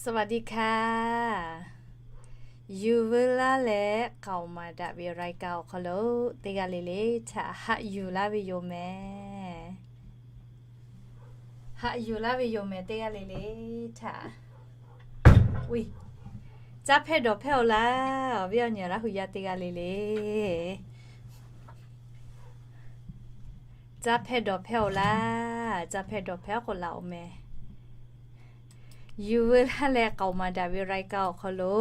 สวัสดีค่ะ Yuˬ veu laˇ leh k'aoˍ maˍ daꞈ ve รายการ awˬ hk'aw lo teˇ g'aˇ le le htaꞈ haꞈ yuˬ laˇ ve yoˬ mehˍ. Haꞈ yuˬ laˇ ve yoˬ mehˍ, teˇ g'aˇ le le htaꞈ. Caˇ hpehˇ dawˬ hpehˇ-oˬ laˇ, awˬ viˉ awˬ nyi Laˇ hu yaˇ teˇ g'aˇ le le. Caˇ hpehˇ dawˬ hpehˇ-oˬ laˇ, caˇ hpehˇ dawˬ hpehˇ k'o laˬ-oˬ mehˍ. Yuˬ veu laˇ leh k'aoˍ maˍ daꞈ ve รายการ awˬ hk'aw lo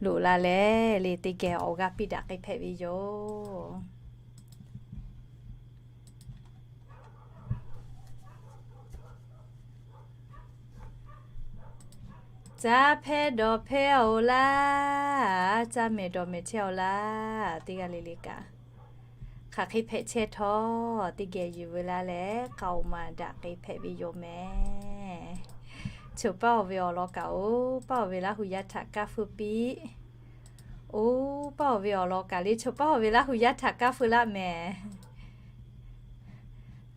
loꞈ la leh le teˇ geh awˬ g'aˇ piˇ daꞈ k'ai hpehꞈ ve yoˬ. Caˇ hpehˇ dawˬ hpehˇ-oˬ laˇ, caˇ mehˍ dawˬ mehˍ chehˇ-oˬ laˇ, teˇ g'aˇ le le kaꞈ. Hk'aˬ hk'e hpehꞈ chehˇ htawˇ, teˇ geh yuˬ veu laˇ leh k'aoˍ maˍ daꞈ k'ai hpehꞈ ve yoˬ mehˍ. Choˬ paˇ-oˬ ve awˬ lawn kaꞈ, oˇ paˇ-oˬ ve Laˇ hu yaˇ htaꞈ kaˇ feu piˇ. Oˇ paˇ-oˬ ve awˬ lawn kaꞈ le, choˬ paˇ-oˬ ve Laˇ hu yaˇ htaꞈ kaˇ feu laˇ mehˍ.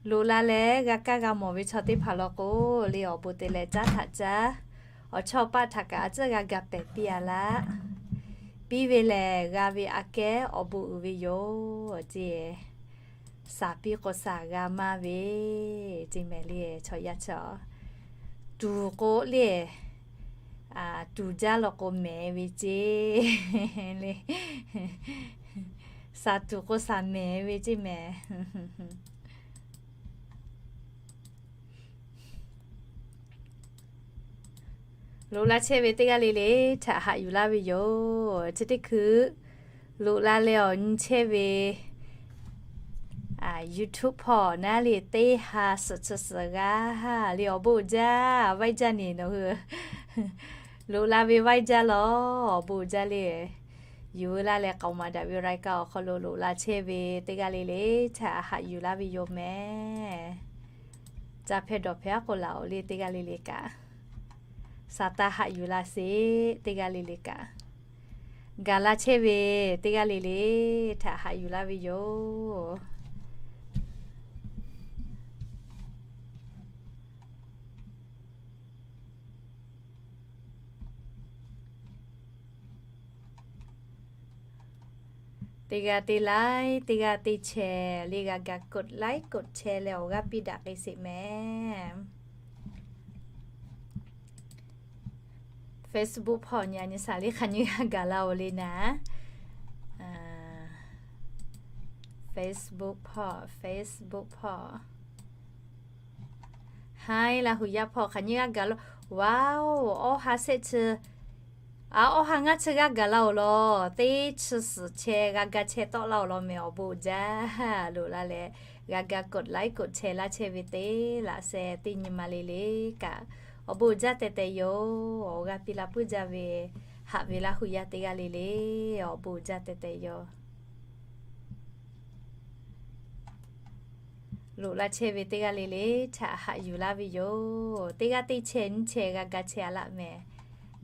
Loꞈ la leh g'a kaˇ g'a mawˬ ve chaw teˇ hpaˍ law k'o, le awˬ bon te leh caˉ htaꞈ caˉ, awˬ chawˇ paˆ htaꞈ kaꞈ a tcuhˉ g'a ga pehˬ piˇ-a laˇ. Piˇ ve lehˬ, g'a ve aꞈ kehˉ awˬ bon uiˍ ve yoˬ ceˇ. Saˍ piˇ k'o saˍ g'a maˇ ve ceˇ mehˍ le, chaw yaˇ chi. Tuˍ k'o le, tuˍ jaˇ law k'o mehˍ ve ceˇ le. Saˍ tuˍ k'o saˍ mehˍ ve ceˇ mehˍ. Loꞈ la chehˇ ve teˇ g'aˇ le le htaꞈ haꞈ yuˬ laˇ ve yoˬ. Chi teˇ hkui loꞈ la leh awˬ nyi chehˇ ve YouTube hpawˇ naˉ le teˇ ha suhˍ chi suhˍ g'aˇ le awˬ bon jaˇ vaiˇ jaˇ ne nawˬ hui. Loꞈ la ve vaiˇ jaˇ law, awˬ bon jaˇ le. Yuˬ veu laˇ leh k'aoˍ maˍ daꞈ ve รายการ awˬ hk'aw lo loꞈ la chehˇ ve teˇ g'aˇ le le htaꞈ haꞈ yuˬ laˇ ve yoˬ mehˍ. Caˇ hpehˇ dawˬ hpehˇ-aˉ k'o laˬ-oˬ le teˇ g'aˇ le le kaꞈ. Saˍ taˇ haꞈ yuˬ la sheˍ teˇ g'aˇ le le kaꞈ. Gaˬ la chehˇ ve teˇ g'aˇ le le htaꞈ haꞈ yuˬ laˇ ve yoˬ. Teˇ g'aˇ teˇ like, teˇ g'aˇ teˇ share le g'a ga กดไลค์ กดแชร์ leh awˬ g'aˇ piˇ daꞈ k'ai sheˍ mehˍ. Facebook hpawˇ nyi a nyi shaˍ le hk'aˬ nyi g'a gaˬ la-oˬ le naˍ. Facebook hpawˇ, Facebook hpawˇ. Haiˉ, Laˇ hu yaˇ hpawˇ hk'aˬ nyi g'a gaˬ la-oˬ. Wow, awˇ ha shehˆ chi, a, awˇ ha ngaˇ chi g'a gaˬ la-oˬ law. Teˇ chi suhˍ chehˇ g'a ga chehˇ tawˆ laˇ-oˬ law mehˍ, awˬ bon jaˇ. Loꞈ la leh g'a ga กดไลค์ กดแชร์ laˇ chehˇ ve teˇ laꞈ sheh teˇ nyi ma le le kaꞈ, awˬ bon jaˇ teh teh yoˬ. Awˬ g'aˇ piˇ la puiˉ jaˇ ve, haꞈ ve Laˇ hu yaˇ teˇ g'aˇ le le, awˬ bon jaˇ teh teh yoˬ. Loꞈ la chehˇ ve teˇ g'aˇ le le htaꞈ haꞈ yuˬ laˇ ve yoˬ. Teˇ g'aˇ teˇ chehˇ nyiˇ chehˇ g'a ga chehˇ a laˆ mehˍ.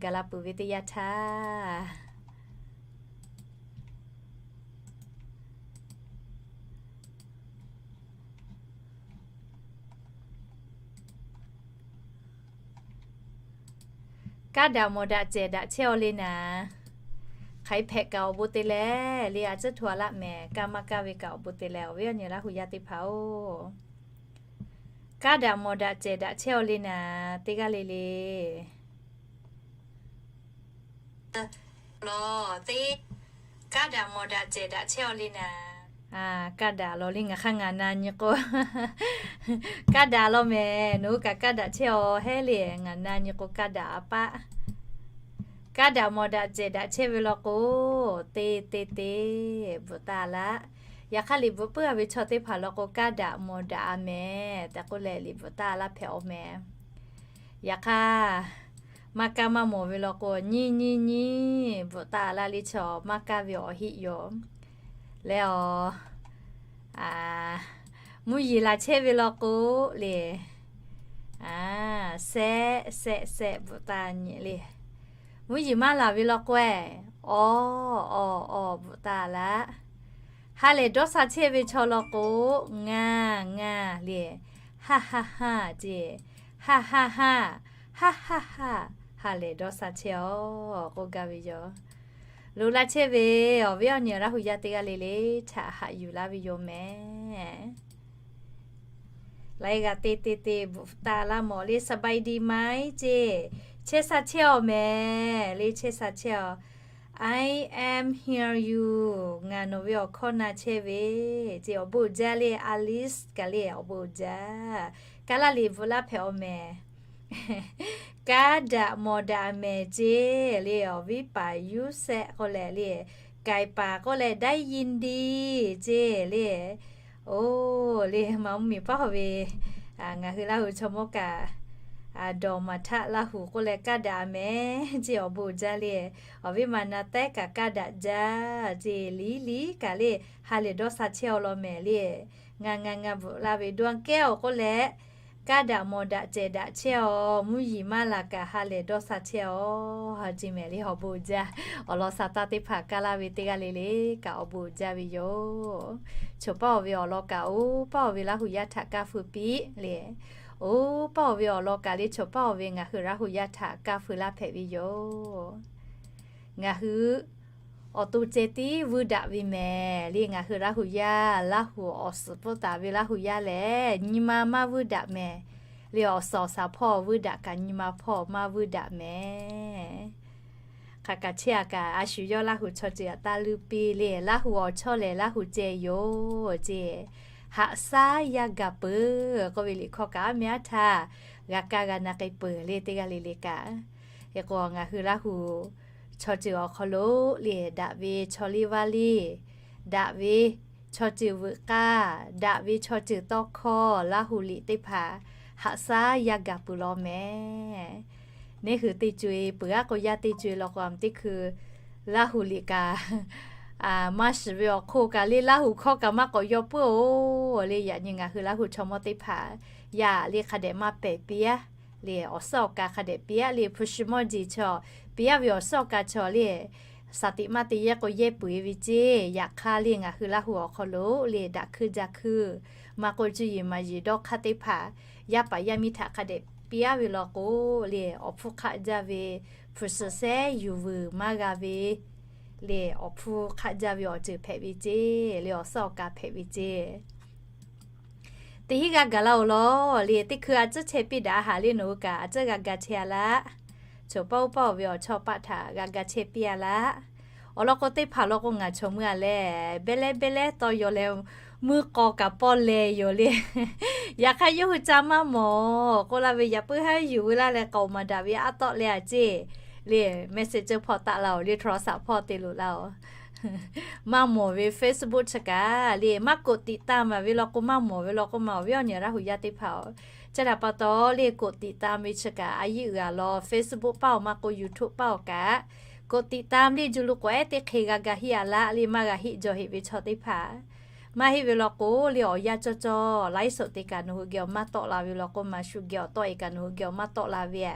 Gaˬ la peuˬ ve teˇ yanˇ htaˇ, kaˇ daꞈ mawˬ daꞈ cehˬ daꞈ chehˇ-aw le naˍ. Hk'aˬ hk'e hpehꞈ kaꞈ awˬ bon te leh le a tcuhˉ hto a laˆ mehˍ. Kaˇ maˇ kaˇ ve kaꞈ awˬ bon te leh awˬ viˉ awˬ nyi Laˇ hu yaˇ teˇ hpaˍ-oˬ, kaˇ daꞈ mawˬ daꞈ cehˬ daꞈ chehˇ-aw le naˍ, teˇ g'aˇ le le. Lawˬ teˇ, kaˇ daꞈ mawˬ daꞈ cehˬ daꞈ chehˇ-aw le naˍ. Kaˇ daꞈ lawˬ le, ngaˬ hk'aˇ ngaˬ na nyi k'o, kaˇ daꞈ lawˬ mehˍ. Nawˬ hui kaꞈ kaˇ daꞈ chehˇ-aw hehˉ le. Ngaˬ na nyi k'o kaˇ daꞈ a paˆ. Kaˇ daꞈ mawˬ daꞈ cehˬ daꞈ chehˇ ve law k'o, teˇ teˇ teˇ bvuhꞈ taˍ laˇ. Yaꞈ hk'aˇ liꞈ bvuhꞈ puiˉ-a ve chaw teˇ hpaˍ law k'o, kaˇ daꞈ mawˬ daꞈ-a mehˍ tehꞈ k'oˆ leh liꞈ bvuhꞈ taˍ laˇ hpehꞈ-aw mehˍ. Yaꞈ hk'aˇ, maˇ kaˇ maˇ mawˬ ve law k'o, nyiˇ nyiˇ nyiˇ bvuhꞈ taˍ laˇ le chaw maˇ kaˇ ve awˬ heˆ yoˬ. Leh awˬ, mvuhˇ yeˬ laˬ chehˇ ve law k'o le, sehˆ sehˆ sehˆ bvuhꞈ taˍ nyi le. Mvuhˇ yeˬ maˇ laˬ ve law k'o, aw aw aw bvuhꞈ taˍ laˇ. Ha lehˬ dawˇ sha chehˇ ve chaw law k'o, ngaˇ ngaˇ le, haˆ haˆ haˆ ce, haˆ haˆ haˆ, haˆ haˆ haˆ, ha lehˬ dawˇ sha chehˇ-oˬ k'oˆ gaˇ ve yoˬ. Loꞈ la chehˇ ve awˬ viˉ awˬ nyi Laˇ hu yaˇ teˇ g'aˇ le le htaꞈ haꞈ yuˬ laˇ ve yoˬ mehˍ. Laiˉ g'aˇ te te te bvuhꞈ taˍ laˇ mawˬ le สบายดีไหม ceˇ. Chehˇ sha chehˇ-oˬ mehˍ le, chehˇ sha chehˇ-oˬ. I am here you, ngaˬ nawˬ ve awˬ hkawˇ na chehˇ ve ceˇ. Awˬ bon uiˍ jaˇ le, Alice kaꞈ le awˬ bon uiˍ jaˇ. Kaˉ laˇ liꞈ bvuhꞈ laˇ hpehꞈ-oˬ mehˍ. Kaˉ daꞈ mawˬ daꞈ mehˍ ceˇ le, awˬ viˉ paˍ yuˇ sehˆ k'oˆ leh le, kaiˍ paˍ k'oˆ leh ได้ยินดี ceˇ le. Oˬ le, ma mvuhˇ miˬ paˉ hawˬ ve ngaˬ hui Laˇ hu chaw mawˇ kaꞈ, dawˬ maˍ htaˆ Laˇ hu k'oˆ leh kaˉ daꞈ mehˍ ceˇ, awˬ bon uiˍ jaˇ le. Awˬ viˉ ma na tehˉ kaꞈ kaˉ daꞈ jaˇ ceˇ, liˉ liˉ kaꞈ le ha lehˬ dawˇ sha chehˇ-oˬ law mehˍ le. Ngaˬ ngaˬ ngaˬ bvuhꞈ la ve ดวงแก้ว k'oˆ leh, kaˉ daꞈ mawˬ daꞈ cehˬ daꞈ chehˇ-oˬ, mvuhˇ yeˬ maˇ laˬ kaꞈ ha lehˬ dawˇ sha chehˇ-oˬ ha ceˇ mehˍ le, awˬ bon uiˍ jaˇ. Awˬ lawn sha taˇ teˇ hpaˍ kaˉ laˇ ve teˇ g'aˇ le le kaꞈ awˬ bon uiˍ jaˇ ve yoˬ. Choˬ paˇ-oˬ ve awˬ lawn kaꞈ oˇ paˇ-oˬ ve Laˇ hu yaˇ htaꞈ kaˇ feu piˇ le. Oˇ paˇ-oˬ ve awˬ lawn kaꞈ le choˬ paˇ-oˬ ve ngaˬ hui Laˇ hu yaˇ htaꞈ kaˇ feu laˇ hpehꞈ ve yoˬ. Ngaˬ hui awˬ to ceh tiˉ vuiˇ daꞈ ve mehˍ le. Ngaˬ hui Laˇ hu yaˇ, Laˇ hu awˬ suhˍ pfuhˇ taˍ ve Laˇ hu yaˇ lehˬ, nyi ma maˇ vuiˇ daꞈ mehˍ le. Awˬ suhˍ awˬ shaˍ hpawˇ vuiˇ daꞈ kaꞈ nyi ma hpawˇ maˇ vuiˇ daꞈ mehˍ. Hk'aˬ kaꞈ chehˇ-a kaꞈ, a shu yawˇ Laˇ hu chaw ceuˬ aꞈ taˇ luˇ piˇ le. Laˇ hu awˬ chawˇ lehˬ Laˇ hu ceh yoˬ ceˇ. Haꞈ shaˉ yaˇ gaˬ peuˬ k'oˆ ve liꞈ hkawˇ kaꞈ aˉ meh aˉ htaˇ g'a kaˇ g'a na k'ai peuˬ le teˇ g'aˇ le le kaꞈ. Hk'e k'o, ngaˬ hui Laˇ hu chaw ceuˬ awˬ hk'aw lo le daꞈ ve chaw liˇ vaˇ liˇ, daꞈ ve chaw ceuˬ veuꞈ k'aˇ, daꞈ ve chaw ceuˬ tawˇ hkawˇ Laˇ hu liꞈ teˇ hpaˍ haꞈ shaˉ yaˇ gaˬ peuˬ law mehˍ. Neˇ hui teˇ co-e peuˬ aˉ k'o, yaˇ teˇ co-e law k'o, teˇ hkui Laˇ hu liꞈ kaꞈ maˇ shiˍ ve awˬ hk'oˆ kaꞈ le, Laˇ hu hkawˇ kaꞈ maˇ k'awꞈ yaw puiˉ-oˬ le. Yaꞈ nyi ngaˬ hui Laˇ hu chaw mawˇ teˇ hpaˍ yaꞈ le hk'a dehꞈ maˇ pehˬ piˇ-aˉ le, awˬ suhˉ awˬ ka hk'a dehꞈ piˇ-aˉ le, hpu shi mawˇ jeˬ chaw piˇ-aˉ ve awˬ suhˉ awˬ ka chaw le, shaˍ tiꞈ maˇ te yehˇ k'o yehˇ peu-eˬ ve ceˇ. Yaꞈ hk'aˇ le ngaˬ hui Laˇ hu awˬ hk'aw lo le daꞈ hkuiˇ jaˇ hkuiˇ, maˇ k'oˆ cuˇ yiˍ maˍ yiˍ dawˇ hk'aˇ teˇ hpaˍ yaˇ paˍ yaˇ miˇ htaꞈ hk'a dehꞈ piˇ-aˉ ve law k'o le, awˬ hpfuhˇ hk'aˆ jaˇ ve hpu shi sehˉ yuˬ vuiˬ maˇ g'a ve le, awˬ hpfuhˇ hk'aˆ jaˇ ve awˬ ceuˬ hpehꞈ ve ceˇ le, awˬ suhˉ awˬ ka hpehꞈ ve ceˇ. Teˇ hinˉ g'a gaˬ laˇ-oˬ law le, teˇ hkui a tcuhˉ chehˇ piˇ daꞈ-a haˍ le, nawˬ hui kaꞈ a tcuhˉ g'a ga chehˇ-a laˇ. Choˬ paˇ oˇ paˇ-oˬ ve awˬ chawˇ paˆ htaꞈ g'a ga chehˇ piˇ-a laˇ. Awˬ lawn k'o, teˇ hpaˍ law k'o, ngaˬ chaw meuˇ-a lehˬ, behˇ lehˉ behˇ lehˉ tawˇ yaw leh, meuˇ k'aw kaꞈ pawˇ leh yoˬ le. Yaꞈ hk'aˇ, yawˇ hui ca maˇ mawˬ k'oˆ laˇ ve, yaꞈ puiˉ haˉ yuˬ veu laˇ leh k'aoˍ maˍ daꞈ ve aˉ tawˆ leh-a ceˇ le, message hpawˇ taˆ laˇ-oˬ le, โทรศัพท์ hpawˇ te loꞈ laˇ-oˬ. Maˇ mawˬ ve Facebook chi kaꞈ le, maˇ กดติดตาม maˍ ve law k'o, maˇ mawˬ ve law k'o, maˇ awˬ viˉ awˬ nyi Laˇ hu yaˇ teˇ hpaˍ-oˬ, chi htaꞈ pa taw le กดติดตาม ve chi kaꞈ a yiˇ uiˍ-a law, Facebook paˇ-oˬ maˇ k'o, YouTube paˇ-oˬ kaꞈ กดติดตาม le juˇ lo k'awꞈ ehˉ teˇ hk'e g'a ga hiˆ-a laˇ le, maˇ g'a hiˆ jaw heꞈ ve chaw teˇ hpaˍ maˇ heˆ ve law k'o le, awˬ yanˇ cawˇ cawˇ laiˉ suhˍ te kaꞈ nawˬ hui geh awˬ maˇ tawˆ la ve law k'o, maˍ shu geh awˬ tawˆ-e kaꞈ nawˬ hui geh awˬ maˇ tawˆ la ve-a.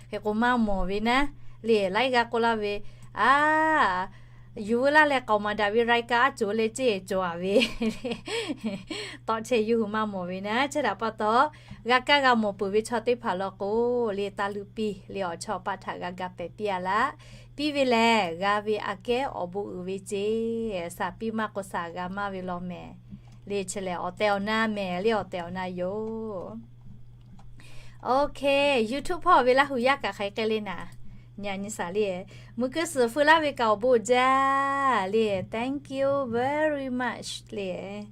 Hk'e k'o, maˇ mawˬ ve naˉ le, laiˉ g'aˇ k'oˆ laˇ ve, a, yuˬ veu laˇ leh k'aoˍ maˍ daꞈ ve รายการ aˉ cawˬ leh ceˇ cawˬ-a ve tawˆ chehˇ yawˇ hui maˇ mawˬ ve naˉ. Chi htaꞈ pa taw, g'a kaˇ g'a mawˬ peuˬ ve chaw teˇ hpaˍ law k'o le, taˇ luˇ piˇ le, awˬ chawˇ paˆ htaꞈ g'a ga pehˬ piˇ-a laˇ. Piˇ ve lehˬ, g'a ve aꞈ kehˉ awˬ bon uiˍ ve ceˇ. Shaˍ piˇ maˇ k'o, shaˍ g'a maˇ ve law mehˍ le, chi lehˬ awˬ tehˬ awˬ na mehˍ le, awˬ tehˬ awˬ na yoˬ. OK, YouTube hpawˇ ve Laˇ hu yaˇ kaꞈ hk'aˬ hk'e k'ai le naˍ, nyi a nyi shaˍ le, muꞈ keu suhˍ feu laˇ ve kaꞈ awˬ bon jaˇ le, thank you very much le.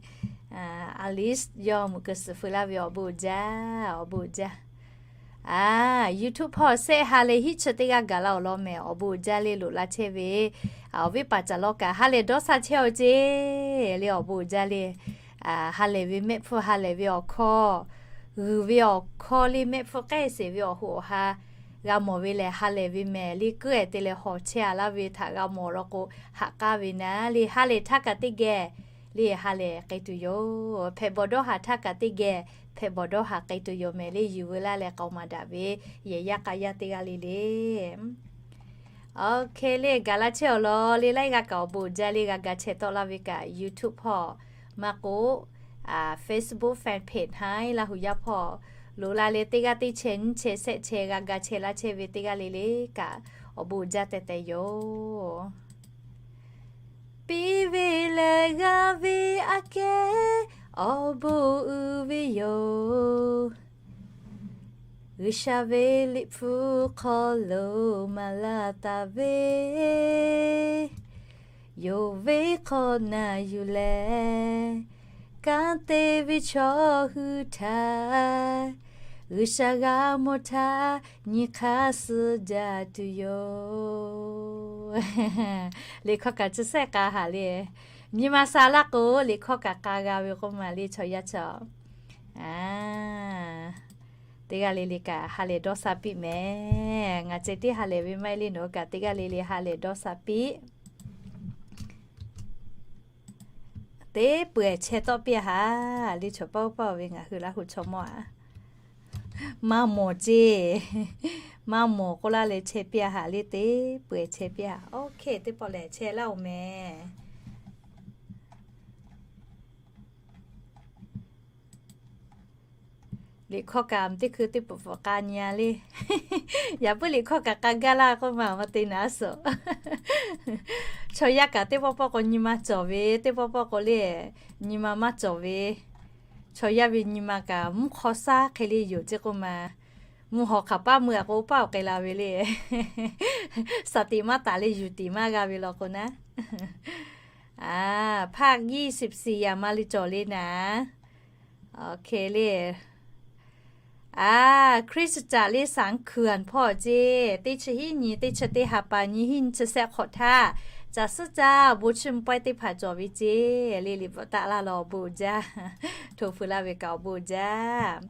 Alice yawˇ muꞈ keu suhˍ feu laˇ ve awˬ bon jaˇ, awˬ bon jaˇ. A, YouTube hpawˇ sehˆ ha lehˬ hiˉ chi teˇ g'aˇ gaˬ la awˬ lawn mehˍ, awˬ bon jaˇ le loꞈ la chehˇ ve. Awˬ viˉ paˍ caˬ law kaꞈ ha lehˬ dawˇ sha chehˇ-oˬ ceˇ le, awˬ bon jaˇ le. Ha lehˬ ve mehˆ hpfuhˇ ha lehˬ ve awˬ hkawˇ, g'uiˬ ve awˬ hkawˇ le mehˆ hpfuhˇ k'ehˆ seˍ ve awˬ hoꞈ awˬ ha g'a mawˬ ve lehˬ, ha lehˬ ve mehˍ le, kuiˉ-ehˍ te leh hawˬ chehˇ-a laˇ ve htaꞈ g'a mawˬ law k'o, haꞈ k'aˉ ve naˉ le, ha lehˬ htaˇ kaꞈ teˇ geh le ha lehˬ k'ai tuˬ yoˬ. Hpehꞈ bawˬ dawˇ haˍ htaˇ kaꞈ teˇ geh hpehꞈ bawˬ dawˇ haˍ k'ai tuˬ yoˬ mehˍ le, yuˬ veu laˇ leh k'aoˍ maˍ daꞈ ve yehˬ yaˇ k'a yaˇ teˇ g'aˇ le le. OK le, gaˬ la chehˇ awˬ lawn le, laiˉ g'aˇ kaꞈ awˬ bon jaˇ le, g'a ga chehˇ tawˆ laˇ ve kaꞈ YouTube hpawˇ maˇ k'o, Facebook fan page haiˉ Laˇ hu yaˇ hpawˇ Loꞈ la leh teˇ g'aˇ teˇ chehˇ nyiˇ chehˇ shehˆ chehˇ g'a ga chehˇ laˇ chehˇ ve teˇ g'aˇ le le kaꞈ awˬ bon uiˍ jaˇ teh teh yoˬ. Piˇ ve lehˬ g'a ve aꞈ kehˉ awˬ bon uiˍ ve yoˬ. G'uiˬsha ve Liꞈ hpu hk'aw lo maˍ laˇ taˍ ve, yonˍ ve hk'awꞈ na yuˬ leh kanˉ te ve chaw hui htaꞈ G'uiˬsha g'a mawˬ htaˇ nyi hk'aˇ suh jaˇ tuˬ yoˬ. Liꞈ hkawˇ kaꞈ chi sehˆ k'a haꞈ le. Nyi ma sha laˇ k'o, liꞈ hkawˇ kaꞈ k'a g'a ve k'oˆ ma le chaw yaˇ chaw. Teˇ g'aˇ le le kaꞈ ha lehˬ dawˇ sha piˇ mehˍ. Ngaˬ ceh tiˉ ha lehˬ ve maˇ heˆ le, nawˬ hui kaꞈ teˇ g'aˇ le le ha lehˬ dawˇ sha piˇ. Teˇ peuˬ chehˇ tawˆ piˇ a haꞈ le, chaw paˇ oˇ paˇ ve ngaˬ hui Laˇ hu chaw mawˇ a. Maˇ mawˬ ceˇ, maˇ mawˬ k'oˆ laˇ leh chehˇ piˇ a haꞈ le, teˇ peuˬ chehˇ piˇ a. Okay, teˇ pawˆ lehˬ chehˇ laˇ oˬ mehˍ. Liꞈ hkawˇ kaꞈ teˇ hkui teˇ peuˬ peuˬ k'a nyi a le. Yaꞈ puiˉ liꞈ hkawˇ kaꞈ k'a gaˇ laˇ k'oˆ ma maˇ te naˍ suhˍ. Chaw yaˇ kaꞈ teˇ pawˆ pawˆ k'o nyi ma cawˬ ve, teˇ pawˆ pawˆ k'o le nyi ma maˇ cawˬ ve. Chaw yaˇ ve nyi ma kaꞈ mvuhˇ hk'aw shaˉ hk'e le yoˬ ceˇ k'oˆ ma. Mvuhˇ hawˬ hk'aˬ paˇ mui a k'o paˇ awˬ k'ai la ve le. Shaˍ tiꞈ maˇ taˍ le, yuˬ tiꞈ maˇ g'a ve law k'o naˉ. ภาคยี่สิบสี่ yaꞈ ma le cawˬ le naˍ. Okay le. A, Hkriꞈ caˍ le สามเดือน hpawˇ ceˇ, teˇ chi hiˉ nyi teˇ chi teˇ ha pa nyi hiˉ nyi chi sehˆ hk'awꞈ htaˇ, caˬ suhˉ caˇ bon chiˇ mvuh pawehˇ teˇ hpaˍ cawˬ ve ceˇ le. Liꞈ bvuhꞈ taˆ laˇ la awˬ bon uiˍ jaˇ. Hto pu laˇ ve kaꞈ awˬ bon uiˍ jaˇ.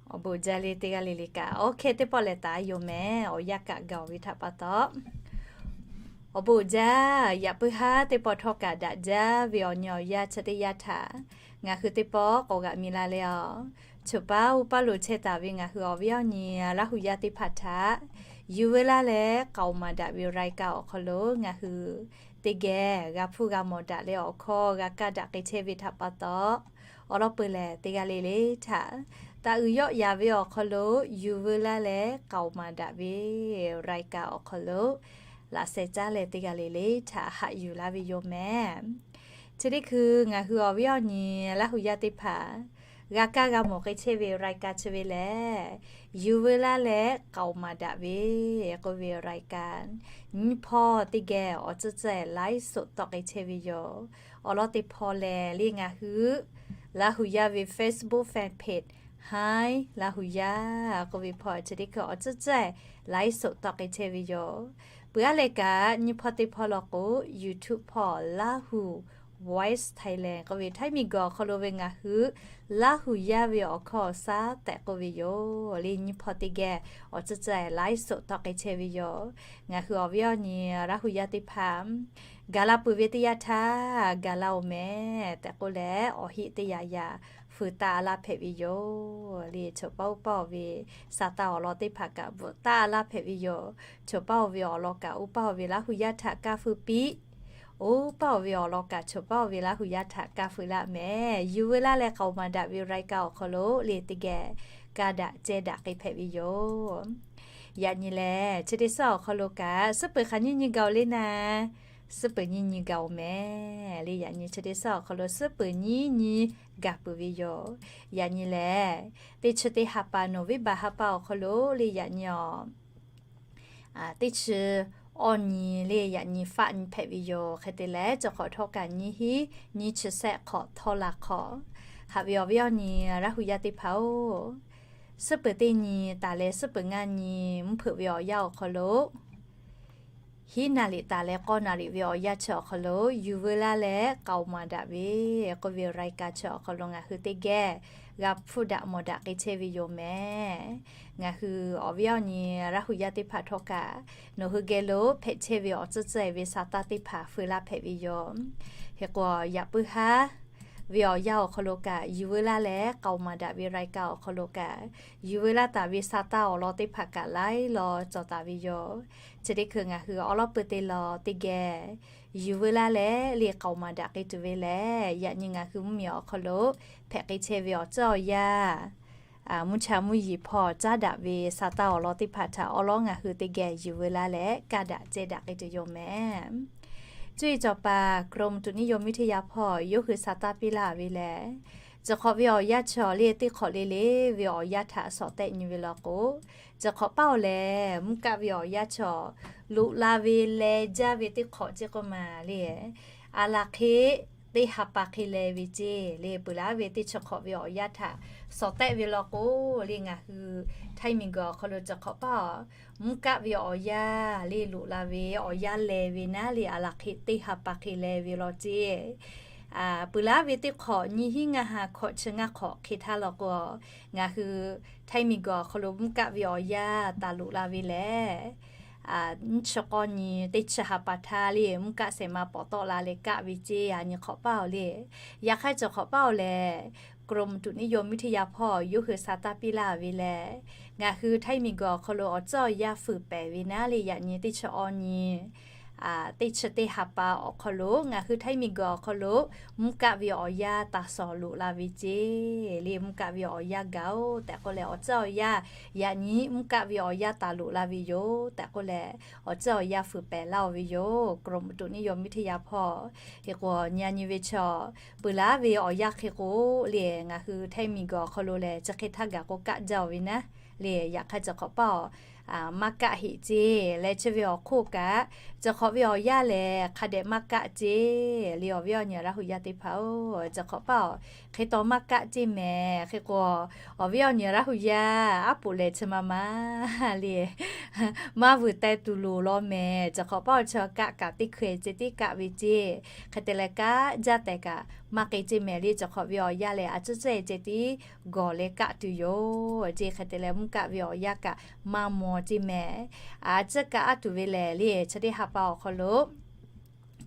Awˬ bon uiˍ jaˇ le teˇ g'aˇ le le kaꞈ. Okay, teˇ pawˆ lehˬ taˍ yoˬ mehˍ. Awˬ yanˇ kaꞈ gaˬ ve htaꞈ pa taw, awˬ bon uiˍ jaˇ. Yaꞈ puiˉ haˉ teˇ pawˆ htawˇ kaꞈ daꞈ jaˇ ve awˬ nyi awˬ yanˇ chi teˇ yanˇ htaꞈ ngaˬ hui teˇ pawˆ k'awꞈ g'aꞈ mi la leh a, choˬ paˉ uˉ paˉ lo chehˇ taˍ ve ngaˬ hui awˬ viˉ awˬ nyi Laˇ hu yaˇ teˇ hpaˍ htaꞈ yuˬ veu laˇ leh k'aoˍ maˍ daꞈ ve รายการ awˬ hk'aw lo ngaˬ hui teˇ geh g'a hpuˇ g'a mawˬ daꞈ leh awˬ hkawˇ g'a kaˇ daꞈ k'ai chehˇ ve htaꞈ pa taw, awˬ lawn peuˬ lehˬ teˇ g'aˇ le le htaꞈ taˍ uiˍ yawˆ yaˍ ve awˬ hk'aw lo yuˬ veu laˇ leh k'aoˍ maˍ daꞈ ve รายการ awˬ hk'aw lo laꞈ sheh caˉ leh teˇ g'aˇ le le htaꞈ haꞈ yuˬ laˇ ve yoˬ mehˍ. Chi teˇ hkui ngaˬ hui awˬ viˉ awˬ nyi Laˇ hu yaˇ teˇ hpaˍ g'a kaˇ g'a mawˬ k'ai chehˇ ve รายการ chi ve lehˬ, yuˬ veu laˇ leh k'aoˍ maˍ daꞈ ve k'oˆ ve รายการ nyiˇ hpawˇ teˇ geh awˬ tcuhˉ tcuhˉ ไลฟ์สด tawˆ k'ai chehˇ ve yoˬ. Awˬ lawn teˇ hpawˇ lehˬ le ngaˬ hui Laˇ hu yaˇ ve Facebook fan page Hi Laˇ hu yaˇ k'oˆ ve hpawˇ chi teˇ hkui awˬ tcuhˉ tcuhˉ ไลฟ์สด tawˆ k'ai chehˇ ve yoˬ. Peuˬ aˉ leh kaꞈ nyiˇ hpawˇ teˇ hpawˇ law k'o YouTube hpawˇ Laˇ hu Voice Thailand k'oˆ ve Htaiˇ miˬguiˬ awˬ hk'aw lo ve ngaˬ hui Laˇ hu yaˇ ve awˬ hkawˇ awˬ shaˉ tehꞈ k'oˆ ve yoˬ le. Nyiˇ hpawˇ teˇ geh awˬ tcuhˉ tcuhˉ ไลฟ์สด tawˆ k'ai chehˇ ve yoˬ. Ngaˬ hui awˬ viˉ awˬ nyi Laˇ hu yaˇ teˇ hpaˍ gaˬ la peuˬ ve teˇ yanˇ htaˇ gaˬ la oˬ mehˍ tehꞈ k'oˆ leh awˬ heˆ teˇ yaꞈ yaꞈ feu taˆ laˇ hpehꞈ ve yoˬ le. Choˬ paˇ oˇ paˇ oˬ ve sa taˇ awˬ lawn teˇ hpaˍ kaꞈ bvuhꞈ taˆ laˇ hpehꞈ ve yoˬ. Choˬ paˇ oˬ ve awˬ lawn kaꞈ oˇ paˇ oˬ ve Laˇ hu yaˇ htaꞈ kaˇ feu piˇ. Oˇ paˇ oˬ ve awˬ lawn kaꞈ choˬ paˇ oˬ ve Laˇ hu yaˇ htaꞈ kaˇ feu laˇ mehˍ. Yuˬ veu laˇ leh k'aoˍ maˍ daꞈ ve รายการ awˬ hk'aw lo le teˇ geh kaˇ daꞈ ceh daꞈ k'ai hpehꞈ ve yoˬ. Yaꞈ nyi lehˬ chi teˇ suhˉ awˬ hk'aw lo kaꞈ suhˉ peuˬ hk'aˬ nyiˇ nyi gaˬ oˬ le naˍ. Suhˉ peuˬ nyiˇ nyi gaˬ oˬ mehˍ le. Yaꞈ nyi chi teˇ suhˉ awˬ hk'aw lo suhˉ peuˬ nyiˇ nyi gaˬ peuˬ ve yoˬ. Yaꞈ nyi lehˬ teˇ chi teˇ ha pa November ha pa awˬ hk'aw lo le yaꞈ nyi awˬ teˇ chi awˇ nyi le yaꞈ nyi faˆ nyi hpehꞈ ve yoˬ. Hk'e te leh cawˬ hk'awꞈ htawˇ kaꞈ nyiˇ hiˉ nyiˇ chi sehˆ hk'awꞈ htawˇ la hk'awꞈ haꞈ ve awˬ viˉ awˬ nyi Laˇ hu yaˇ teˇ hpaˍ oˬ, suhˉ peuˬ teˇ nyi taˍ leh suhˉ peuˬ ngaˇ nyi mvuhˇ hpeuꞈ ve awˬ yanˇ awˬ hk'aw lo hiˉ naˍ riˍ taˍ leh k'awˇ naˍ riˍ ve awˬ yanˇ chi awˬ hk'aw lo yuˬ veu laˇ leh k'aoˍ maˍ daꞈ ve k'oˆ ve รายการ chi awˬ hk'aw lo ngaˬ hui teˇ geh g'a hpuˇ daꞈ mawˬ daꞈ k'ai chehˇ ve yoˬ mehˍ. Ngaˬ hui awˬ viˉ awˬ nyi Laˇ hu yaˇ teˇ hpaˍ htawˇ kaꞈ nawˬ hui geh lo hpehꞈ chehˇ ve awˬ tcuhˉ tcuhˉ ve sa taˇ teˇ hpaˍ feu laˇ hpehꞈ ve yoˬ. Hk'e k'o yaꞈ puiˉ haˉ ve awˬ yanˇ awˬ hk'aw lo kaꞈ yuˬ veu laˇ leh k'aoˍ maˍ daꞈ ve รายการ awˬ hk'aw lo kaꞈ yuˬ veu laˇ taˍ ve sa taˇ awˬ lawn teˇ hpaˍ kaꞈ laiˉ law cawˬ taˍ ve yoˬ. Chi teˇ hkui ngaˬ hui awˬ lawn peuˬ te law teˇ geh yuˬ veu laˇ leh le k'aoˍ maˍ daꞈ k'ai tuˬ ve lehˬ, yaꞈ nyi ngaˬ hui mvuhˇmiˬ awˬ hk'aw lo hpehꞈ k'ai chehˇ ve awˬ tcuhˉ awˬ yanˇ mvuhˇ cha mvuhˇ yeˬ hpawˇ caˉ daꞈ ve sa taˇ awˬ lawn teˇ hpaˍ htaꞈ awˉ lawˉ ngaˬ hui teˇ geh yuˬ veu laˇ leh kaˇ daꞈ ceh daꞈ k'ai tuˬ yoˬ mehˍ. Cuˇ yiˍ cawˬ paˍ กรมอุตุนิยมวิทยา hpawˇ yawˇ hui sa taˇ piˇ laˇ ve lehˬ, ciˬ hk'awꞈ ve awˬ yanˇ chaw le teˇ hk'awꞈ le le ve awˬ yanˇ htaꞈ shawˍ tehˆ nyi ve law k'o, ciˬ hk'awꞈ paˇ awˬ lehˬ mvuhˇ kaˆ ve awˬ yanˇ chaw loꞈ la ve leh jaˇ ve teˇ hk'awꞈ ceˇ k'oˆ maˬ le, aˬ laˬ hk'e teˇ ha pa hk'e leh ve ceˇ le, peuˬ laˉ ve teˇ chi hk'awꞈ ve awˬ yanˇ htaꞈ shawˍ tehˆ ve law k'o le, ngaˬ hui Htaiˇ miˬguiˬ awˬ hk'aw lo ciˬ hk'awꞈ paˇ awˬ mvuhˇ kaˆ ve awˬ yanˇ le loꞈ la ve awˬ yanˇ leh ve naˉ le, aˬ laˬ hk'e teˇ ha pa hk'e leh ve law ceˇ. Peuˬ laˉ ve teˇ hk'awꞈ nyiˇ hinˉ ngaˇ ha hkawꞈ chi ngaˇ hk'awꞈ hk'e htaˇ law k'o, ngaˬ hui Htaiˇ miˬguiˬ awˬ hk'aw lo mvuhˇ kaˆ ve awˬ yanˇ taˍ loꞈ la ve lehˬ, nyiˇ chi k'awˇ nyi teˇ chi ha pa htaˇ le mvuhˇ kaˆ shehˍ ma pawˍ tawˆ la leh kaˆ ve ceˇ. Aˬ nyi hk'awꞈ paˇ awˬ le, yaꞈ hk'aˇ ciˬ hk'awꞈ paˇ awˬ lehˬ กรมอุตุนิยมวิทยา hpawˇ yawˇ hui sa taˇ piˇ laˇ ve lehˬ, ngaˬ hui Htaiˇ miˬguiˬ awˬ hk'aw lo awˬ tcuhˉ awˬ yanˇ fuiˍ pehˍ ve naˉ le, yaꞈ nyi teˇ chi awˇ nyi teˇ chi teˇ ha pa awˬ hk'aw lo ngaˬ hui Htaiˇ miˬguiˬ awˬ hk'aw lo mvuhˇ kaˆ ve awˬ yanˇ taˍ shawˍ loꞈ la ve ceˇ le, mvuhˇ kaˆ ve awˬ yanˇ gaˬ-oˬ tehꞈ k'oˆ leh, awˬ tcuhˉ awˬ yanˇ yaꞈ nyi mvuhˇ kaˆ ve awˬ yanˇ taˍ loꞈ la ve yoˬ tehꞈ k'oˆ leh, awˬ tcuhˉ awˬ yanˇ fuiˍ pehˍ laˇ-oˬ ve yoˬ. กรมอุตุนิยมวิทยา hpawˇ hk'e k'o, nyi nyi ve chaw peuˬ laˉ ve awˬ yanˇ hk'e k'o le, ngaˬ hui Htaiˇ miˬguiˬ awˬ hk'aw lo lehˬ chi hk'e htaˇ gaˬ k'o kaˆ jaˇ-oˬ ve naˉ le, yaꞈ hk'aˇ ciˬ hk'awꞈ paˇ awˬ maˇ kaˆ heˆ ceˇ leh, chi ve awˬ hk'oˆ kaꞈ ciˬ hk'awꞈ ve awˬ yanˇ lehˬ hk'a dehꞈ maˇ kaˆ ceˇ le. Awˬ viˉ awˬ nyi Laˇ hu yaˇ teˇ hpaˍ-oˬ, ciˬ hk'awꞈ paˇ awˬ hk'e taw maˇ kaˆ ceˇ mehˍ. Hk'e k'o, awˬ viˉ awˬ nyi Laˇ hu yaˇ aˉ poꞈ lehˬ chi ma ma le, maˇ vuiˬ teh tuˬ loˍ law mehˍ. Ciˬ hk'awꞈ paˇ awˬ chi kaˆ kaꞈ teˇ hkui-e ceh tiˉ kaˆ ve ceˇ. Hk'e te leh kaˆ jaˇ tehꞈ kaꞈ maˇ k'e ceˇ mehˍ le, ciˬ hk'awꞈ ve awˬ yanˇ lehˬ a ciˉ ciˉ-e ceh tiˉ gawˬ leh kaˆ tuˬ yoˬ ceˇ. Hk'e te leh mvuhˇ kaˆ ve awˬ yanˇ kaꞈ maˇ maw ceˇ mehˍ. A ciˉ kaˆ aˉ tuˬ ve lehˬ le, chi teˇ ha pa awˬ hk'aw lo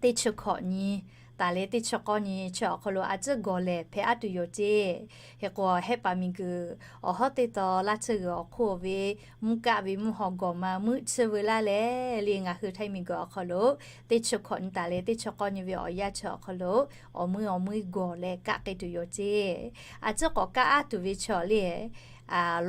teˇ chi hkawꞈ nyi taˍ leh teˇ chi k'awˇ nyi chi awˬ hk'aw lo a ciˉ gawˬ lehˬ hpehꞈ aˉ tuˬ yoˬ ceˇ. Hk'e k'o, Hehˆ paˍ miˬguiˬ awˬ hawˉ teˇ taw laˇ tsuhˇ g'uiˬ awˬ hk'oˆ ve mvuhˇ kaˆ ve mvuhˇ haw gawˬ ma meuˆ tsuhˇ veu laˇ leh le, ngaˬ hui Htaiˇ miˬguiˬ awˬ hk'aw lo teˇ chi hkawꞈ nyi taˍ leh teˇ chi k'awˇ nyi ve awˬ yanˇ chi awˬ hk'aw lo awˬ meuˇ awˬ meuˇ gawˬ leh kaˆ k'ai tuˬ yoˬ ceˇ. A ciˉ k'awꞈ kaˆ aˉ tuˬ ve chaw le,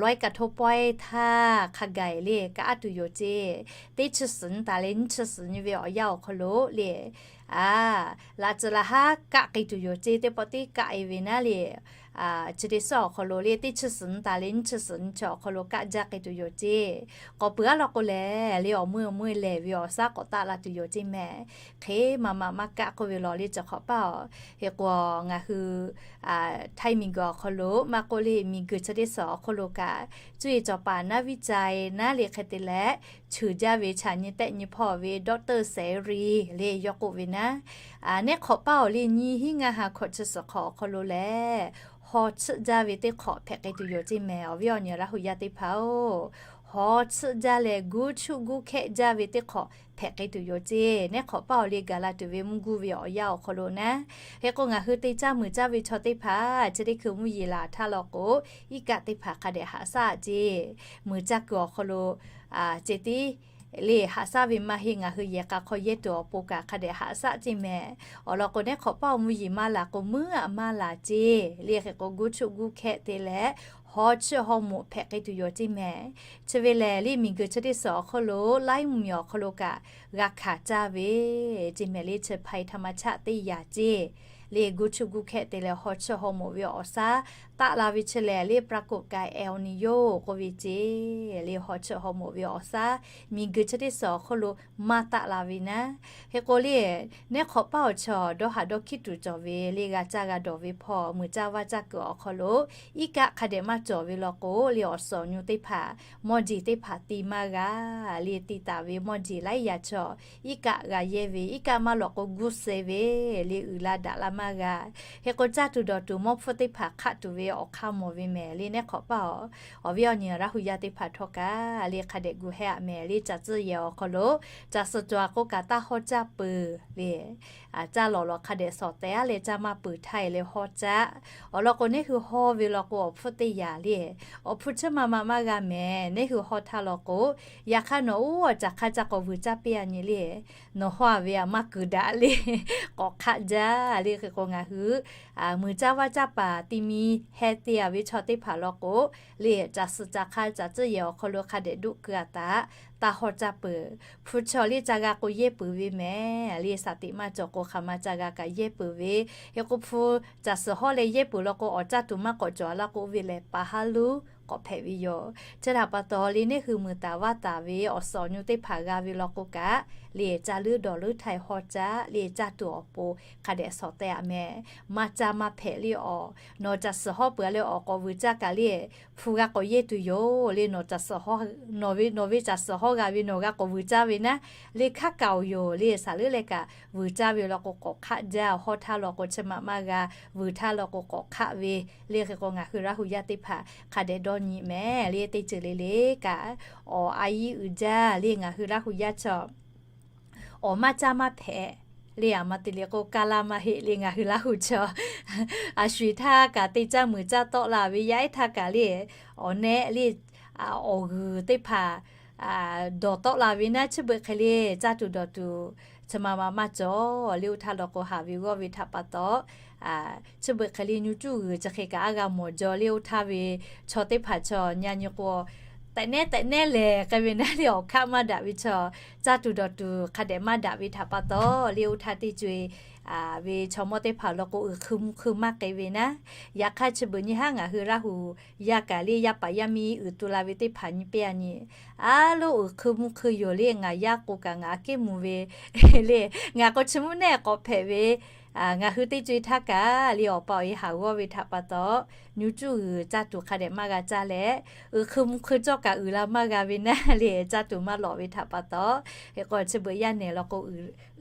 lawehˇ kaꞈ hto pawehˇ htaˇ hk'a gaˬ le kaˆ aˉ tuˬ yoˬ ceˇ. Teˇ chi suhˍ nyi taˍ leh nyiˇ chi suhˍ nyi ve awˬ yanˇ awˬ hk'aw lo le, a, laꞈ tcuh laꞈ haˉ kaˆ k'ai tuˬ yoˬ ceˇ. Teˇ pawˆ tiˉ kaˆ-e ve naˉ le, chi teˇ suhˍ awˬ hk'aw lo le teˇ chi suhˍ nyi taˍ leh nyiˇ chi suhˍ nyi chi awˬ hk'aw lo kaˆ jaˇ k'ai tuˬ yoˬ ceˇ. K'awꞈ peuˬ aˉ law k'o lehˬ le, awˬ meuˇ awˬ meuˇ lehˬ ve awˬ shaˉ k'awꞈ taˆ la tuˬ yoˬ ceˇ mehˍ. Hk'e maˇ maˇ maˇ kaˆ k'oˆ ve law le, ciˬ hk'awꞈ paˇ-oˬ. Hk'e k'o, ngaˬ hui Htaiˇ miˬguiˬ awˬ hk'aw lo maˇ k'oˆ le, miˬguiˬ chi teˇ suhˍ awˬ hk'aw lo kaꞈ, cuˇ yiˍ cawˬ paˍ naˉ viˉ ca-e naˉ le hk'e te leh, cheuˬ jaˇ ve chaꞈ nyi tehˆ nyi hpawˇ ve ดอกเตอร์ เสรี le yawˇ k'oˆ ve naˉ, neˉ hk'awꞈ paˇ awˬ le nyiˇ hinˉ ngaˇ ha hkawꞈ chi suhˍ hk'awꞈ awˬ hk'aw lo lehˬ, haw tsuhˆ jaˇ ve teˇ hk'awꞈ hpehꞈ k'ai tuˬ yoˬ ceˇ mehˍ. Awˬ viˉ awˬ nyi Laˇ hu yaˇ teˇ hpaˍ-oˬ, haw tsuhˆ jaˇ leh guˇ chuˆ guˇ hkehˆ jaˇ ve teˇ hk'awꞈ hpehꞈ k'ai tuˬ yoˬ ceˇ. Neˉ hk'awꞈ paˇ awˬ le gaˬ la tuˬ ve mvuhˇ guˇ ve awˬ yanˇ awˬ hk'aw lo naˉ, hk'e k'o ngaˬ hui te caˇ muiˬ caˇ ve chaw teˇ hpaˍ chi teˇ hkui mvuhˇ yeˬ laˬ htaˇ law k'o, iˉ kaˆ teˇ hpaˍ hk'a dehꞈ haꞈ shaˆ ceˇ. Muiˬ caˇ kuiˬ awˬ hk'aw lo ceh tiˉ le haꞈ shaˆ ve maˇ heˆ, ngaˬ hui yehˬ k'a hk'aw yehˇ tuˬ awˬ pon kaꞈ hk'a dehꞈ haꞈ shaˆ ceˇ mehˍ. Awˬ lawn k'o, neˉ hk'awꞈ paˇ awˬ mvuhˇ yeˬ maˇ laˬ k'o, muiˉ aꞈ maˇ laˬ ceˇ le. Hk'e k'o, guˇ chuˆ guˇ hkehˆ te leh haw tsuhˆ haw moꞈ hpehꞈ k'ai tuˬ yoˬ ceˇ mehˍ. Chi ve lehˬ le, miˬguiˬ chi teˇ suhˍ awˬ hk'aw lo Laiˉ mvuhˇmiˬ awˬ hk'aw lo kaꞈ g'a hkanˍ caˇ ve ceˇ mehˍ le, chi ภัยธรรมชาติ teˇ yaꞈ ceˇ le. Guˇ chuˆ guˇ hkehˆ te leh haw tsuhˆ haw moꞈ ve awˬ shaˉ taˆ la ve chi lehˬ le, ปรากฏการณ์ El Niño k'oˆ ve ceˇ le. Haw tsuhˆ haw moꞈ ve awˬ shaˉ miˬguiˬ chi teˇ suhˍ awˬ hk'aw lo maˇ taˆ la ve naˉ, hk'e k'o le, neˉ hk'awꞈ paˇ awˬ chaw dawˇ haˍ dawˇ hkiˉ tuˬ cawˬ ve le, g'a caˇ g'a dawˬ ve hpawˇ muiˬ caˇ vaˇ caˇ kuiˬ awˬ hk'aw lo iˉ kaˆ hk'a dehꞈ maˇ cawˬ ve law k'o le, awˬ suhˍ awˬ nyu teˇ hpaˍ mawˇ jeˬ teˇ hpaˍ ti maˇ g'a le. Ti taˍ ve mawˇ jeˬ laiˉ yaꞈ chaw iˉ kaˆ g'a yehˇ ve, iˉ kaˆ maˇ lawꞈ k'o guˇ suh ve le, uiˍ la daꞈ la maˇ g'a. Hk'e k'o, caˇ tuˬ dawˬ tuˬ mawˇ hpfuhˇ teˇ hpaˍ hk'aˆ tuˬ ve awˬ hk'aˇ mawˬ ve mehˍ le, neˉ hk'awꞈ paˇ awˬ, awˬ viˉ awˬ nyi Laˇ hu yaˇ teˇ hpaˍ htawˇ kaꞈ le hk'a dehꞈ gu hehˇ aꞈ mehˍ le. Caˬ tcuhˇ yehˬ awˬ hk'aw lo caˬ suhˍ cawˬ a k'o kaꞈ taˇ hawˇ caˇ peuˬ le. Caˇ lawˬ lawˬ hk'a dehꞈ shawˍ tehˍ aˉ leh caˇ maˇ peuˬ htaˇ e leh hawˇ caˇ. Awˬ lawn k'o, neˉ hui hawˇ ve law k'o, awˬ hpfuhˇ teˇ yaꞈ le, awˬ hpfuhˇ tsuhˇ ma ma maˇ g'a mehˍ. Neˉ hui hawˇ htaˇ law k'o, yaꞈ hk'aˇ nawˬ oˇ awˬ caˬ hk'a caˇ k'awꞈ vuiˬ caˇ piˇ a nyi le, nawˬ hawˇ a ve aꞈ maˇ kuiˬ daꞈ le, k'awꞈ hk'aˆ jaˇ le. Hk'e k'o ngaˬ hui muiˬ caˇ vaˇ caˇ paˍ ti mi heh te a ve chaw teˇ hpaˍ law k'o, le caˬ suhˍ caˬ hk'a caˬ tcuhˉ yehˬ awˬ hk'aw lo hk'a dehꞈ doˆ keu a taꞈ taˇ hawˇ caˇ peuˬ. Hpu chaw le ca g'a k'o yehˇ peuˬ ve mehˍ. Le shaˍ tiꞈ maˇ cawˬ k'o hk'aˬ ma ca g'a kaꞈ yehˇ peuˬ ve. Hk'e k'o hpu caˬ suhˍ hawˇ leh yehˇ peuˬ law k'o awˬ caˇ tuˬ maˇ k'awꞈ cawˬ a laˇ k'o oˇ ve lehˬ, paˍ haˉ luˉ k'awꞈ hpehꞈ ve yoˬ. Chi htaꞈ pa taw le neˇ hui muiˬ taˍ vaˇ taˍ ve awˬ suhˍ awˬ nyu teˇ hpaˍ g'a ve law k'o kaꞈ, le caˇ leuˉ dawˬ leuˉ htaiˇ hawˇ caˇ, le caˇ tuˬ awˬ pon hk'a dehꞈ shawˍ teh a mehˍ. Maˇ caˇ maˇ hpehꞈ le awˬ, nawˬ caˬ suhˍ hawˇ peuˬ a le awˬ k'awꞈ vuiˬ caˇ kaꞈ le hpu g'a k'awꞈ yehˇ tuˬ yoˬ. Le nawˬ caˬ suhˍ hawˇ, nawˬ ve, nawˬ ve caˬ suhˍ hawˇ g'a ve nawˬ g'a k'awꞈ vuiˬ caˇ ve naˉ, le hkaˉ kaꞈ oˬ yoˬ. Le shaˍ leuˉ leh kaꞈ vuiˬ caˇ ve law k'o k'awꞈ hk'aˆ jaˇ. Hawˇ htaˇ law k'o chi ma maˇ g'a, vuiˬ htaˇ law k'o k'awꞈ hk'aˆ ve. Le hk'e k'o ngaˬ hui Laˇ hu yaˇ teˇ hpaˍ hk'a dehꞈ dawˇ nyi mehˍ. Le teˇ ceuˬ le le kaꞈ awˬ a yiˉ uiˍ jaˇ. Le ngaˬ hui Laˇ hu yaˇ chaw awˬ maˇ caˇ maˇ hpehꞈ. Le aˬ ma te le k'o kaˇ laˇ maˇ heˆ. Le ngaˬ hui Laˇ hu chaw a shu eˬ htaˇ kaꞈ te caˇ muiˬ caˇ tawˆ la ve, yaˇ ehˉ htaˇ kaꞈ le awˬ nehˆ le awˬ g'uiˬ teˇ hpaˍ dawˬ tawˆ la ve naˉ, chi beuꞈ hk'e le caˇ tuˬ dawˬ tuˬ chi ma ma maˇ cawˬ. Le oˇ htaˇ law k'o haꞈ ve g'awˇ ve htaꞈ pa taw, chi beuꞈ hk'e le nyu cuˇ g'uiˬ chi hk'e kaꞈ a g'a mawˬ jaw. Le oˇ htaˇ ve chaw teˇ hpaˍ chaw nyi nyi k'o, tehꞈ nehˉ tehꞈ nehˉ lehˬ k'ai ve naˉ le awˬ hkaˆ maˇ daꞈ ve chaw, caˇ tuˬ dawˬ tuˬ hk'a dehꞈ maˇ daꞈ ve htaꞈ pa taw, le oˇ htaˇ teˇ co e ve chaw mawˇ teˇ hpaˍ law k'o uiˍ hkui mvuh hkui maˇ k'ai ve naˉ. Yaꞈ hk'aˇ chi beuꞈ nyi haˉ ngaˬ hui Laˇ hu yaˇ kaꞈ le yaˇ paˍ yaˇ miˇ uiˍ tu la ve teˇ hpaˍ nyi peˇ a nyi, a loˉ uiˍ hkui mvuh hkui yoˬ. Le ngaˬ yaˇ k'o kaꞈ ngaˬ aꞈ kehˉ mvuh ve le, ngaˬ k'o chi mvuhˇ nehˆ k'awꞈ hpehꞈ ve, ngaˬ hui teˇ co e htaˇ kaꞈ le awˬ pa awˬ e haꞈ g'awˇ ve htaꞈ pa taw, nyu cuˇ g'uiˬ caˇ tuˬ hk'a dehꞈ maˇ g'a caˇ leh, uiˍ hkui mvuh hkui cawˇ kaꞈ uiˍ la maˇ g'a ve naˉ le caˇ tuˬ maˇ lawꞈ ve htaꞈ pa taw, hk'e k'o chi beuꞈ yaˇ nehˬ law k'o uiˍ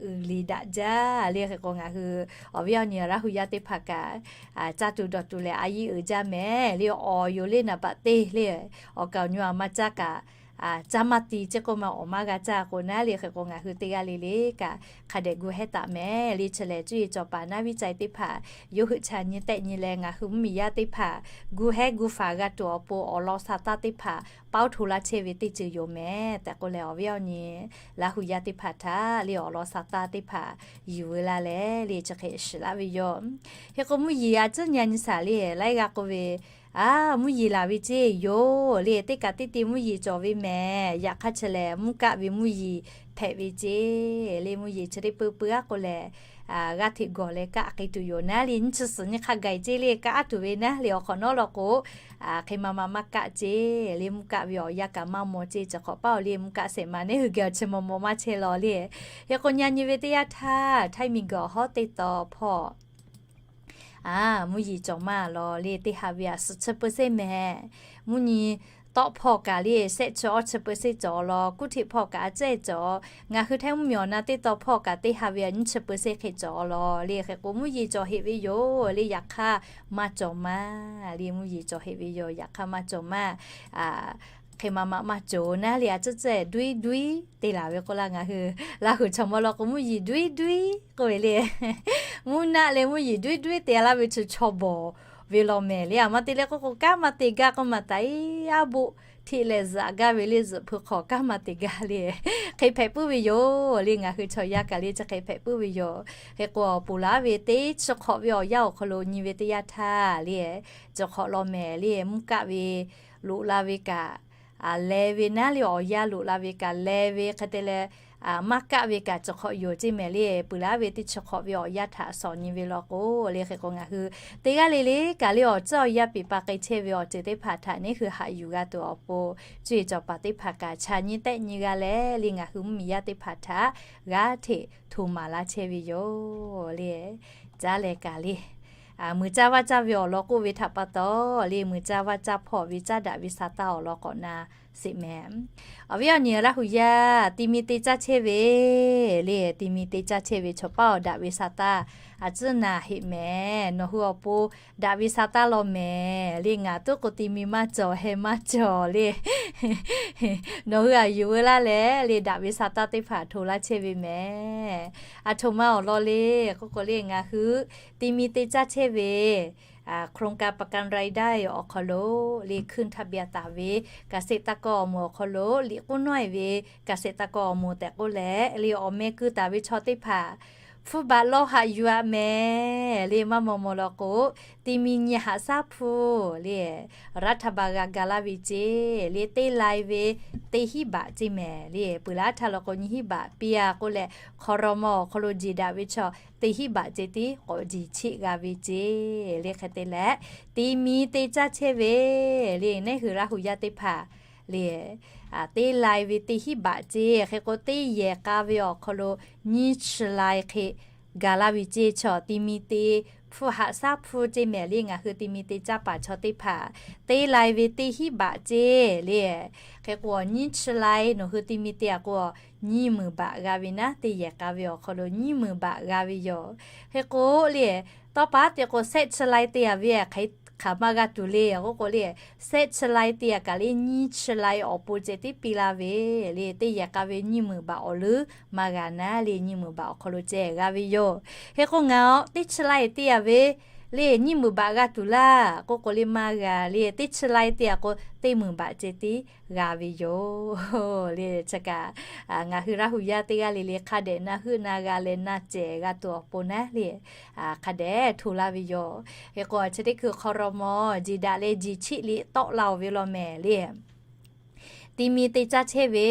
liꞈ daꞈ jaˇ. Le hk'e k'o ngaˬ hui awˬ viˉ awˬ nyi Laˇ hu yaˇ teˇ hpaˍ kaꞈ caˇ tuˬ dawˬ tuˬ lehˬ a yiˉ uiˍ jaˇ mehˍ. Le awˬ yoˬ le naˍ baꞈ te le awˬ kaˍ awˬ nyu aˬ maˇ caˇ kaꞈ caˇ maˇ ti ceˇ k'oˆ ma awˬ maˇ g'a caˇ k'o naˉ. Le hk'e k'o ngaˬ hui teˇ g'aˇ le le kaꞈ hk'a dehꞈ gu hehˉ taˍ mehˍ. Le chi lehˬ cuˇ yiˍ cawˬ paˍ naˉ viˉ ca e teˇ hpaˍ yawˇ hui chaꞈ nyi tehˆ nyi leh ngaˬ hui mvuhˇmiˬ yaˇ teˇ hpaˍ gu hehˉ gu faˍ g'a tuˬ awˬ pon awˬ lawn sa taˇ teˇ hpaˍ paoˇ hto laˇ chehˇ ve teˇ ceuˬ yoˬ mehˍ tehꞈ k'oˆ leh awˬ viˉ awˬ nyi Laˇ hu yaˇ teˇ hpaˍ htaꞈ le awˬ lawn sa taˇ teˇ hpaˍ yuˬ veu laˇ leh le chi hk'e shiˍ laˇ ve yoˬ. Hk'e k'o mvuhˇ yeˬ a tcuhˉ nyi a nyi shaˍ le laiˉ g'aˇ k'oˆ ve, a, mvuhˇ yeˬ laˬ ve ceˇ yoˬ. Le teˇ kaꞈ teˇ te mvuhˇ yeˬ cawˬ ve mehˍ. Yaꞈ hk'aˇ chi lehˬ mvuhˇ kaˆ ve mvuhˇ yeˬ hpehꞈ ve ceˇ. Le mvuhˇ yeˬ chi teˇ peu peu aˉ k'oˆ lehˬ, g'aˇ hteꞈ gawˬ leh kaˆ k'ai tuˬ yoˬ naˉ le nyiˇ chi suhˍ nyiˇ hk'a gaˬ e ceˇ le kaˆ aˉ tuˬ ve naˉ le awˬ hk'awꞈ nawˉ law k'o, hk'e ma ma maˇ kaˆ ceˇ. Le mvuhˇ kaˆ ve awˬ yanˇ kaꞈ maˇ maw ceˇ. Chi hk'awꞈ paˉ awˬ le mvuhˇ kaˆ shehˍ ma neˇ hui geh awˬ chi maw maw maˇ chehˇ law le. Hk'e k'o nyi a nyi ve teˇ yanˇ htaˇ Htaiˇ miˬguiˬ awˬ hawˉ teˇ taw hpawˇ a, mvuhˇ yeˬ cawˬ maˇ law le teˇ ha ve a suhˍ chi peu seˇ mehˍ. Mvuhˇ nyi tawˆ hpawˇ kaꞈ le shehˆ chi awˇ chi peu seˇ cawˬ law, kuˉ hteꞈ hpawˇ kaꞈ a cehˇ cawˬ. Ngaˬ hui Htaiˇ mvuhˇmiˬ awˬ na teˇ taw hpawˇ kaꞈ teˇ ha ve a nyiˇ chi peu seˇ hk'e cawˬ law le. Hk'e k'o mvuhˇ yeˬ cawˬ heꞈ ve yoˬ le. Yaꞈ hk'aˇ maˇ cawˬ maˇ le. Mvuhˇ yeˬ cawˬ heꞈ ve yoˬ. Yaꞈ hk'aˇ maˇ cawˬ maˇ hk'e ma ma maˇ cawˬ naˉ le. A tcuhˉ tcuhˉ duiˉ duiˉ te laˬ ve k'oˆ laˇ. Ngaˬ hui Laˇ hu chaw mawˇ law k'o mvuhˇ yeˬ duiˉ duiˉ k'oˆ ve le. Mvuhˇ naˆ leh mvuhˇ yeˬ duiˉ duiˉ te laˇ ve chi chaw bawˬ ve law mehˍ le. Aˬ ma te leh k'oˆ k'o kanˉ maˇ te gaˇ k'oˆ ma taˍ iˉ aˉ boˆ hteꞈ leh zuhꞈ gaˇ ve le. Zuhꞈ hpu hk'awꞈ kanˉ maˇ te gaˇ le. Hk'e hpehꞈ puiˉ ve yoˬ le. Ngaˬ hui chaw yaˇ kaꞈ le chi hk'e hpehꞈ puiˉ ve yoˬ. Hk'e k'o awˬ ponˬ laˬ ve teˇ chi hk'awꞈ ve awˬ yanˇ awˬ hk'aw lo nyi ve teˇ yanˇ htaˇ le, chi hk'awꞈ law mehˍ le mvuhˇ kaˆ ve loꞈ la ve kaꞈ le ve naˉ le awˬ yanˇ loꞈ la ve kaꞈ le ve hk'e te leh maˇ kaˆ ve kaꞈ chi hk'awꞈ yoˬ ceˇ mehˍ le. Ponˬ laˬ ve teˇ chi hk'awꞈ ve awˬ yanˇ htaꞈ shawˍ nyi ve law k'o le. Hk'e k'o ngaˬ hui teˇ g'aˇ le le kaꞈ le awˬ tcuhˉ awˬ yanˇ peˍ pa k'ai chehˇ ve awˬ ceuˬ teˇ hpaˍ htaꞈ neˇ hui haꞈ yuˬ g'a tuˬ awˬ pon cuˇ yiˍ cawˬ paˍ teˇ hpaˍ kaꞈ chaꞈ nyi tehˆ nyi g'a leh le ngaˬ hui mvuhˇmiˬ yaˇ teˇ hpaˍ htaꞈ g'aˇ hteꞈ htoꞈ maˍ laˇ chehˇ ve yoˬ le. Caˇ leh kaꞈ le muiˬ caˇ vaˇ caˇ ve awˬ lawn k'oˆ ve htaꞈ pa taw le muiˬ caˇ vaˇ caˇ hpawˇ ve caˇ daꞈ ve sa taˇ awˬ lawn k'awꞈ na sheˍ mehˍ. Awˬ viˉ awˬ nyi Laˇ hu yaˇ ti mi te caˇ chehˇ ve le, ti mi te caˇ chehˇ ve chaw paˉ awˬ daꞈ ve sa taˇ a tcuhˉ na heꞈ mehˍ. Nawˬ hui awˬ pon daꞈ ve sa taˇ law mehˍ le. Ngaˬ tuˉ k'o ti mi maˇ cawˬ heh maˇ cawˬ le. Nawˬ hui aꞈ yuˬ veu laˇ leh le daꞈ ve sa taˇ teˇ hpaˍ hto laˇ chehˇ ve mehˍ. Aˬ htoꞈ ma awˬ lawn le k'oˆ k'o le ngaˬ hui ti mi te caˇ chehˇ ve โครงการประกันรายได้ awˬ hk'aw lo le ขึ้นทะเบียน taˍ ve เกษตรกร awˬ moˍ awˬ hk'aw lo liꞈ k'oˆ nawˉ e ve เกษตรกร awˬ moˍ tehꞈ k'oˆ leh le awˬ meh keu taˍ ve chaw teˇ hpaˍ Hpu baꞈ lawˇ haꞈ yuˬ-a mehˍ le. Maˇ maw maw law k'o, ti mi nyi haꞈ shaˉ hpu le, รัฐบาล g'a ga laˇ ve ceˇ le, teˇ lai ve teˇ hinˉ baꞈ ceˇ mehˍ le. Peuˬ laˇ htaˇ law k'o, nyiˇ hinˉ baꞈ piˇ-a k'oˆ leh, hk'aw raw maw awˬ hk'aw lo jeˬ daꞈ ve chaw teˇ hinˉ baꞈ ceˇ tiˉ k'awꞈ jeˬ cheˆ g'a ve ceˇ le. Hk'e te leh, ti mi te caˇ chehˇ ve le, neˇ hui Laˇ hu yaˇ teˇ hpaˍ le, teˇ lai ve teˇ hinˉ baꞈ ceˇ. Hk'e k'o, teˇ yehˬ k'a ve awˬ hk'aw lo nyiˇ chi lai hk'e ga laˇ ve ceˇ. Chaw ti mi te hpu haꞈ shaˉ hpu ceˇ mehˍ le. Ngaˬ hui ti mi te caˇ paˍ chaw teˇ hpaˍ, teˇ lai ve teˇ hinˉ baꞈ ceˇ le. Hk'e k'o, nyiˇ chi lai nawˬ hui ti mi te-a k'o, nyiˇ meunˍ baꞈ g'a ve naˉ, teˇ yehˬ k'a ve awˬ hk'aw lo nyiˇ meunˍ baꞈ g'a ve yoˬ. Hk'e k'o le, tawˇ pa te k'o, shehˆ chi lai te-a ve hk'aˬ ma g'a tuˬ le k'oˆ k'o le, shehˆ chi lai te-a kaꞈ le, nyiˇ chi lai awˬ pon ceh tiˉ piˇ laˇ ve le. Teˇ yehˬ k'a ve nyiˇ meunˍ baꞈ awˬ leuˉ maˇ g'a naˉ le, nyiˇ meunˍ baꞈ awˬ hk'aw lo ceh g'a ve yoˬ. Hk'e k'o, ngaˬ-aˬ teˇ chi lai te-a ve le, nyiˇ meunˍ baꞈ g'a tuˬ laˇ k'oˆ k'o le, maˇ g'a le. Teˇ chi lai te-a k'o, teˇ meunˍ baꞈ ceh tiˉ g'a ve yoˬ le. Chi kaꞈ, ngaˬ hui Laˇ hu yaˇ teˇ g'aˇ le le hk'a dehꞈ na heuˆ na g'a leh na cehˬ g'a tuˬ awˬ pon naˉ le, hk'a dehꞈ hto laˇ ve yoˬ. Hk'e k'o, chi teˇ hkui hk'aw raw maw jeˬ daꞈ leh jeˬ cheˆ liꞈ tawˆ la-oˬ ve law mehˍ le. Ti mi te caˇ chehˇ ve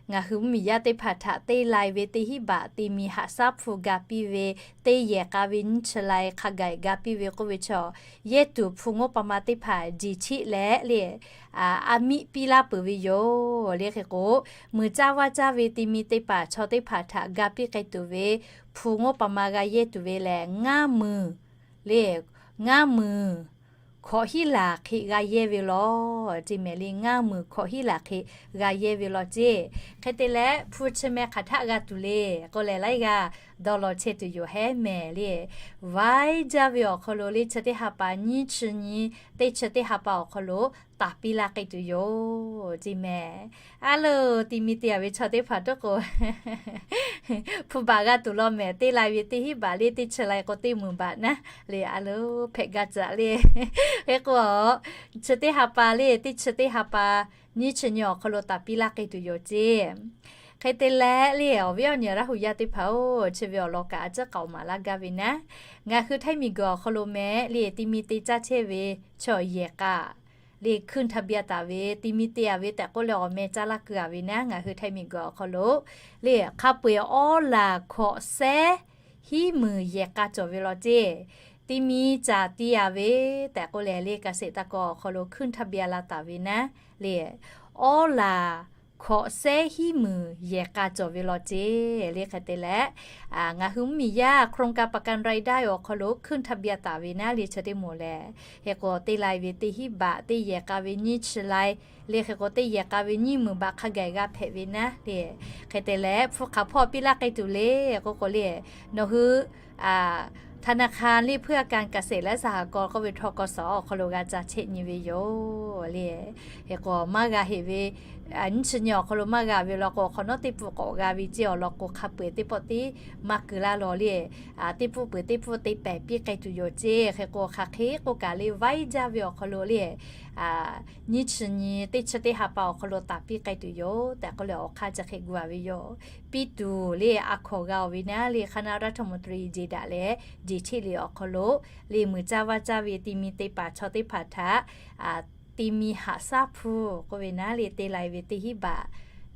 ngaˬ hui mvuhˇmiˬ yaˇ teˇ hpaˍ htaꞈ teˇ lai ve teˇ hinˉ baꞈ ti mi haꞈ shaˉ hpu ga piˇ ve, teˇ yehˬ k'a ve nyiˇ chi lai hk'a gaˬ ga piˇ ve k'oˆ ve chaw, yehˇ tuˬ hpu ngoˉ pa ma teˇ hpaˍ jeˬ cheˆ leh le, a miˆ piˇ laˇ peuˬ ve yoˬ le. Hk'e k'o, muiˬ caˇ vaˇ caˇ ve ti mi te paˍ chaw teˇ hpaˍ htaꞈ ga piˇ k'ai tuˬ ve hpu ngoˉ pa ma g'a yehˇ tuˬ ve lehˬ, ngaˇ meunˍ le, ngaˇ meunˍ hkawꞈ hinˉ laˬ hk'e g'a yehˇ ve law ceˇ mehˍ le. Ngaˇ meunˍ hkawꞈ hinˉ laˬ hk'e g'a yehˇ ve law ceˇ. Hk'e te leh, hpu chi meh hk'aˬ htaˆ g'a tuˬ le k'oˆ leh, laiˉ g'aˇ dawˇ law chehˇ tuˬ yoˬ hehˉ mehˍ le. Vaiˉ jaˇ ve awˬ hk'aw lo le, chi teˇ ha pa nyiˇ chi nyi, teˇ chi teˇ ha pa awˬ hk'aw lo taˍ piˇ laˇ k'ai tuˬ yoˬ ceˇ mehˍ. A loˬ, ti mi te-a ve chaw teˇ hpaˍ tawˇ k'o, hpu baꞈ g'a tuˬ law mehˍ. Teˇ lai ve teˇ hinˉ baꞈ le, teˇ chi lai k'o teˇ meunˍ baꞈ naˉ le. A loˬ, hpehꞈ gaˇ caꞈ le. Hk'e k'o, chi teˇ ha pa le, teˇ chi teˇ ha pa nyiˇ chi nyi awˬ hk'aw lo taˍ piˇ laˇ k'ai tuˬ yoˬ ceˇ. Hk'e te leh le, awˬ viˉ awˬ nyi Laˇ hu yaˇ teˇ hpaˍ-oˬ, chi ve awˬ lawn kaꞈ a ciˉ k'aoˍ maˍ laˇ gaˇ ve naˉ, ngaˬ hui Htaiˇ miˬguiˬ awˬ hk'aw lo mehˍ le, ti mi te caˇ chehˇ ve chaw yehˬ k'a le, hkunˇ htaˇ biˇ a taˍ ve, ti mi te-a ve tehꞈ k'oˆ leh awˬ meh caˇ laˇ keu-a ve naˉ, ngaˬ hui Htaiˇ miˬguiˬ awˬ hk'aw lo le, hk'a peu-eˬ awˉ laˬ hkawꞈ sehˉ hiˉ meunˍ yehˬ k'a cawˬ ve law ceˇ. Ti mi caˍ ti-a ve tehꞈ k'oˆ leh le, เกษตรกร awˬ hk'aw lo hkunˇ htaˇ biˇ a la taˍ ve naˉ le, awˉ laˬ hkawꞈ sehˉ hiˉ meunˍ yehˬ k'a cawˬ ve law ceˇ le. Hk'e te leh, ngaˬ hui mvuhˇmiˬ yaˇ โครงการประกันรายได้ awˬ hk'aw lo hkunˇ htaˇ biˇ a taˍ ve naˉ le, chi teˇ moˍ lehˬ, hk'e k'o, teˇ lai ve teˇ hinˉ baꞈ, teˇ yehˬ k'a ve nyiˇ chi lai le, hk'e k'o, teˇ yehˬ k'a ve nyiˇ meunˍ baꞈ hk'a gaˬ g'a hpehꞈ ve naˉ le. Hk'e te leh, hpu hk'aˬ hpawˇ piˇ laˇ k'ai tuˬ le k'oˆ k'o le, nawˬ hui ธนาคาร le, เพื่อการเกษตรและสหกรณ์ k'oˆ ve ธ.ก.ส. awˬ hk'aw lo g'a ca chehˇ nyi ve yoˬ le. Hk'e k'o, maˇ g'a heꞈ ve nyiˇ chi nyi awˬ hk'aw lo maˇ g'a ve law k'o, hk'awꞈ nawˉ teˇ pfuhˆ k'awꞈ g'a ve ceˇ awˬ lawn k'o, hk'a peu-eˬ teˇ pawˆ tiˉ maˇ keu laˇ law le. Teˇ pfuhˆ peuˬ teˇ pfuhˆ te pehˍ piˇ k'ai tuˬ yoˬ ceˇ. Hk'e k'o, hk'aˬ hk'e k'oˆ kaꞈ le, vaiˉ jaˇ ve awˬ hk'aw lo le, nyiˇ chi nyi, teˇ chi teˇ ha pa awˬ hk'aw lo taˍ piˇ k'ai tuˬ yoˬ tehꞈ k'oˆ leh, awˬ hk'aˇ chi hk'e gu-a ve yoˬ. Piˇ tuˬ le, a hkawˍ g'a-oˬ ve naˉ le, คณะรัฐมนตรี jeˬ daꞈ leh jeˬ cheˆ le awˬ hk'aw lo le, muiˬ caˇ vaˇ caˇ ve ti mi te paˍ chaw teˇ hpaˍ htaꞈ ti mi haꞈ shaˉ hpu k'oˆ ve naˉ le, teˇ lai ve teˇ hinˉ baꞈ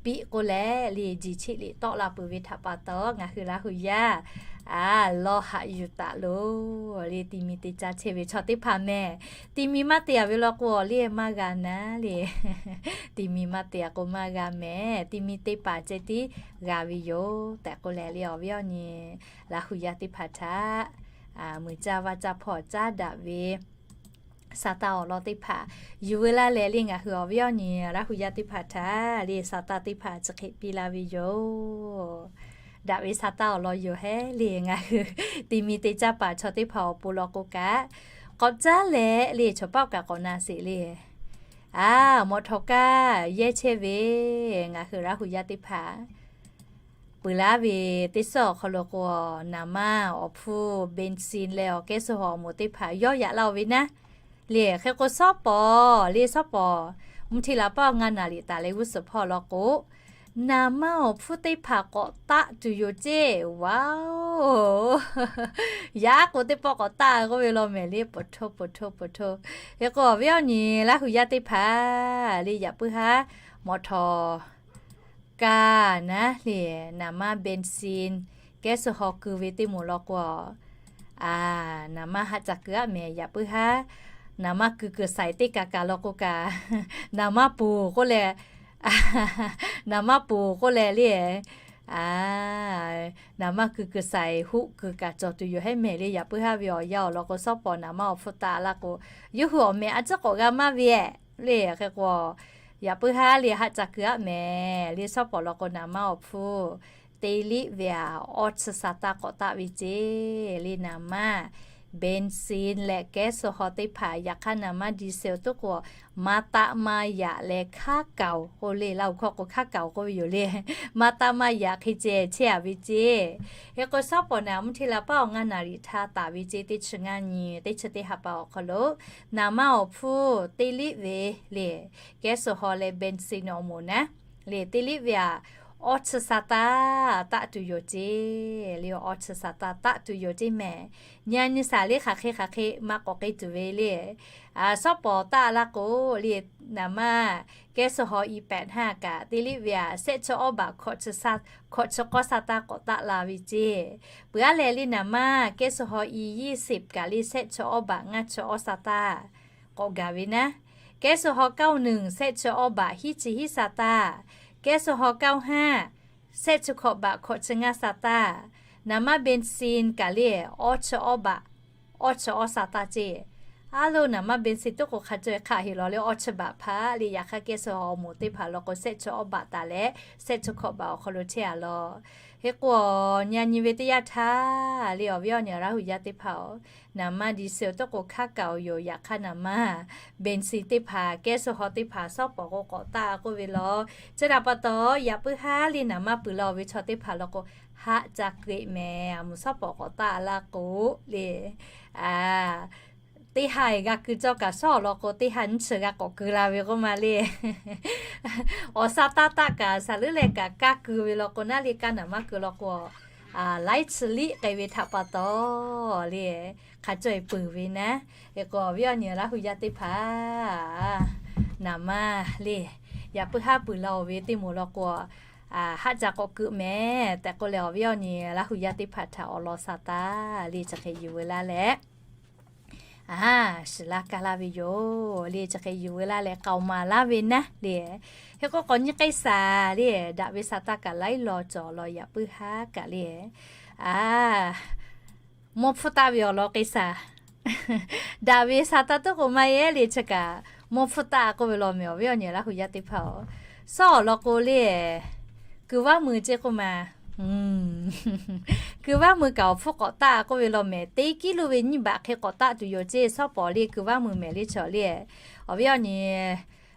piˇ k'oˆ leh le, jeˬ cheˆ liꞈ tawˆ la peuˬ ve htaꞈ pa taw, ngaˬ hui Laˇ hu yaˇ a lawˇ haꞈ yuˬ taˍ loˬ le. Ti mi te caˇ chehˇ ve chaw teˇ hpaˍ mehˍ, ti mi maˇ te-a ve law k'o, awˬ liˇ maˇ g'a naˉ le. Ti mi maˇ te-a k'o maˇ g'a mehˍ. Ti mi te paˍ ceh tiˉ g'a ve yoˬ tehꞈ k'oˆ leh le, awˬ viˉ awˬ nyi Laˇ hu yaˇ teˇ hpaˍ htaꞈ muiˬ caˇ vaˇ caˇ hpawˇ caˉ daꞈ ve sa taˇ awˬ lawn teˇ hpaˍ yuˬ veu laˇ leh le, ngaˬ hui awˬ viˉ awˬ nyi Laˇ hu yaˇ teˇ hpaˍ htaꞈ le, sa taˇ teˇ hpaˍ chi hk'e piˇ laˇ ve yoˬ. Daꞈ ve sa taˇ awˬ lawn yoˬ hehˉ le. Ngaˬ hui ti mi te caˇ paˍ chaw teˇ hpaˍ awˬ pon law k'o kaꞈ, k'awꞈ caˉ leh le, chaw paˆ kaꞈ k'awꞈ na sheˍ le. A, mawꞈ htawꞈ kaˇ yehˇ chehˇ ve ngaˬ hui Laˇ hu yaˇ teˇ hpaˍ peuˬ laˇ ve teˇ suhˉ awˬ hk'aw lo k'o, naˍ manˇ awˬ hpfuhˇ เบนซิน leh awˬ แก๊สโซฮอล์ awˬ moˍ teˇ hpaˍ yawˇ yaꞈ laˇ-oˬ ve naˉ le. Hk'e k'o, shawˉ pawˍ le, shawˉ pawˍ mvuhˇ hti laˬ paˆ ngaˇ naˍ liꞈ taˍ leh g'uˇ suhˍ hpawˇ law k'o, Naˍ manˇ awˬ hpfuhˇ teˇ hpaˍ k'awꞈ taˆ tuˬ yoˬ ceˇ. Wow, yaꞈ k'o teˇ pawˆ k'awꞈ taˆ k'oˆ ve law mehˍ le, ปวดท้อง ปวดท้อง ปวดท้อง. Hk'e k'o awˬ viˉ awˬ nyi Laˇ hu yaˇ teˇ hpaˍ le, yaꞈ puiˉ haˉ mawꞈ htawˍ kaˇ naˉ le, naˍ manˇ เบนซิน แก๊สโซฮอล์ keu ve teˇ moˍ law k'o, a, naˍ manˇ haˆ ca keu aˆ mehˍ. Yaꞈ puiˉ haˉ naˍ manˇ keu kuiˬ shaiˍ teˇ kaˬ kaˬ law k'o kaꞈ, naˍ manˇ poˬ k'oˆ leh, naˍ manˇ poˬ k'oˆ leh le, a, naˍ manˇ keu kuiˬ shaiˍ hoˆ kuiˬ kaꞈ cawˬ tuˬ yoˬ hehˉ mehˍ le. Yaꞈ puiˉ haˉ ve awˬ yanˇ awˬ lawn k'o, shawˉ pawˍ naˍ manˇ awˬ hpfuhˇ taˆ laˇ k'o, yawˇ hui awˬ mehˍ a ciˉ k'awꞈ g'a maˇ ve le. Hk'e k'o, yaꞈ puiˉ haˉ le haˆ ca keu aˆ mehˍ le. Shawˉ pawˍ law k'o naˍ manˇ awˬ hpfuhˇ teˇ liˆ ve aꞈ awˇ chi sa taˇ k'awꞈ taˆ ve ceˇ le. Naˍ manˇ เบนซิน leh แก๊สโซฮอล์ teˇ hpaˍ, yaꞈ hk'aˇ naˍ manˇ ดีเซล tuˉ k'o, maˇ taˆ maˇ yaꞈ leh hkaˉ kaoˍ k'oˆ le, Laˇ hu hkawˇ k'o hkaˉ kaoˍ k'oˆ ve yoˬ le. Maˇ taˆ maˇ yaꞈ hk'e ceh chehˇ a ve ceˇ. Hk'e k'o shawˉ pawˍ naˍ mvuhˇ hteˇ la paˉ awˬ ngaˇ naˍ riˍ htaˇ taˍ ve ceˇ, teˇ chi ngaˇ nyi teˇ chi teˇ ha pa awˬ hk'aw lo, naˍ manˇ awˬ hpfuhˇ teˇ liˆ ve le, แก๊สโซฮอล์ leh เบนซิน awˬ moˍ naˉ le, teˇ liˆ ve aꞈ awˇ chi sa taˇ taˆ tuˬ yoˬ ceˇ le. Awˇ chi sa taˇ taˆ tuˬ yoˬ ceˇ mehˍ. Nyi a nyi shaˍ le, hk'aˬ hk'e hk'aˬ hk'e maˇ k'awꞈ k'e tuˬ ve le. A, shawˉ pawˍ taˆ laˇ k'o le, naˍ manˇ แก๊สโซฮอล์ E แปดห้า kaꞈ teˇ liˆ ve aꞈ shehˆ chi awˇ baꞈ hkawꞈ chi k'awˇ sa taˇ k'awꞈ taˆ la ve ceˇ. Peuˬ aˉ leh le naˍ manˇ แก๊สโซฮอล์ E ยี่สิบ kaꞈ le shehˆ chi awˇ baꞈ ngaˇ chi awˇ sa taˇ k'awꞈ gaˬ ve naˉ. แก๊สโซฮอล์ เก้าหนึ่ง shehˆ chi awˇ baꞈ hiˉ chi hiˉ sa taˇ. แก๊สโซฮอล์ เก้าห้า shehˆ chi hkawꞈ baꞈ hkawꞈ chi ngaˇ sa taˇ. Naˍ manˇ เบนซิน kaꞈ le awˇ chi awˇ baꞈ awˇ chi awˇ sa taˇ ceˇ. A lo, naˍ manˇ เบนซิน tuˉ k'o hk'a caweh hk'aˆ heˍ law le, awˇ chi baꞈ hpaˇ le. Yaꞈ hk'aˇ แก๊สโซฮอล์ awˬ moˍ teˇ hpaˍ law k'o shehˆ chi awˇ baꞈ taˍ leh shehˆ chi hkawꞈ baꞈ awˬ hk'aw lo chehˇ a law. Hk'e k'o, nyi a nyi ve teˇ yanˇ htaˇ le, awˬ viˉ awˬ nyi Laˇ hu yaˇ teˇ hpaˍ-oˬ, naˍ manˇ ดีเซล tuˉ k'o hkaˉ kaoˍ yoˬ. Yaꞈ hk'aˇ naˍ manˇ เบนซิน teˇ hpaˍ, แก๊สโซฮอล์ teˇ hpaˍ shawˉ pawˍ k'o k'awꞈ taˆ k'oˆ ve law. Chi htaꞈ pa taw, yaꞈ puiˉ haˉ le naˍ manˇ peuˬ la-oˬ ve chaw teˇ hpaˍ law k'o, haˆ ca keu mehˍ. A moˍ shawˉ pawˍ k'awꞈ taˆ laˇ k'o le, a, teˇ ha g'a keu cawˇ kaꞈ, shawˉ awˬ lawn k'o teˇ ha nyiˇ chi g'a k'awꞈ keu la ve k'oˆ ma le. Awˬ sa taˇ taˆ kaꞈ, shaˍ leuˉ leh kaꞈ kaˇ keu ve law k'o, naˉ le kaˇ naˍ manˇ keu law k'o, a, laiˉ chi liˆ k'ai ve htaꞈ pa taw le, hk'a caweh peuˬ ve naˉ. Hk'e k'o, awˬ viˉ awˬ nyi Laˇ hu yaˇ teˇ hpaˍ, naˍ manˇ le, yaꞈ puiˉ haˉ peuˬ la-oˬ ve teˇ moˍ law k'o, a, haˆ ca k'awꞈ keu mehˍ tehꞈ k'oˆ leh, awˬ viˉ awˬ nyi Laˇ hu yaˇ teˇ hpaˍ htaꞈ awˬ lawn sa taˇ le chi hk'e yuˬ veu laˇ leh, a, shiˍ laˇ kaˇ laˇ ve yoˬ le. Chi hk'e yuˬ veu laˇ leh k'aoˍ maˍ laˇ ve naˉ le. Hk'e k'o, k'awꞈ nyi k'ai shaˍ le, daꞈ ve sa taˇ kaꞈ laiˉ law cawˬ law, yaꞈ puiˉ haˉ kaꞈ le, a, mawˇ hpfuhˇ taˆ ve awˬ lawn k'ai shaˍ. Daꞈ ve sa taˇ tuˉ k'o maˇ heˆ le, chi kaꞈ mawˇ hpfuhˇ taˆ k'oˆ ve law mehˍ, awˬ viˉ awˬ nyi Laˇ hu yaˇ teˇ hpaˍ-oˬ. Shawˉ awˬ lawn k'o le, keu vaˇ mui ceˇ k'oˆ ma. Keu vaˇ mui kaꞈ awˬ hpfuhˇ k'awꞈ taˆ k'oˆ ve law mehˍ, teˇ kiˉ lo ve nyiˇ baꞈ hk'e k'awꞈ taˆ tuˬ yoˬ ceˇ. Shawˉ pawˍ le keu vaˇ mui mehˍ le chaw le, awˬ viˉ awˬ nyi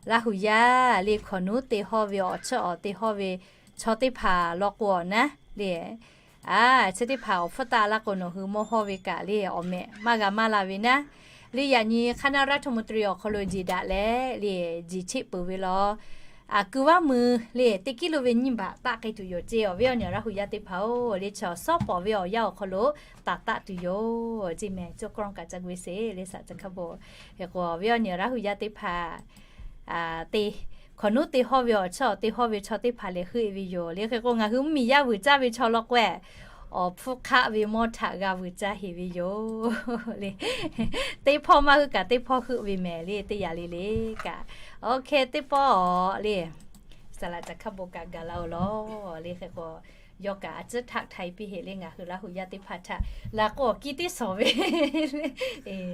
Laˇ hu yaˇ le, hkawnˍ nuˉ te hawˇ ve awˬ chiˉ awˬ te hawˇ ve chaw teˇ hpaˍ law k'o awˬ naˉ le, a, chi teˇ hpaˍ awˬ hpfuhˇ taˆ laˇ k'o, nawˬ hui mawˇ hawˇ ve kaꞈ le awˬ mehꞈ maˇ g'a maˇ la ve naˉ. Le yaꞈ nyi คณะรัฐมนตรี awˬ hk'aw lo jiˬ daꞈ leh le, jiˬ cheˆ peuˬ ve law. A, keu vaˇ mui le teˇ kiˉ lo ve nyiˇ baꞈ taˆ k'ai tuˬ yoˬ ceˇ. Awˬ viˉ awˬ nyi Laˇ hu yaˇ teˇ hpaˍ-oˬ, le chaw shawˉ pawˍ ve awˬ yanˇ awˬ hk'aw lo taˍ taˆ tuˬ yoˬ ceˇ mehˍ. Cawˇ kawˇ kaꞈ ca gu e sheˍ le, saˍ ca hkaˇ bon. Hk'e k'o, awˬ viˉ awˬ nyi Laˇ hu yaˇ teˇ hpaˍ, te, hkawnˍ nuˉ te hawˇ ve awˬ chiˉ awˬ te hawˇ ve chaw teˇ hpaˍ lehˬ heuˆ e ve yoˬ le. Hk'e k'o, ngaˬ hui mvuhˇmiˬ yaˇ vuiˬ caˇ ve chaw law k'o, awˬ hpfuhˇ hk'aˆ ve mawˇ htaꞈ g'a vuiˬ caˇ heˍ ve yoˬ le. Teˇ hpawˇ maˇ heuˆ kaꞈ teˇ hpawˇ heuˆ ve mehˍ le, teˇ yanˇ le le kaꞈ. Oˇ hk'e teˇ pawˆ le, saˍ laꞈ ca hkaˇ bon kaꞈ gaˬ la-oˬ law le. Hk'e k'o, yawˇ kaꞈ a ciˉ htaˆ htaiˍ piˇ heˍ le, ngaˬ hui Laˇ hu yaˇ teˇ hpaˍ htaꞈ laˬ k'o awˬ kiˇ teˇ shawˍ ve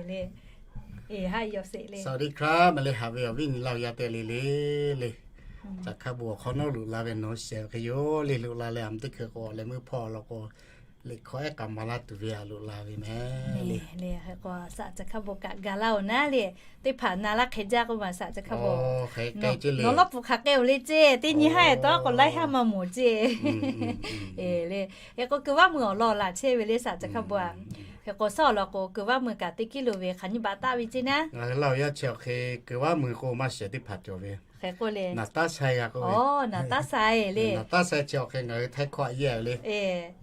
le. Eˬ, haˆ yawˇ sheˍ le. สวัสดีครับ mehˍ le, haꞈ ve awˬ viˉ awˬ nyi Laˇ hu yaˇ teˇ le le le. Ca hkaˇ bon awˬ hk'awꞈ nawˉ loꞈ la ve nawˬ shehˍ hk'e yoˬ le. Loꞈ la leh a mvuhˇ teˇ hkui k'o leh meuˇ hpawˇ law k'o, liꞈ hkawˇ ehˉ k'aꞈ maˍ laˇ tuˬ ve a loꞈ la ve mehˍ le. Hk'e k'o, saˍ ca hkaˇ bon kaꞈ gaˬ la-oˬ naˉ le. Teˇ hpaˍ na laˇ hk'e jaˇ k'oˆ ma, saˍ ca hkaˇ bon. Nawˬ lawˇ puˍ hk'aˬ k'ai-oˬ le ceˇ, teˇ nyi haˉ e tawˇ k'o laiˉ haˉ maˇ moˍ ceˇ. Eˬ le. Hk'e k'o, keu vaˇ mui awˬ lawn laˬ chehˇ ve le, saˍ ca hkaˇ bon a. Hk'e k'o, suhˉ awˬ lawn k'o, kuiˬ vaˇ meuˬ kaꞈ teˇ kiˇ lo ve hk'aˬ nyiˇ baꞈ taˆ ve ceˇ naˉ. Ngaˬ hui Laˇ huˍ yaˇ chi awˬ hk'e kuiˬ vaˇ meuˬ k'o maˇ shiˍ teˇ hpaˍ cawˬ ve. Hk'e k'o le, naˍ taˉ sai g'a k'oˆ ve. Naˍ taˉ sai le. Naˍ taˉ sai chi awˬ hk'e ngaˬ hui Htaiˇ hkawˇ a yehˇ ve le.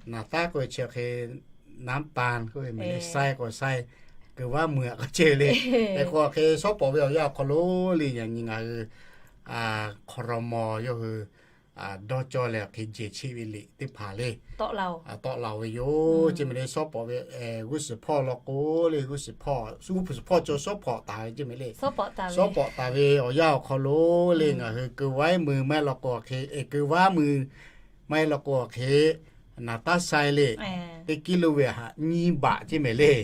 Naˍ taˉ k'oˆ ve chi awˬ hk'e น้ำตาล k'oˆ ve mehˍ le, sai k'o sai, kuiˬ vaˇ meuˬ a k'oˆ chehˇ ve le. Hk'e k'o, awˬ hk'e suhˉ pawˍ ve awˬ yanˇ awˬ hk'aw lo le, yaꞈ nyi ngaˬ hui hk'aw raw maw yawˇ hui dawˇ cawˇ leh awˬ hk'e jehˬ cheˆ ve liꞈ teˇ hpaˍ le, tawˆ la-oˬ ve yoˬ. Chi mehˍ le, suhˉ pawˍ ve g'uˇ suhˍ hpawˇ law k'o le, g'uˇ suhˍ hpawˇ, g'uˇ suhˍ hpawˇ cawˬ suhˉ pawˍ taˍ ve ceˇ mehˍ le. Suhˉ pawˍ taˍ ve awˬ yanˇ awˬ hk'aw lo le, ngaˬ hui kuiˬ vaˇ meuˬ maˇ heˆ law k'o awˬ hk'e, kuiˬ vaˇ meuˬ maˇ heˆ law k'o awˬ hk'e, naˍ taˉ sai le, teˇ kiˇ lo ve htaꞈ nyiˇ baꞈ ceˇ mehˍ le.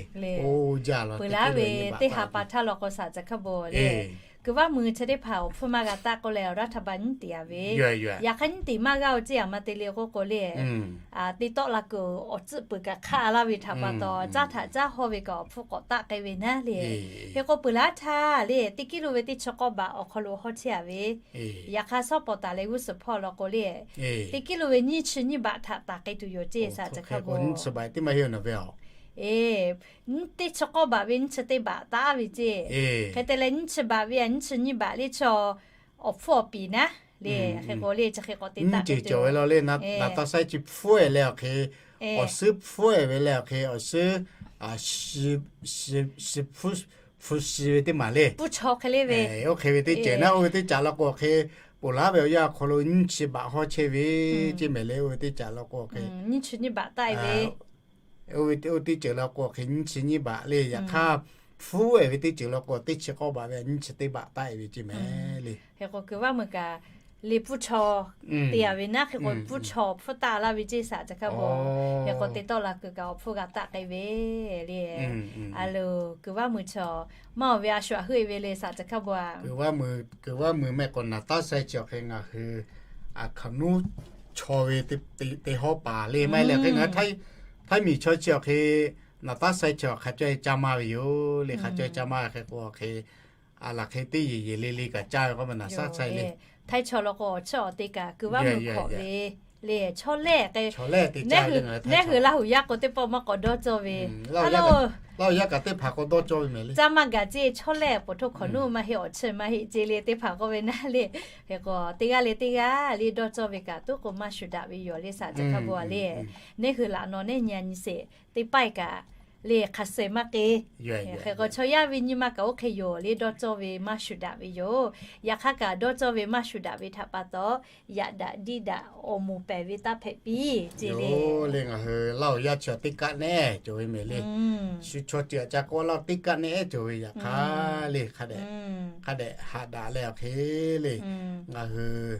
Oˇ jaˇ law, peuˬ laˉ ve teˇ ha pa htaˇ law k'o, saˍ caˬ hkaˇ bon le, kuiˬ vaˇ meuˬ chi teˇ hpaˍ awˬ hpfuhˇ maˇ g'a taˆ k'oˆ leh, awˬ raˇ htaꞈ ba nyiˉ teꞈ a ve, yaꞈ hk'aˇ nyiˉ teꞈ maˇ g'a-oˬ ceˇ, aˬ ma te le k'oˆ k'o le, teˇ tawˆ la kuiˬ awˬ tcuhˆ peuˬ kaꞈ hk'aˆ laˇ ve htaꞈ pa taw, caˉ htaꞈ caˉ hawˇ ve kaꞈ awˬ hpfuhˇ k'awꞈ taˆ k'ai ve naˉ le. Hk'e k'o, peuˬ laˉ htaˇ le, teˇ kiˇ lo ve teˇ chi k'awˇ baꞈ awˬ hk'aw lo hawˇ chehˇ a ve, yaꞈ hk'aˇ suhˉ pawˍ taˍ leh g'uˇ suhˍ hpawˇ law k'o le, teˇ kiˇ lo ve nyiˇ chi nyiˇ baꞈ htaꞈ taˍ k'ai tuˬ yoˬ ceˇ, saˍ caˬ hkaˇ bon. Eˬ, teˇ chi k'awˇ baꞈ ve nyiˇ chi teˇ baꞈ taˆ ve ceˇ. Hk'e te leh nyiˇ chi baꞈ ve a nyiˇ chi nyiˇ baꞈ le chaw awˬ hpfuhˇ awˬ piˍ naˉ le. Hk'e k'o le, chi hk'e k'awꞈ te taˆ ve cawˬ ve law le, naˍ taˉ sai chi hpfuhˇ-ehˍ leh awˬ hk'e, awˬ suhˉ hpfuhˇ-ehˍ ve leh awˬ hk'e, awˬ suhˉ shiˍ hpu shiˍ ve teˇ maˬ le, pfuhˇ chaw hk'e le ve, oˇ hk'e ve teˇ ceuˬ naˉ, oˇ ve teˇ caꞈ law k'o awˬ hk'e, peuˬ laˉ ve awˬ yanˇ awˬ hk'aw lo nyiˇ chi baꞈ hawˇ chehˇ ve ceˇ mehˍ le, oˇ ve teˇ caꞈ law k'o awˬ hk'e, nyiˇ chi nyiˇ baꞈ taˆ ve le. Oˇ ve teˇ ceuˬ law k'o awˬ hk'e nyiˇ chi nyiˇ baꞈ le, yaꞈ hk'aˇ hpfuhˇ-ehˍ ve teˇ ceuˬ law k'o teˇ chi k'awˇ baꞈ ve a nyiˇ chi teˇ baꞈ taˆ-e ve ceˇ mehˍ le. Hk'e k'o, kuiˬ vaˇ meuˬ kaꞈ le pfuhˇ chaw te a ve naˉ, hk'e k'o pfuhˇ chaw awˬ hpfuhˇ taˆ laˇ ve ceˇ, saˍ caˬ hkaˇ bon. Hk'e k'o, teˇ tawˆ la kuiˬ kaꞈ awˬ hpfuhˇ g'a taˆ k'ai ve le. A loˬ, kuiˬ vaˇ meuˬ chaw maˇ awˬ ve a shu aꞈ heuˆ-e ve le, saˍ caˬ hkaˇ bon a. Kuiˬ vaˇ meuˬ mehˆ k'o naˍ taˉ sai chi awˬ hk'e ngaˬ hui hkaoˍ nuˉ chaw ve teˇ hawˉ paˍ le maˇ heˆ leh hk'e ngaˬ hui Htaiˇ miˬ chaw chi awˬ hk'e naˍ taˉ sai chi awˬ hk'aˬ caweh ca maˇ ve yoˬ le, hk'aˬ caweh ca maˇ ve hk'e k'o awˬ hk'e, a laˬ hk'e teˇ yeˬ yeˬ le le kaꞈ caˇ ve k'o ma naˍ taˉ sai le. Htaiˇ chaw law k'o awˬ chiˇ awˬ te kaꞈ kuiˬ vaˇ meuˬ hk'awꞈ ve le, chaw lehˬ k'e, nehˉ hui Laˇ huˍ yaˇ k'o teˇ pawˆ maˇ k'awꞈ dawˇ cawˇ ve. Laˇ huˍ yaˇ kaꞈ teˇ hpaˍ k'awꞈ dawˇ cawˇ ve mehˍ le. Caˇ maˇ gaˬ ceˇ, chaw lehˬ peuˬ htaˇ hk'awꞈ nuˉ maˇ heˆ, awˬ chiˇ maˇ heˆ ceˇ le, teˇ hpaˍ k'oˆ ve naˉ le. Hk'e k'o, teˇ g'aˇ le teˇ g'aˇ le dawˇ cawˇ ve kaꞈ tuˉ k'o maˇ shuˍ daꞈ ve yoˬ le, saˍ caˬ hkaˇ bon a le. Nehˉ hui laꞈ naw nehˉ nyi a nyi sheˍ teˇ paiˇ kaꞈ le hk'aˬ suh maˇ k'e. Hk'e k'o, chaw yaˇ ve nyi ma kaꞈ oˇ hk'e yoˬ le, dawˇ cawˇ ve maˇ shuˍ daꞈ ve yoˬ. Yaꞈ hk'aˇ kaꞈ dawˇ cawˇ ve maˇ shuˍ daꞈ ve htaꞈ pa taw, yaꞈ daꞈ diˇ daꞈ awˬ moˍ pehˬ ve taˇ hpehꞈ piˇ ceˇ le. Ngaˬ hui Laˇ huˍ yaˇ chi teˇ kaˆ nehˉ cawˬ ve mehˍ le. Shu chaw ceuˬ aꞈ ca k'oˆ laˇ, teˇ kaˆ nehˉ cawˬ ve yaꞈ hk'aˇ le, hk'a dehꞈ haꞈ daꞈ leh awˬ hk'e le, ngaˬ hui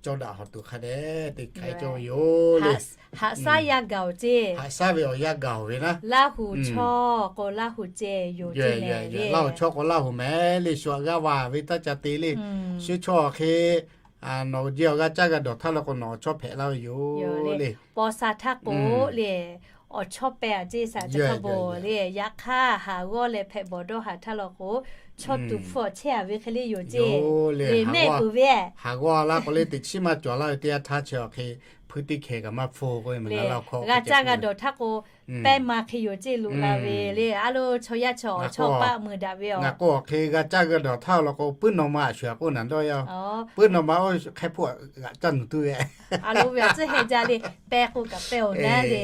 cawˇ daꞈ hawꞈ tuˬ hk'a dehꞈ te k'ai cawˇ ve yoˬ le. Haꞈ shaˉ yaˇ gaˬ-oˬ ceˇ. Haꞈ shaˉ ve awˬ yanˇ gaˬ-oˬ ve naˉ. Laˇ huˍ chaw k'o Laˇ huˍ ceh yoˬ ceˇ mehˍ le. Laˇ huˍ chaw k'o Laˇ huˍ mehˍ le, shu aꞈ g'aˇ va ve taˇ ca te le. Shu chaw awˬ hk'e nawˬ jeh awˬ g'a caˇ g'a dawˬ htaˇ law k'o nawˬ awˬ chawˇ hpehꞈ laˇ ve yoˬ le. Paw sha htaˇ k'o le, awˬ chawˇ pehˬ a ceˇ, saˍ caˬ hkaˇ bon le. Yaꞈ hk'aˇ haˍ g'awˇ leh hpehꞈ bawˬ dawˇ haˍ htaˇ law k'o, chaw tuˍ hpfuhˇ awˬ chehˇ a ve hk'e le yoˬ ceˇ. Le mehˆ peuˬ ve, haˍ g'awˇ laˇ k'o le teꞈ chiˉ maˇ cawˬ laˇ ve teˇ yanˇ htaˇ chi awˬ hk'e, hpuiˇ teˇ hkeh kaꞈ maˇ hpfuhˇ k'oˆ ve mehˍ le. G'a caˇ g'a dawˬ htaˇ k'o, pehˇ ma hk'e yoˬ ceˇ loꞈ la ve le. A lo, chaw yaˇ chaw awˬ chawˇ paˆ meuˬ daꞈ ve yoˬ. Ngaˬ k'o awˬ hk'e g'a caˇ g'a dawˬ htaˇ law k'o puiˉ naw ma a shuˍ a k'oˆ naˍ dawˇ yaˇ. Puiˉ naw ma oˇ hk'e hpfuhˇ g'aꞈ caˇ nuˬ tuˬ ve. A lo ve a tcuhˉ heh jaˇ le, pehˇ k'oˆ kaꞈ pehˇ-oˬ naˉ le.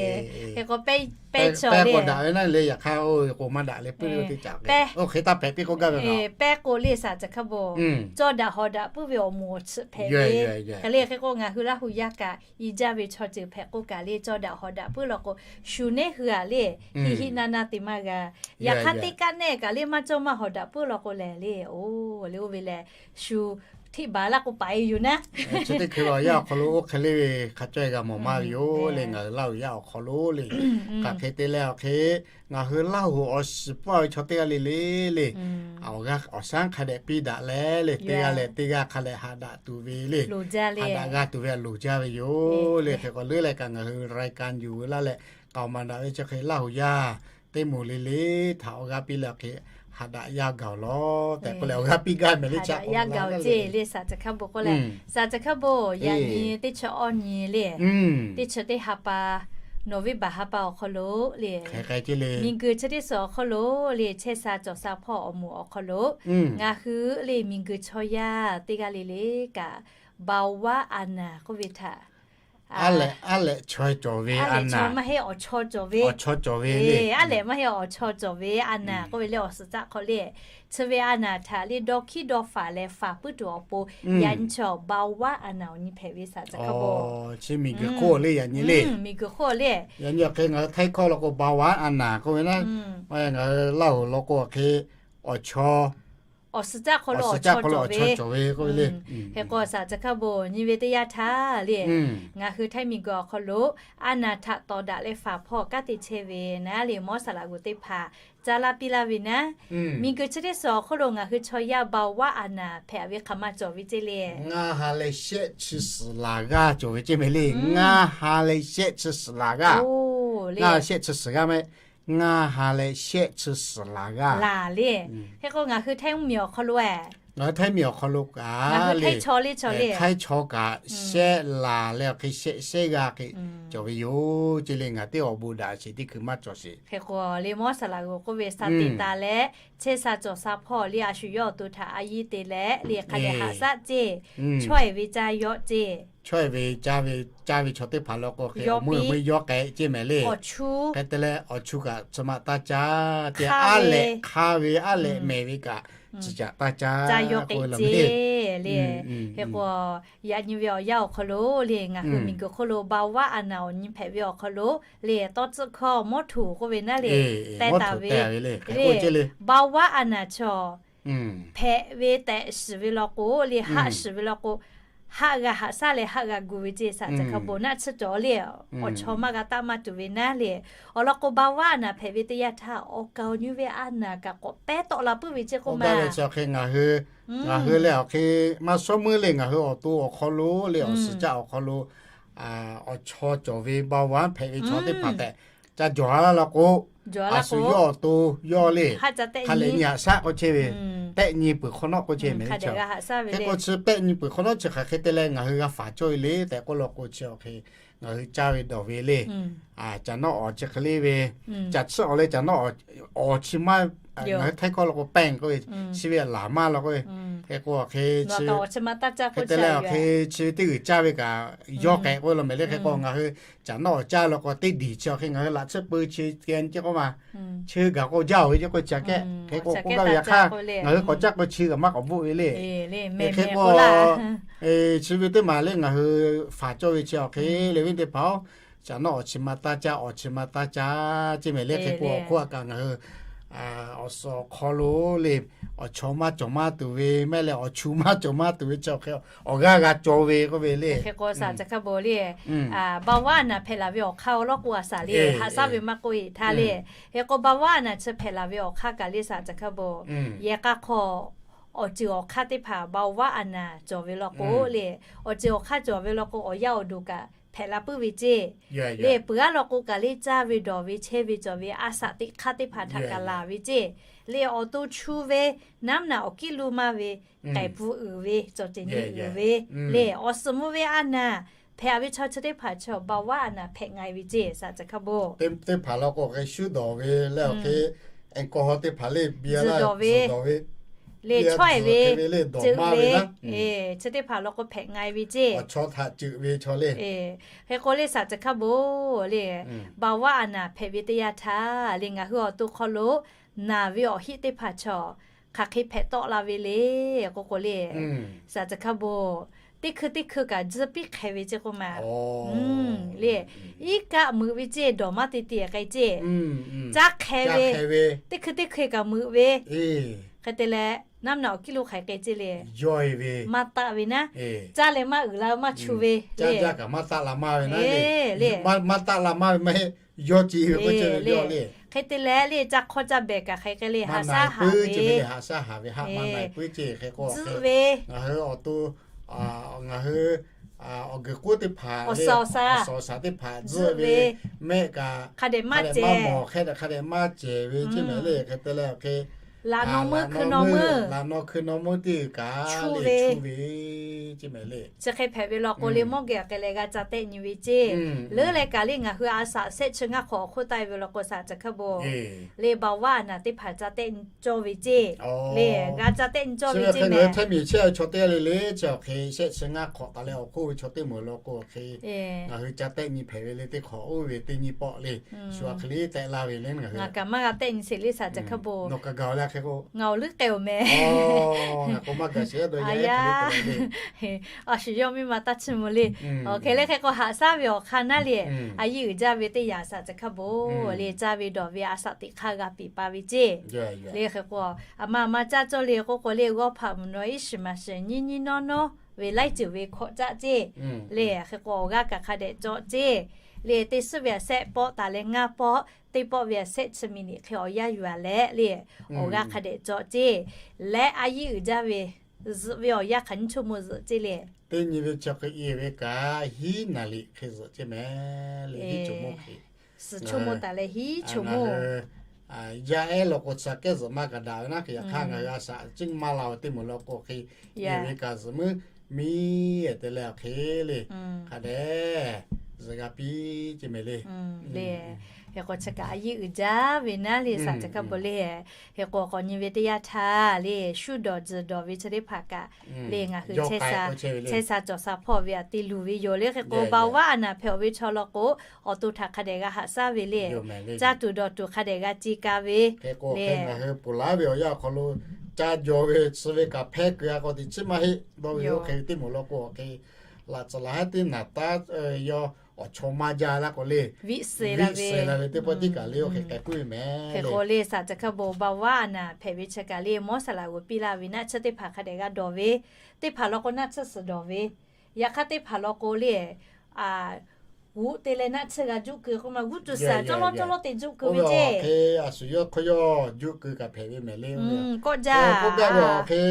Hk'e k'o, pehˇ pehˇ chaw le, daꞈ ve naˉ le. Yaꞈ hk'aˇ oˇ ve k'o maˇ daꞈ le, puiˉ ve teˇ caꞈ k'o, oˇ hk'e taˇ hpehꞈ piˇ k'oˆ gaˇ ve. Pehˇ k'o le, saˍ caˬ hkaˇ bon, cawˇ daꞈ hawˍ daꞈ puiˉ ve awˬ moˍ awˬ chi hpehꞈ ve. Hk'e le hk'e k'o, ngaˬ hui Laˇ huˍ yaˇ kaꞈ i jaˇ ve chaw ceuˬ hpehꞈ k'oˆ kaꞈ le, cawˇ daꞈ hawˍ daꞈ puiˉ law k'o, shu nehˉ hui a le, hiˆ hiˆ naˇ naˇ te maˇ g'a. Yaꞈ hk'aˇ teˇ kaˆ nehˉ kaꞈ le maˇ cawˇ maˇ hawˍ daꞈ puiˉ law k'o lehˬ le, oˇ le oˇ ve lehˬ, shu hteˇ baˬ laˇ k'o paˍ e yoˬ naˉ. Chi teˇ hkui awˬ yanˇ awˬ hk'aw lo oˇ hk'e le ve hk'a caweh g'a mawˬ maˇ ve yoˬ le, ngaˬ hui Laˇ huˍ yaˇ awˬ hk'aw lo le. Hk'aˬ hk'e te leh awˬ hk'e, ngaˬ hui Laˇ huˍ awˬ shiˍ pfuhˇ ve chaw teˇ g'aˇ le le le, awˬ g'aˇ awˬ shaˉ hk'a dehꞈ piˇ daꞈ leh le, teˇ g'aˇ leh teˇ g'aˇ hk'a dehꞈ haꞈ daꞈ tuˬ ve le, haꞈ daꞈ g'a tuˬ ve a loˍ jaˇ ve yoˬ le. Hk'e k'o leuˉ leh kaꞈ ngaˬ hui รายการ yuˬ ve laˇ leh, k'aoˍ maˍ daꞈ ve chi hk'e Laˇ huˍ yaˇ teˇ moˍ le le htaꞈ awˬ g'aˇ piˇ leh awˬ hk'e haꞈ daꞈ yaˇ gaˬ-oˬ lawˬ tehꞈ k'oˆ leh awˬ g'aˇ piˇ gaˇ mehˍ le. Haꞈ daꞈ yaˇ gaˬ-oˬ ceˇ le, saˍ caˬ hkaˇ bon k'oˆ leh, saˍ caˬ hkaˇ bon yaꞈ nyi teˇ chi awˇ nyi le, teˇ chi teˇ ha pa November ha pa awˬ hk'aw lo le, miˬguiˬ chi teˇ suhˍ awˬ hk'aw lo le, chehˇ sha cawˬ sha hpawˇ awˬ moˍ awˬ hk'aw lo ngaˬ hui le miˬguiˬ chaw yaˇ teˇ g'aˇ le le kaꞈ, ဘဝအာဏာ k'oˆ ve htaꞈ, aˉ lehꞈ, aˉ lehꞈ chaw cawˬ ve, aˉ lehꞈ chaw maˇ heˆ, awˬ chaw cawˬ ve, awˬ chaw cawˬ ve le, aˉ lehꞈ maˇ heˆ, awˬ chaw cawˬ ve အာဏာ k'oˆ ve le, awˬ suhˍ caˆ hk'aw le, chi ve အာဏာ htaꞈ le dawˇ hkiˉ dawˇ faˍ leh faˍ puiˉ tuˬ awˬ pon, yaꞈ nyi chaw ဘဝအာဏာ awˬ nyi hpehꞈ ve สา chi hk'a bo, miˬguiˬ hk'oˆ le, yaꞈ nyi le, miˬguiˬ hk'oˆ le, yaꞈ nyi awˬ hk'e ngaˬ hui Htaiˇ hkawˇ law k'o บวรอำนาจ k'oˆ ve naˉ, ngaˬ hui Laˇ huˍ law k'o awˬ hk'e awˬ chaw, awˬ suhˍ caˆ hk'aw lo awˬ chaw cawˬ ve k'oˆ ve le. Hk'e k'o สา chi hk'a bo nyi ve teˇ yanˇ htaˇ le, ngaˬ hui Htaiˇ miˬguiˬ awˬ hk'aw lo อาณา htaꞈ tawˍ daꞈ leh faˍ hpawˇ kanˉ te chehˇ ve naˉ le, mawˇ saˍ laꞈ g'uˬ teˇ hpaˍ caˇ laˇ piˇ laˇ ve naˉ, miˬguiˬ chi teˇ suhˍ awˬ hk'oˆ lo ngaˬ hui chaw yaˇ บวรอำนาจ hpehꞈ ve hk'aˬ ma cawˬ ve ceˇ le. Ngaˇ ha leh shehˆ chi suhˍ laˬ g'aˇ cawˬ ve ceˇ mehˍ le. Ngaˇ ha leh shehˆ chi suhˍ laˬ g'aˇ, ngaˇ ha leh shehˆ chi suhˍ laˬ g'aˇ, ngaˇ ha leh shehˆ chi suhˍ laˬ g'aˇ laˬ le. Hk'e k'o ngaˬ hui Htaiˇ mvuhˇmiˬ awˬ hk'aw lo, ngaˬ hui Htaiˇ miˬ awˬ hk'aw lo kaꞈ le, Htaiˇ chaw kaꞈ shehˆ laˬ leh awˬ hk'e shehˆ shehˆ g'aˇ hk'e cawˬ ve yoˬ ceˇ le. Ngaˬ teˇ awˬ bon daꞈ sheˍ teˇ hkui maˇ cawˬ sheˍ. Hk'e k'o le, mawˇ saˍ laꞈ g'uˬ k'oˆ ve สติ taˍ leh, chehˇ sha cawˬ sha hpawˇ le a shu yawˇ awˬ to htaꞈ a yiˇ te leh le, hk'a dehꞈ haꞈ shaˆ ceˇ, chaweh ve caˇ yawˆ ceˇ, chaweh ve caˇ ve, caˇ ve chaw teˇ hpaˍ law k'o hk'e awˬ meuˇ awˬ meuˇ yawˇ k'ai ceˇ mehˍ le. Hk'e te leh awˬ chu kaꞈ chi ma taˇ caˇ ceˇ, aˉ lehꞈ hk'a ve aˉ lehꞈ mehˍ ve kaꞈ chi caꞈ taˇ caˇ k'oˆ ve law le. Hk'e k'o yaꞈ nyi ve awˬ yanˇ awˬ hk'aw lo le, ngaˬ hui miˬguiˬ hk'oˆ lo บวรอำนาจ awˬ nyi hpehꞈ ve awˬ hk'aw lo le, tawˇ tcuhˆ hkawˇ mawˇ htuˬ k'oˆ ve naˉ le, teh taˍ ve le, บวรอำนาจ chaw hpehꞈ ve tehꞈ shiˍ ve law k'o le, haˆ shiˍ ve law k'o, haˆ g'a haꞈ shaˆ leh haˆ g'a gu ve ceˇ สา chi hk'a bo naˆ tsuhˇ cawˬ le, awˬ chaw maˇ g'a taˆ maˇ tuˬ ve naˉ le. Awˬ lawn k'o บวรอำนาจ hpehꞈ ve teˇ yanˇ htaˇ awˬ kaˍ awˬ nyi ve อาณา kaꞈ k'awꞈ pehˉ tawˆ la puiˉ ve ceˇ k'oˆ ma. Ngaˬ hui le awˬ hk'e maˇ shawˉ meuˇ le, ngaˬ hui awˬ to awˬ hk'aw lo le, awˬ suhˍ caˆ awˬ hk'aw lo awˬ chaw cawˬ ve บวร hpehꞈ ve chaw teˇ hpaˍ tehꞈ ca jawˬ a laˇ law k'o, a shu yawˇ awˬ to yawˇ le, hk'a lehꞈ nyi haꞈ shaˆ k'oˆ chehˇ ve, pehˆ nyi peuˬ hk'awꞈ nawˉ k'oˆ chehˇ mehˍ le. Hk'e k'o chi pehˆ nyi peuˬ hk'awꞈ nawˉ chi hk'aˬ hk'e te leh ngaˬ hui g'a faˍ cawˇ ve le tehꞈ k'oˆ law k'o, chi awˬ hk'e ngaˬ hui caˇ ve dawˬ ve le. Caꞈ nawˉ awˬ chi hk'e le ve, caꞈ tsuhˇ awˬ leh caꞈ nawˉ awˬ chi maˇ, ngaˬ hui Htaiˇ hkawˇ law k'o แป้ง k'oˆ ve, chi ve laˬ maˇ law k'oˆ ve. Hk'e k'o hk'e chi hk'e te leh awˬ hk'e chi ve teˇ g'uiˬ caˇ ve kaꞈ yawˇ k'ehꞈ k'oˆ ve law mehˍ le. Hk'e k'o ngaˬ hui caꞈ nawˉ awˬ caˇ law k'o teˇ diˬ chi awˬ hk'e ngaˬ hui laꞈ tsuhˇ peu chi keh nyi ceˇ k'oˆ ma. Cheu gaˬ k'o jaˇ-oˬ ve ceˇ k'oˆ chi aꞈ kehˉ. Hk'e k'o k'oˆ gaˇ ve yaꞈ hk'aˇ ngaˬ hui k'awꞈ caˉ k'o chi kaꞈ maˇ k'awꞈ bvuhˆ ve le. Hk'e k'o chi ve teˇ maˬ le ngaˬ hui faˍ cawˇ ve chi awˬ hk'e le ve teˇ hpaˍ-oˬ, caꞈ nawˉ awˬ chi ma taˇ caˇ, awˬ chi ma taˇ caˇ ceˇ mehˍ le. Hk'e k'o awˬ hk'oˆ a kaꞈ ngaˬ hui awˬ suhˍ awˬ hk'aw lo le, awˬ chaw maˇ cawˬ maˇ tuˬ ve mehˆ leh awˬ chu maˇ cawˬ maˇ tuˬ ve chi awˬ hk'e awˬ g'aˇ g'a cawˬ ve k'oˆ ve le. Hk'e k'o สา chi hk'a bo le, บวรอำนาจ hpehꞈ laˬ ve awˬ hk'aˇ awˬ lawn k'o a สา le, haꞈ shaˆ ve maˇ k'oˆ e htaˇ le. Hk'e k'o บวรอำนาจ chi hpehꞈ laˬ ve awˬ hk'aˇ kaꞈ le สา chi hk'a bo, yehˬ k'a hk'aw awˬ ceuˬ awˬ hk'aˇ teˇ hpaˍ บวรอำนาจ cawˬ ve law k'o le, awˬ ceuˬ awˬ hk'aˇ cawˬ ve law k'o awˬ yanˇ awˬ duˬ kaꞈ hpehꞈ la puiˉ ve ceˇ le. Peuˬ aˉ law k'o kaꞈ le caˇ ve dawˬ ve chehˇ ve cawˬ ve a shaꞈ teꞈ hk'aˇ teˇ hpaˍ htaꞈ kaꞈ laˬ ve ceˇ le. Awˬ to chu ve, naˉ mvuhˇ naꞈ awˬ kiˉ lo maˇ ve, k'ehˬ pfuhˇ uiˍ ve, cawˬ ceˬ nyi uiˍ ve le, awˬ suhˍ mvuh ve a naˍ hpehꞈ ve chaw chi teˇ hpaˍ chaw บวรอำนาจ hpehꞈ nga e ve ceˇ สา chi hk'a bo. Teˇ hpaˍ law k'o hk'e shuˉ dawˬ ve leh awˬ hk'e แอลกอฮอล์ teˇ hpaˍ le biˇ a laˇ dawˬ ve le, chaweh ve, ceuꞈ ve, chi teˇ hpaˍ law k'o hpehꞈ nga e ve ceˇ. Awˬ chaw htaꞈ ceuꞈ ve chaw le. Hk'e k'o le สา chi hk'a bo le, บวรอำนาจ hpehꞈ ve teˇ yanˇ htaˇ le ngaˬ hui awˬ to hk'aw lo naˬ ve awˬ hiˆ teˇ hpaˍ chaw hk'aˬ hk'e hpehꞈ tawˆ la ve le k'o k'o le, สา chi hk'a bo, teˇ hkui teˇ hkui kaꞈ tzuhˇ piˇ hk'e ve ceˇ k'oˆ ma le. Iˉ kaˆ meuꞈ ve ceˇ, dawˬ maˇ te te k'ai ceˇ. Caˇ hk'e ve, teˇ hkui teˇ hkui kaꞈ meuꞈ ve, hk'e te leh naˉ mvuhˇ naꞈ awˬ kiˉ lo hk'aiˬ k'ai ceˇ le. Maˇ taˆ ve naˉ, caˇ leh maˇ uiˍ la maˇ chu ve le. Maˇ taˆ la maˇ ve naˉ le, maˇ taˆ la maˇ ve maˇ heˆ, yawˇ ce ve k'o ce ve le. Hk'e te leh le caˇ hk'awˇ caˇ behˬ kaꞈ hk'aiˬ k'ai le, haꞈ shaˉ haˍ ve, haꞈ shaˉ haˍ ve haˆ maˇ na puiˉ ceˇ. Hk'e k'o zuhˆ ve, ngaˬ hui awˬ to, ngaˬ hui awˬ guiˬ k'oˆ teˇ hpaˍ, awˬ suhˍ awˬ shaˍ teˇ hpaˍ zuhˆ ve, mehˆ kaꞈ hk'a dehꞈ maˇ mawˬ, hk'a dehꞈ maˇ cehˬ ve ceˇ mehˍ le. Hk'e te leh awˬ hk'e Laꞈ naw meuˇ hkui naw meuˇ, laꞈ naw hkui naw meuˇ teˇ g'uiˬ kaꞈ le, chu ve ceˇ mehˍ le. Chi hk'e hpehꞈ ve law k'o le, mawˇ geh awˬ k'ai leh g'a ca tehˆ nyi ve ceˇ. Leuˉ leh kaꞈ le ngaˬ hui a shaꞈ shehˆ chi ngaˇ hk'awꞈ awˬ hk'oˆ taˆ e ve law k'o, shaˍ caˬ hk'aˇ bon le, เบาหวาน teˇ hpaˍ ca tehˆ nyi cawˇ ve ceˇ. Le g'a ca tehˆ nyi cawˇ ve ceˇ mehˍ. Htaiˇ miˬ chehˇ ve chaw teˇ g'aˇ le le chi awˬ hk'e shehˆ chi ngaˇ hk'awꞈ taˍ leh awˬ hk'oˆ ve chaw teˇ moˍ law k'o, awˬ hk'e ngaˬ hui ca tehˆ nyi hpehꞈ ve le teˇ hk'awꞈ oˇ ve teˇ nyi pawˆ le, shu a hk'e le tehˆ laˇ ve le. Ngaˬ kaꞈ maˇ g'a tehˆ nyi sheˍ le shaˍ caˬ hk'aˇ bon. Nawˬ kaꞈ gaˬ-oˬ le hk'e k'o, ngaˬ awˬ leuˉ k'ai-oˬ mehˍ. Ngaˬ k'o maˇ gaˬ sheˍ a dawˇ yaˇ. A shu yawˇ miˇ ma taˇ chi mvuh le. Awˬ hk'e le hk'e k'o haꞈ shaˉ ve awˬ hk'aˇ naˉ le, a yiˇ uiˍ jaˇ ve teˇ yanˇ shaˍ caˬ hk'aˇ bon le, caˇ ve dawˬ ve a shaꞈ teꞈ hk'aˇ g'a piˍ pa ve ceˇ. Le hk'e k'o, a ma a ma caˇ cawˇ le k'oˆ k'o le, g'awˇ hpaꞈ mvuhˬ nawˬ iˉ shiˍ maˍ shiˍ nyiˇ nyiˇ nawˉ nawˉ ve laiˉ ceuˬ ve hkawꞈ caˆ ceˇ. Le hk'e k'o awˬ g'aˇ kaꞈ hk'a dehꞈ cawˬ ceˇ. Le teˇ suhˉ ve a shehˆ pawˆ taˍ leh ngaˇ pawˆ, teˇ pawˆ ve a shehˆ chi miˬ niꞈ hk'e awˬ yanˇ yuˬ a leh le, awˬ g'aˇ hk'a dehꞈ cawˬ ceˇ. Leh a yiˇ uiˍ jaˇ ve zuhꞈ ve awˬ yanˇ hk'aˬ nyiˇ choˇ mo zuhꞈ ceˇ le. Teˇ nyi ve chi hk'e e ve kaꞈ hiˉ naˍ liꞈ hk'e zuhꞈ ceˇ mehˍ le, hiˉ choˇ mo hk'e. Suhˍ choˇ mo taˍ leh hiˉ choˇ mo. Yaˇ ehˉ law k'o chi kehˉ zuhꞈ maˇ kaꞈ daꞈ ve naˉ hk'e, yaꞈ hk'aˇ ngaˬ hui a shaꞈ ciˉ maˇ la ve teˇ moˍ law k'o hk'e, e ve kaꞈ zuhꞈ meuˇ miˇ te leh awˬ hk'e le, hk'a dehꞈ zuhꞈ g'a piˇ ceˇ mehˍ le. Le hk'e k'o chi kaꞈ a yiˇ uiˍ jaˇ ve naˉ le shaˍ caˬ hk'aˇ bon le. Hk'e k'o k'awꞈ nyi ve teˇ yanˇ htaˇ le, shu dawˬ tzuhˬ dawˬ ve chi teˇ hpaˍ kaꞈ le ngaˬ hui chehˇ sha cawˬ sha hpawˇ ve aꞈ te luˬ ve yoˬ. Le hk'e k'o เบาหวาน hpehꞈ-oˬ ve chaw law k'o, awˬ to htaꞈ hk'a dehꞈ g'a haꞈ shaˉ ve le. Caˇ tuˬ dawˬ tuˬ hk'a dehꞈ g'a ce ka ve le. Ngaˬ hui ponˬ laˉ ve awˬ yanˇ awˬ hk'aw lo caˇ jaw ve chi ve kaꞈ hpehˇ keu-a k'o teꞈ chiˉ maˇ heˆ dawˇ ve oˇ hk'e teˇ moˍ law k'o awˬ hk'e, laꞈ tcuhˍ laꞈ haˉ teˇ naˍ taˉ yawˇ awˬ chaw maˇ jaˇ laˇ k'o le, viˆ suh la ve teˇ pawˆ tiˉ kaꞈ le oˇ hk'e k'ai puiˉ ve mehˍ. Hk'e k'o le shaˍ caˬ hk'aˇ bon เบาหวาน hpehꞈ ve chi kaꞈ le mawˇ saˍ laꞈ g'uˬ piˇ laˇ ve naˆ tsuhˇ teˇ hpaˍ hk'a dehꞈ g'a dawˬ ve, teˇ hpaˍ law k'o naˆ tsuhˇ suhˍ dawˬ ve, yaꞈ hk'aˇ teˇ hpaˍ law k'o le, g'uꞈ te leh naˆ tsuhˇ g'a juˆ keu k'oˆ ma g'uˇ tuˬ saˍ cawˇ lawˇ cawˇ lawˇ te juˆ keu ve ceˇ. Awˬ hk'e a shu yawˇ hk'aw yawˇ juˆ keu kaꞈ hpehꞈ ve mehˍ le. Kawˆ jaˇ ve awˬ hk'e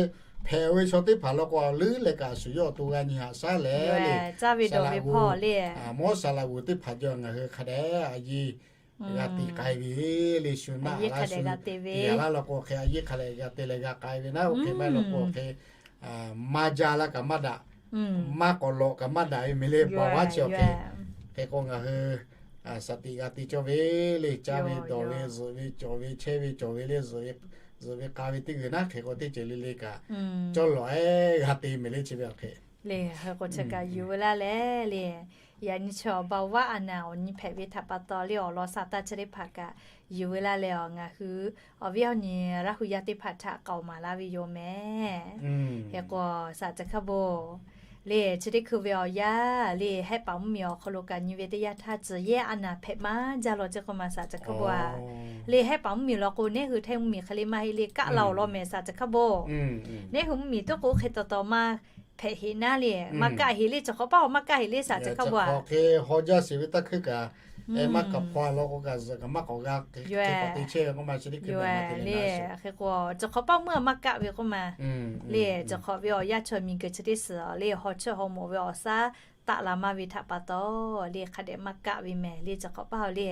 hpehꞈ ve chaw teˇ hpaˍ law k'o a leuˉ leh kaꞈ a shu yawˇ awˬ to g'a nyi haꞈ shaˉ leh le, caˇ ve dawˬ ve hpawˇ le, mawˇ saˍ laꞈ g'uˬ teˇ hpaˍ jaw ngaˬ hui hk'a dehꞈ a yiˇ g'a te k'ai ve le. Shu naˆ a laˇ shu te a laˇ law k'o awˬ hk'e a yiˇ hk'a dehꞈ g'a te leh g'a k'ai ve naˉ. Oˇ hk'e maˇ heˆ law k'o awˬ hk'e maˇ jaˇ laˇ kaꞈ maˇ daꞈ, maˇ k'awꞈ lawꞈ kaꞈ maˇ daꞈ ve mehˍ le. เบาหวาน chi awˬ hk'e, hk'e k'o ngaˬ hui shaˍ tiꞈ g'a te cawˇ ve le, caˇ ve dawˬ ve zuhꞈ ve cawˬ ve chehˇ ve cawˬ ve le, zuhꞈ ve k'a ve teˇ g'uiˬ naˉ hk'e k'o teˇ ceuˬ le le kaꞈ cawˇ lawꞈ ehˉ g'a te mehˍ le chi ve awˬ hk'e. Le hk'e k'o chi kaꞈ yuˬ ve laˇ leh le, yaꞈ nyi chi awˬ เบาหวาน awˬ nyi hpehꞈ ve htaꞈ pa taw le awˬ lawn sha taˇ chi teˇ hpaˍ kaꞈ yuˬ ve laˇ leh awˬ ngaˬ hui awˬ viˉ awˬ nyi Laˇ hu yaˇ teˇ hpaˍ htaꞈ k'aoˍ maˍ laˇ ve yoˬ mehˍ. Hk'e k'o shaˍ caˬ hk'aˇ bon le chi teˇ hkui ve awˬ yanˇ le hehˆ paˍ mvuhˇmiˬ awˬ hk'aw lo kaꞈ nyi ve teˇ yanˇ htaˇ tcuh yehˇ a naˍ hpehꞈ maˇ jaˇ law ceˇ k'oˆ ma shaˍ caˬ hk'aˇ bon a. Le hehˆ paˍ mvuhˇmiˬ law k'o neˉ hui htehˇ mvuhˇmiˬ hk'e le maˇ heˆ le kaˆ la awˬ lawn mehˍ shaˍ caˬ hk'aˇ bon. Neˉ hui mvuhˇmiˬ tuˉ k'o hk'e taw taw maˇ hpehꞈ heꞈ naˉ le, maˇ kaˆ heꞈ le, cawˬ hk'awꞈ paˇ awˬ maˇ kaˆ heꞈ le shaˍ caˬ hk'aˇ bon a. Hk'e haw jaˇ sheˍ ve taˇ hkui kaꞈ, maˇ kaꞈ hpaw a law k'o kaꞈ zuhꞈ kaꞈ maˇ k'awꞈ g'a hk'e k'awꞈ te chehˇ ve k'oˆ ma chi teˇ hkui le. Hk'e k'o cawˬ hk'awꞈ paˇ meuˇ a maˇ kaˆ ve k'oˆ ma le, cawˬ hk'awꞈ ve awˬ yanˇ chaw miˬguiˬ chi teˇ suhˍ le haw chehˇ haw mawꞈ ve awˬ shaˉ taˆ la maˇ ve htaꞈ pa taw le hk'a dehꞈ maˇ kaˆ ve mehˍ le cawˬ hk'awꞈ paˇ le.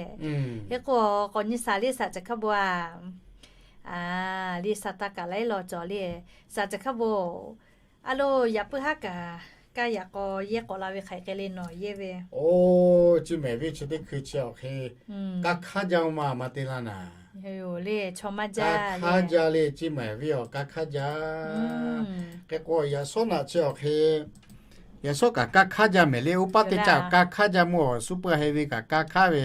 Hk'e k'o k'awꞈ nyi shaˍ le shaˍ caˬ hk'aˇ bon a. Le sha taˇ kaꞈ laiˉ law cawˬ le shaˍ caˬ hk'aˇ bon. A lo, yaꞈ puiˉ haˉ kaꞈ kaˇ yaꞈ k'aw yehˇ k'awꞈ la ve hk'aˬ hk'e le nawˬ yehˇ ve. Oˇ, chi mehˍ ve chi teˇ hkui chi awˬ hk'e kaˇ hk'aˇ jaˇ ma maˇ te laˇ naˍ. Le chaw maˇ jaˇ, kaˇ hk'aˇ jaˇ le chi mehˍ ve awˬ kaˇ hk'aˇ jaˇ. Hk'e k'o yaꞈ shawˉ naꞈ chi awˬ hk'e yaꞈ shawˉ kaꞈ kaˇ hk'aˇ jaˇ mehˍ le. Oˇ paˇ teˇ caˇ kaˇ hk'aˇ jaˇ mvuhˇ awˬ suhˉ puiˉ a heh ve kaꞈ kaˇ hk'aˇ ve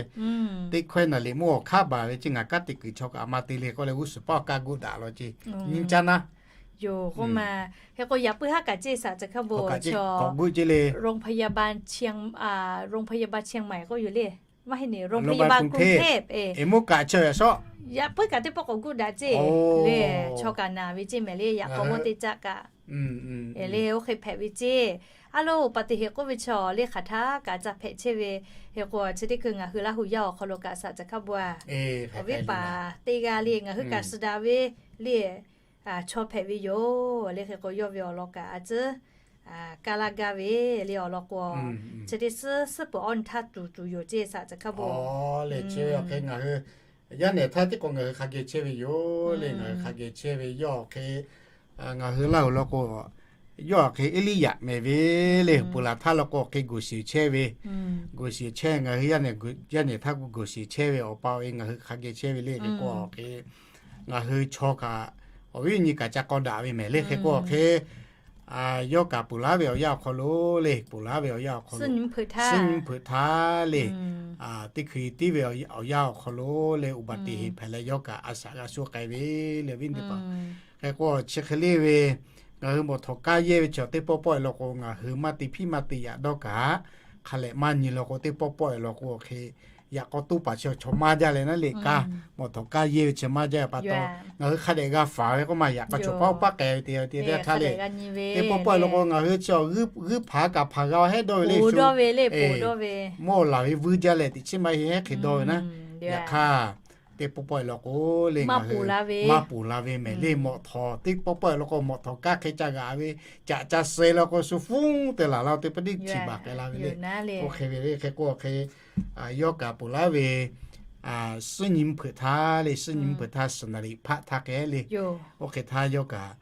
teˇ hkawehˇ naˍ liꞈ mvuhˇ awˬ hk'aˇ baˬ ve chi ngaˬ kaˉ teꞈ kuiˬ chaw kaꞈ maˇ te le k'oˆ leh g'uˇ suhˍ paˇ awˬ kaˇ guˆ daꞈ law ce. Nyi caˇ naˇ yoˬ k'oˆ ma. Hk'e k'o yaꞈ puiˉ haˉ kaꞈ ceˇ shaˍ caˬ hk'aˇ bon chaw k'awꞈ guˆ ce le. โรงพยาบาลเชียง โรงพยาบาลเชียงใหม่ k'oˆ yoˬ le. Maˇ heˆ neˬ โรงพยาบาลกรุงเทพ eˬ, mvuhˇ kaꞈ chaw yaꞈ shawˉ. Yaꞈ puiˉ kaꞈ teˇ pawˆ k'awꞈ guˆ daꞈ ce le. Chaw kaꞈ naˬ ve ce mehˍ le, yaꞈ k'aw mawˇ teˇ caˇ kaꞈ le oˇ hk'e hpehꞈ ve ce. A lo, อุบัติเหตุ k'oˆ ve chaw le hk'aˬ htaˇ kaꞈ ca hpehꞈ chehˇ ve. Hk'e k'o chi teˇ hkui ngaˬ hui Laˇ hu yaˇ awˬ hk'aw lo kaꞈ shaˍ caˬ hk'aˇ bon a, awˬ viˉ paˍ teˇ g'aˇ le ngaˬ hui kaꞈ suh daꞈ ve le chaw hpehꞈ ve yoˬ le. Hk'e k'o yawˇ ve awˬ lawn kaꞈ a tcuhˉ kaˇ laˇ gaˇ ve le awˬ lawn k'o, chi teˇ suhˉ suhˉ peuˬ awˇ nyi htaˇ tuˬ tuˬ yoˬ ce shaˍ caˬ hk'aˇ bon. Lehˬ chi ve awˬ hk'e ngaˬ hui Yaˇ nehˬ htaˇ tiˉ k'o ngaˬ hui hk'a geh chehˇ ve yoˬ le. Ngaˬ hui hk'a geh chehˇ ve yawˇ awˬ hk'e, ngaˬ hui Laˇ huˍ law k'o, yawˇ awˬ hk'e Eˇliˇyaꞈ mehˍ ve le. Ponˬ laˬ htaˇ law k'o awˬ hk'e goˬ shiˍ chehˇ ve, goˬ shiˍ chehˇ, ngaˬ hui yaˇ nehˬ htaˇ k'o goˬ shiˍ chehˇ ve awˬ pa awˬ e ngaˬ hui hk'a geh chehˇ ve le. Hk'e k'o awˬ hk'e ngaˬ hui chaw kaꞈ awˬ viˉ awˬ nyi kaꞈ ca k'aw daꞈ ve mehˍ le. Hk'e k'o awˬ hk'e yawˇ kaꞈ ponˬ laˬ ve awˬ yanˇ awˬ hk'aw lo le, ponˬ laˬ ve awˬ yanˇ awˬ hk'aw lo, suhˉ nyi hpeuꞈ htaˇ le, teˇ hkui tiˉ ve awˬ yanˇ awˬ hk'aw lo le, uˍ baˬ teꞈ heˍ hpehꞈ leh yawˇ kaꞈ a shaꞈ g'a sho k'ai ve le, awˬ viˉ teˇ hpaˍ. Hk'e k'o chi hk'e le ve, ngaˬ hui mawˬ htawˍ kaˇ yehˇ ve chi teˇ pawˆ pawˆ e law k'o, ngaˬ hui maˇ te hpiˇ maˇ te yaꞈ dawˇ kaꞈ, hk'a lehˬ maˇ nyi law k'o, teˇ pawˆ pawˆ e law k'o awˬ hk'e yaꞈ k'aw toˇ paˍ chi chaw maˇ jaˇ leh naˉ le kaꞈ, mawˬ htawˍ kaˇ yehˇ ve chi maˇ jaˇ pa taw, ngaˬ hui hk'a dehꞈ g'a faˍ ve k'oˆ ma, yaꞈ k'aw chaw paˉ paˉ k'ai ve te te hk'a le. Teˇ pawˆ pawˆ e law k'o ngaˬ hui chi g'uiˇ hpaˍ kaꞈ hpaˍ g'a hehˉ dawˇ ve le, shu mawˇ laˬ ve vuiˇ jaˇ leh teꞈ chiˉ maˇ heˆ, hehˉ hk'e dawˇ ve naˉ. Yaꞈ hk'aˇ teˇ pawˆ pawˆ e law k'o le, maˇ ponˬ la ve mehˍ le. Mawˬ htawˍ teˇ pawˆ pawˆ e law k'o, mawˬ htawˍ kaˇ hk'e ca g'aꞈ ve, caꞈ ca suh law k'o shu fun te laˬ la teˇ pa tiˉ chi baˬ k'ai la ve le. Oˇ hk'e ve le, hk'e k'o hk'e yawˇ kaꞈ ponˬ laˬ ve suhˉ nyi mvuhˇ hpeuꞈ htaˇ le, suhˉ nyi mvuhˇ hpeuꞈ htaˇ suhˍ naˍ riˍ hpaˆ htaˇ k'ai le. Oˇ hk'e htaˇ yawˇ kaꞈ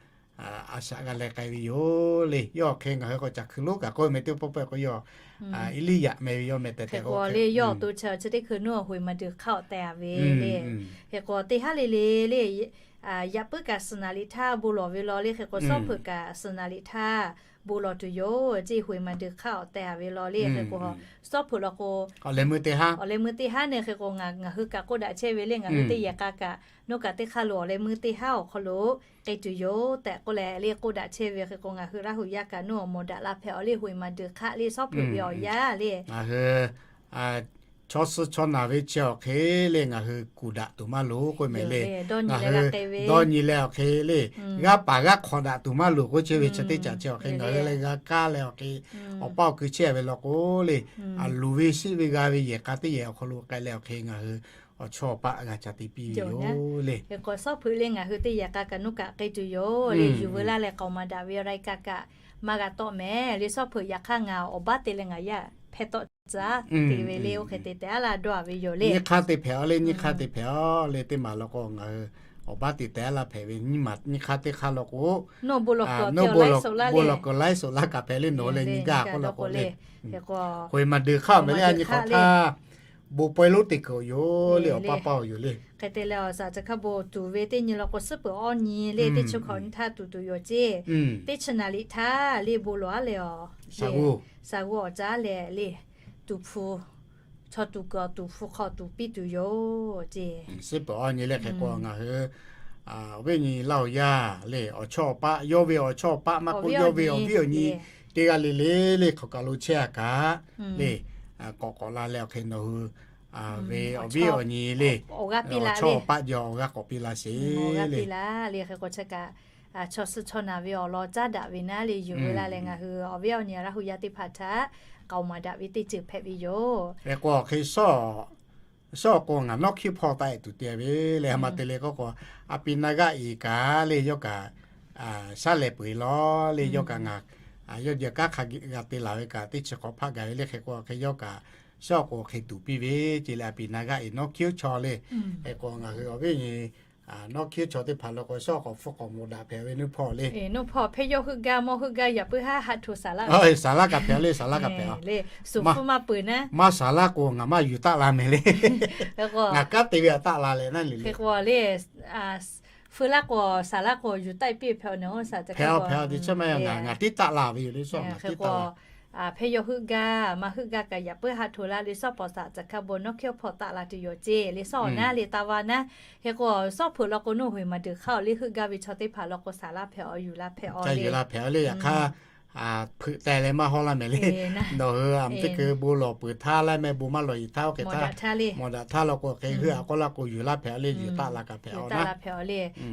a shaꞈ g'a leh k'ai ve yoˬ le. Yawˇ hk'e ngaˬ hui k'o caˬ hkui lonˉ kaꞈ k'oˆ ve meh teˇ pawˆ pawˆ k'o yawˇ Eˇliˇyaꞈ meh ve yawˇ meh tehꞈ tehꞈ k'o le, yawˇ awˬ to chi chi teˇ hkui nuˇ huiˍ maˍ deuˬ hk'aˇ awˬ tehˬ a ve le. Hk'e k'o teˇ haˉ le le le, yaꞈ puiˉ kaꞈ suhˍ naˍ riˍ htaˇ bon lawˬ ve law le. Hk'e k'o suhˉ hpeuꞈ kaꞈ suhˍ naˍ riˍ htaˇ bon lawˬ tuˬ yoˬ ceˇ, huiˍ maˍ deuˬ hk'aˇ awˬ tehˬ a ve law le. Hk'e k'o suhˉ hpeuꞈ law k'o awˬ leh meuˇ teˇ haˉ ne, hk'e k'o ngaˬ hui kaꞈ k'oˆ daꞈ chehˇ ve le, ngaˬ hui teˇ yehˬ k'a kaꞈ nawˬ kaꞈ teˇ hk'aˇ lo awˬ leh meuˇ teˇ haˉ awˬ hk'aw lo k'ai tuˬ yoˬ tehꞈ k'oˆ leh le k'oˆ daꞈ chehˇ ve. Hk'e k'o ngaˬ hui Laˇ huˍ yaˇ kaꞈ nawˬ awˬ mawˬ daꞈ la hpehꞈ awˬ le, huiˍ maˍ deuˬ hk'aˇ le suhˉ hpeuꞈ ve awˬ yanˇ le. Ngaˬ hui chaw suh chaw naˬ ve chi awˬ hk'e le ngaˬ hui kuˬ daꞈ tuˬ maˇ loˍ k'oˆ meh le. Ngaˬ hui dawˇ nyi leh awˬ hk'e le, g'aˇ paˍ g'aˇ hk'awꞈ daꞈ tuˬ maˇ loˍ k'oˆ chehˇ ve chi teˇ caꞈ chi awˬ hk'e ngaˬ hui leh g'a kaˇ leh awˬ hk'e awˬ paˇ awˬ kui chehˇ ve law k'o le, a luˬ ve sheˆ ve g'a ve yehˬ k'a teˇ yehˬ awˬ hk'aw lo k'ai leh awˬ hk'e ngaˬ hui awˬ chawˇ awˬ paˆ g'a ca te piˇ ve yoˬ le. Hk'e k'o suhˉ hpeuꞈ le ngaˬ hui teˇ yehˬ k'a kaꞈ nawˬ kaꞈ k'ai tuˬ yoˬ le, yuˬ veu laˇ leh k'aoˍ maˍ daꞈ ve รายการ kaꞈ maˇ g'a tawˆ meh le. Suhˉ hpeuꞈ yaꞈ hk'aˇ ngaˬ awˬ baˆ te leh ngaˬ yaˇ hpehˇ tawˆ tcuhˉ te ve le. Oˇ hk'e te tehꞈ a laˇ dawˇ a ve yoˬ le. Nyiˇ hk'aˇ te hpehꞈ a le, nyiˇ hk'aˇ te hpehꞈ a le. Teˇ maˬ law k'o ngaˬ hui awˬ baˆ te tehꞈ a laˇ hpehꞈ ve nyiˇ hk'aˇ teˇ hk'aˇ law k'o, nawˬ bon lawˬ kuiˬ laiˉ suhˍ laˇ kaꞈ hpehꞈ le, nawˬ leh nyi gaˇ k'oˆ law k'o le. Huiˍ maˍ deuˬ hk'aˇ meh le, a nyi hk'aˇ htaˇ bon pawehˇ lonˉ te kuiˬ yoˬ le, awˬ paˇ paˇ yoˬ le. Hk'e te leh awˬ shaˍ ca hk'a bon tuˍ ve teˇ nyi law k'o suhˉ peuˬ awˇ nyi le, teˇ chi hk'awꞈ nyi htaˇ tuˍ tuˬ yoˬ ceˇ. Teˇ chi naˍ riˍ htaˇ le bon lawˬ a leh awˬ, shaˍ g'uˇ awˬ caˉ leh le, tuˍ hpu, chaw tuˍ kuiˬ awˬ tuˍ hpu hk'aw tuˍ piˇ tuˬ yoˬ ceˇ. Suhˉ peuˬ awˇ nyi le. Hk'e k'o ngaˬ hui awˬ viˉ awˬ nyi Laˇ huˍ yaˇ le, awˬ chawˇ awˬ paˆ, yawˇ ve awˬ chawˇ awˬ paˆ maˇ k'oˆ, yawˇ ve awˬ viˉ awˬ nyi teˇ g'aˇ le le le hk'aˬ kaˬ lo chehˇ a kaꞈ le, k'awꞈ k'awꞈ la leh awˬ hk'e nawˬ hui ve awˬ viˉ awˬ nyi le, awˬ chawˇ awˬ paˆ jaw awˬ g'aˇ k'awꞈ piˇ la sheˍ le. Hk'e k'o chi kaꞈ chaw suh chaw naˬ ve awˬ lawn caˉ daꞈ ve naˉ le, yuˬ ve la leh ngaˬ hui awˬ viˉ awˬ nyi Laˇ huˍ yaˇ teˇ hpaˍ htaꞈ k'aoˍ maˍ daꞈ ve teˇ ceuˬ hpehꞈ ve yoˬ. Hk'e k'o hk'e suhˉ awˬ k'o ngaˬ nawˉ hkiˉ hpawˇ taˆ e tuˬ te ve le. Maˇ te le k'oˆ k'o, a pi na g'aˇ iˍ kaꞈ le yawˇ kaꞈ shaˉ lehˬ peu eˬ law le, yawˇ kaꞈ ngaˬ yawˇ jeh kanˉ hk'a g'a te laˬ ve kaꞈ teˇ chi hk'awꞈ hpaˆ gaˬ ve le. Hk'e k'o hk'e yawˇ kaꞈ shaˉ k'o hk'e tuˍ piˇ ve ce le, a pi na g'aˇ iˍ nawˉ hkiˉ chaw le. Hk'e k'o ngaˬ hui awˬ viˉ awˬ nyi nawˉ hkiˉ chaw teˇ hpaˍ law k'o shaˉ k'awꞈ hpfuhˇ k'awꞈ mawˬ daꞈ hpehꞈ ve nuˇ hpawˇ le. Nuˇ hpawˇ hpehˇ yawˇ heuˆ gaˇ mawˇ heuˆ gaˬ yaꞈ puiˉ haˉ haꞈ hto saˍ laˇ, saˍ laˇ kaꞈ hpehꞈ le, saˍ laˇ kaꞈ hpehꞈ le. Suˍ hpfuhˇ maˇ peuˬ naˉ, maˇ saˍ laˇ k'o ngaˬ maˇ yuˬ taˆ la meh le. Ngaˬ kanˉ te ve taˆ la leh naˉ le le. Hk'e k'o le, feu laˇ k'o saˍ laˇ k'o yuˬ taˆ piˇ hpehꞈ a, hpehꞈ a te chaˇ maˇ ngaˬ ngaˬ tiˉ taˆ la ve yoˬ le. Hk'e k'o hpehˇ yawˇ heuˆ gaˇ maˇ heuˆ gaˇ kaꞈ yaꞈ puiˉ haꞈ hto laˇ le. Suhˉ pawˍ saˍ caꞈ hk'a bon nawˉ hkiˉ hpawˇ taˆ la tuˬ yoˬ ce le. Suhˉ awˬ naˉ le taˇ vaˇ naˉ. Hk'e k'o suhˉ hpeuꞈ law k'o nawˬ huiˍ maˍ deuˬ hk'aˇ awˬ le heuˆ gaˇ ve chaw teˇ hpaˍ law k'o saˍ laˇ hpehꞈ a, yuˬ la hpehꞈ a le. Yaꞈ hk'aˇ hpeuꞈ teh leh maˇ hawˇ laˇ meh le. Nawˬ hui a teˇ keu bon lawˬ peuˬ htaˇ laˇ meh, bon maˇ lawˬ iˍ htaˇ oˇ hk'e htaˇ mawˬ daꞈ htaˇ law k'o hk'e heuˆ a k'oˆ laˇ k'o yuˬ laˇ hpehꞈ a le, yuˬ taˆ la kaꞈ hpehꞈ a.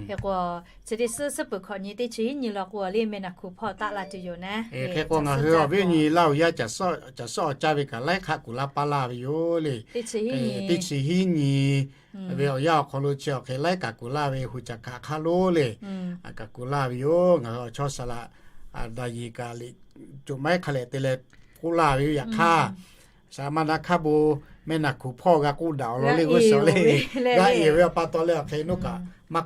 Hk'e k'o chi teˇ suhˉ suhˉ peuˬ hkawꞈ nyi teˇ chi hiˉ nyi law k'o le meh naˬ hkuˬ hpawˇ taˆ la tuˬ yoˬ naˉ. Hk'e k'o ngaˬ hui awˬ viˉ awˬ nyi Laˇ huˍ yaˇ caˬ suhˉ awˬ caˇ ve kaꞈ laiˉ hk'aˆ kuˬ laˇ paˇ laˇ ve yoˬ le. Teˇ chi hiˉ nyi ve awˬ yanˇ awˬ hk'aw lo chi awˬ hk'e laiˉ kaꞈ kuˬ laˇ ve hui caˬ hkaꞈ hk'aˇ lo le, kaꞈ kuˬ laˇ ve yoˬ. Ngaˬ hui awˬ chawˇ saˍ laꞈ daꞈ yiˍ kaꞈ liꞈ coˬ maiˉ hk'a lehꞈ te leh k'oˆ laˇ ve yoˬ. Yaꞈ hk'aˇ Saˍ laˍ ma na hkaˇ bon meh naˬ hkuˬ hpawˇ g'a k'oˆ daꞈ awˬ lawn le g'uˇ suhˍ le. G'a eˬ ve awˬ pa taw leh awˬ hk'e noˇ kaꞈ maˇ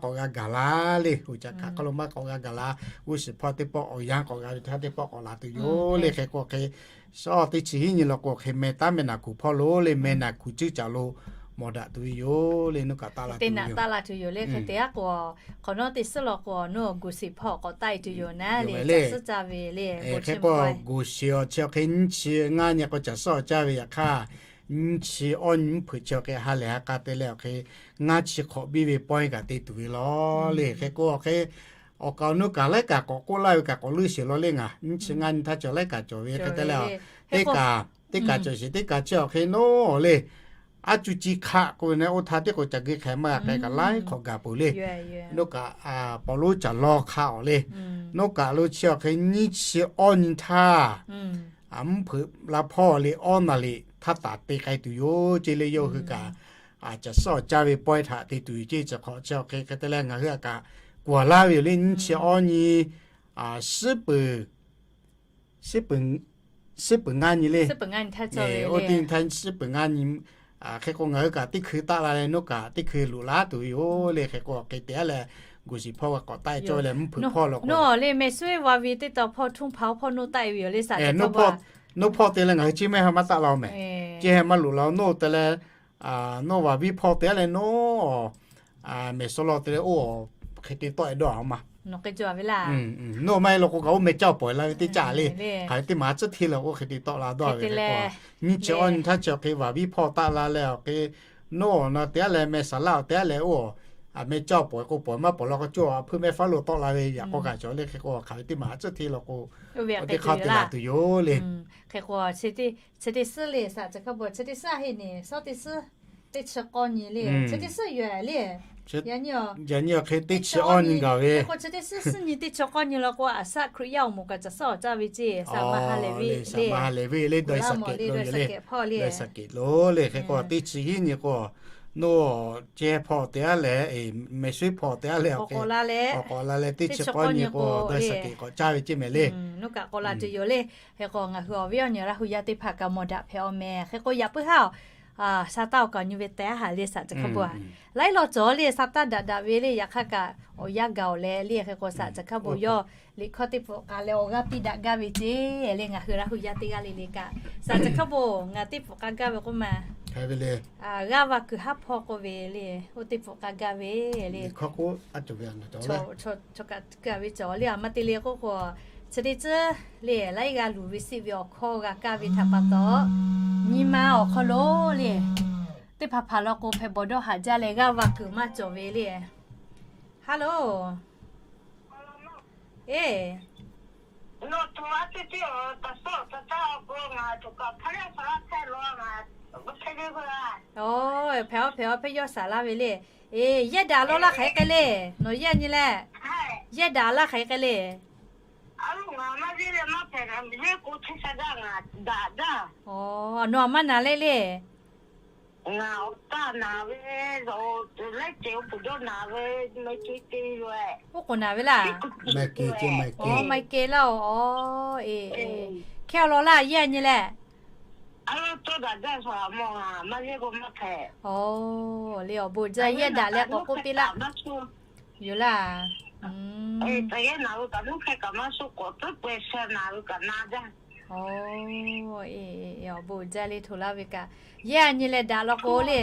k'awꞈ g'a gaˬ la le. Hoꞈ caꞈ hkaꞈ hk'aw lo maˇ k'awꞈ g'a gaˬ la. G'uˇ suhˍ hpawˇ teˇ pawˆ awˬ yanˇ k'awꞈ g'a ve htaˇ teˇ pawˆ k'awꞈ laˬ tuˬ yoˬ le. Hk'e k'o hk'e, shawˉ teˇ chi hiˉ nyi law k'o hk'e meh taˉ meh naˬ hkuˬ hpawˇ lo le meh naˬ hkuˬ cuˉ caˍ lo mawˬ daꞈ tuˬ ve yoˬ le. Noˇ kaꞈ taˆ la tuˬ yoˬ le. Hk'e te aˉ k'o, hk'awꞈ nawˉ teˇ suhˉ law k'o, noˇ g'uˇ suhˍ hpawˇ k'awꞈ taˆ e tuˬ yoˬ naˉ le. Caˬ suhˉ caˇ ve le. Hk'e k'o g'uˇ suhˍ awˬ chi awˬ hk'e nyiˇ chi ngaˇ nyi k'o caˬ suhˉ awˬ caˇ ve yaꞈ hk'aˇ, nyiˇ chi awˇ nyi mvuhˇ hpeuꞈ chi awˬ hk'e ha lehˬ ha k'a te leh awˬ hk'e ngaˇ chi hk'awꞈ biˇ ve pawehˇ kaꞈ te tuˬ ve law le. Hk'e k'o awˬ hk'e awˬ kaˍ awˬ nu kaꞈ laiˉ kaꞈ k'awꞈ k'oˆ laˇ ve kaꞈ k'awꞈ leuˆ sheˍ law le. Ngaˬ nyiˇ chi ngaˇ nyi htaˇ chi laiˉ kaꞈ cawˬ ve hk'e te leh, teˇ kaꞈ teˇ kaꞈ cawˬ sheˍ teˇ kaꞈ chi awˬ hk'e nawˉ le. Aˉ cuˇ ci hk'aˆ k'oˆ ve na oˇ htaˇ teˇ k'o caˬ gui hk'e maˇ g'a k'ai kaꞈ laiˉ hk'awꞈ gaˬ peuˬ le. Noˇ kaꞈ Pawˇluˆ caˬ law hk'a awˬ le. Noˇ kaꞈ lo chi awˬ hk'e nyiˇ chi awˇ nyi htaˇ, mvuhˇ hpeuꞈ la hpawˇ le awˇ naˍ liꞈ htaˇ taˍ te k'ai tuˬ yoˬ ce le. Yawˇ hui kaꞈ caˬ suhˉ awˬ caˇ ve pawehˇ htaꞈ te tuˬ yoˬ ce. Chi hk'awꞈ chi awˬ hk'e hk'e te leh ngaˬ hui a kaꞈ kuˬ laˇ ve yoˬ le. Nyiˇ chi awˇ nyi, suhˉ peuˬ, suhˉ peuˬ ngaˇ nyi le. Oˇ teˇ nyi htaˇ suhˉ peuˬ ngaˇ nyi. Hk'e k'o ngaˬ hui kaꞈ teˇ hkui taˆ la leh noˇ kaꞈ teˇ hkui loꞈ laˇ tuˬ ve yoˬ le. Hk'e k'o awˬ hk'e te aˉ leh g'uˇ suhˍ hpawˇ g'a k'awꞈ taˆ e cawˇ ve leh mvuhˇ hpeuꞈ hpawˇ law k'o, nawˬ le meh suhˉ wa ve teˇ taw hpawˇ htuˇ hpaˍ oˇ hpawˇ noˇ taˆ e ve yoˬ le. Saˍ caˬ hkawˇ, noˇ hpawˇ te leh ngaˬ hui chi mehˆ ha maˇ taˆ la-o mehˍ. Chi ha maˇ loꞈ la-o nawˇ te leh, nawˇ vaˍ viˉ hpawˇ te aˉ leh nawˇ mehˍ suhˉ law te leh oˇ hk'e te tawˆ e dawˇ a ma. Nawˬ maˇ heˆ law k'o kaꞈ oˇ meh caˇ pawˍ la ve teˇ caˇ le. Hk'aˬ ve teˇ maˬ tcuhˉ hteˇ leh oˇ hk'e te tawˆ la dawˇ ve hk'e k'o, nyiˇ chi awˇ nyi htaˇ chi awˬ hk'e vaˍ viˉ hpawˇ taˆ la leh awˬ hk'e nawˇ awˬ na te aˉ leh meh saˍ laˇ awˬ te aˉ leh oˇ meh caˇ pawˍ k'o pawˍ maˇ pawˍ law k'o cawˇ a hpuiˇ mehˆ faˉ lo tawˆ la ve yaꞈ k'aw kaꞈ cawˬ le. Hk'e k'o hk'aˬ ve teˇ maˬ tcuhˉ hteˇ law k'o, oˇ teˇ hk'aˇ te laˬ tuˬ yoˬ le. Hk'e k'o chi teˇ suhˉ le saˍ caˬ hkawˇ bon chi teˇ suhˉ a heˆ neˬ shawˉ teˇ suhˉ teˇ chi k'awˇ nyi le. Chi teˇ suhˉ yoˬ le. Yaꞈ nyi awˬ hk'e teˇ chi awˇ nyi gaˬ ve k'o chi teˇ suhˉ suhˉ nyi teˇ chi k'awˇ nyi law k'o a shaˆ Hkriꞈ yaˇ awˬ moˍ kaꞈ caˬ suhˉ awˬ caˇ ve ce. Saˍ laˍ ma ha lehˬ ve le, saˍ laˍ ma ha lehˬ ve le, dawˇ e saˍ kehꞈ lo yoˬ le. Dawˇ e saˍ kehꞈ lo le. Hk'e k'o teˇ chi hiˉ nyi k'o, nawˇ ceh hpawˇ te aˉ leh, meh suhˉ hpawˇ te aˉ leh awˬ k'awꞈ la leh teˇ chi k'awˇ nyi k'o dawˇ e saˍ kehꞈ k'awꞈ caˇ ve ce mehˍ le. Noˇ kaꞈ k'awꞈ la tuˬ yoˬ le. Hk'e k'o ngaˬ hui awˬ viˉ awˬ nyi Laˇ hu yaˇ teˇ hpaˍ kaꞈ mawˬ daꞈ hpehꞈ-aw mehˍ. Hk'e k'o yaꞈ puiˉ haˉ-aw, Saˍtanˍ awˬ kaˍ awˬ nyi ve teh aˉ haꞈ le saˍ caˬ hkawˇ bon a. Laiˉ law cawˬ le Saˍtanˍ daꞈ daꞈ ve le. Yaꞈ hk'aˇ kaꞈ awˬ yanˇ gaˬ-oˬ leh le. Hk'e k'o saˍ caˬ hkawˇ bon yawˇ liꞈ hkawˇ teˇ pfuhˍ k'ai leh awˬ g'aˇ piˇ daꞈ gaˇ ve ce le. Ngaˬ hui Laˇ hu yaˇ teˇ g'aˇ le le kaꞈ saˍ caˬ hkawˇ bon ngaˬ teˇ pfuhˍ k'ai gaˇ ve k'oˆ ma, g'aˇ va kuiˬ haˉ hpawˇ k'oˆ ve le. Oˇ teˇ pfuhˍ k'ai gaˇ ve le. Chaw kaꞈ kaꞈ ve cawˬ le. A ma te le k'oˆ k'o, chi teˇ tcuhˉ le laiˉ g'aˇ luˬ ve siˆ ve awˬ hkawˇ g'a kaˇ ve htaꞈ pa taw, nyi ma awˬ hk'aw lo le teˇ hpaˍ hpaˍ law k'o hpehꞈ bawˬ dawˇ haꞈ jaˇ leh g'aˇ va kuiˬ maˇ cawˬ ve le. Hello. Eˬ, hpehꞈ-aw hpehꞈ-aw hpehꞈ yawˇ saˍ laˇ ve le. Eˬ, yehˇ daꞈ lawˇ laˇ hk'aˬ hk'e k'ai le. Nawˬ yehˇ nyi leh, yehˇ daꞈ laˇ hk'aˬ hk'e k'ai le. Nawˬ a maˇ naˍ le le. Oˇ k'oˍ naˍ ve laˇ. Maˇ heˆ laˇ-oˬ. Hk'e-a law laˇ yehˇ nyi leh. Aw, le awˬ bon jaˇ, yehˇ daꞈ leh k'awꞈ k'oˆ piˇ laˇ. Yoˬ laˇ. Awˬ bon jaˇ le hto laˇ ve kaꞈ, yehˇ a nyi leh daꞈ law k'o le,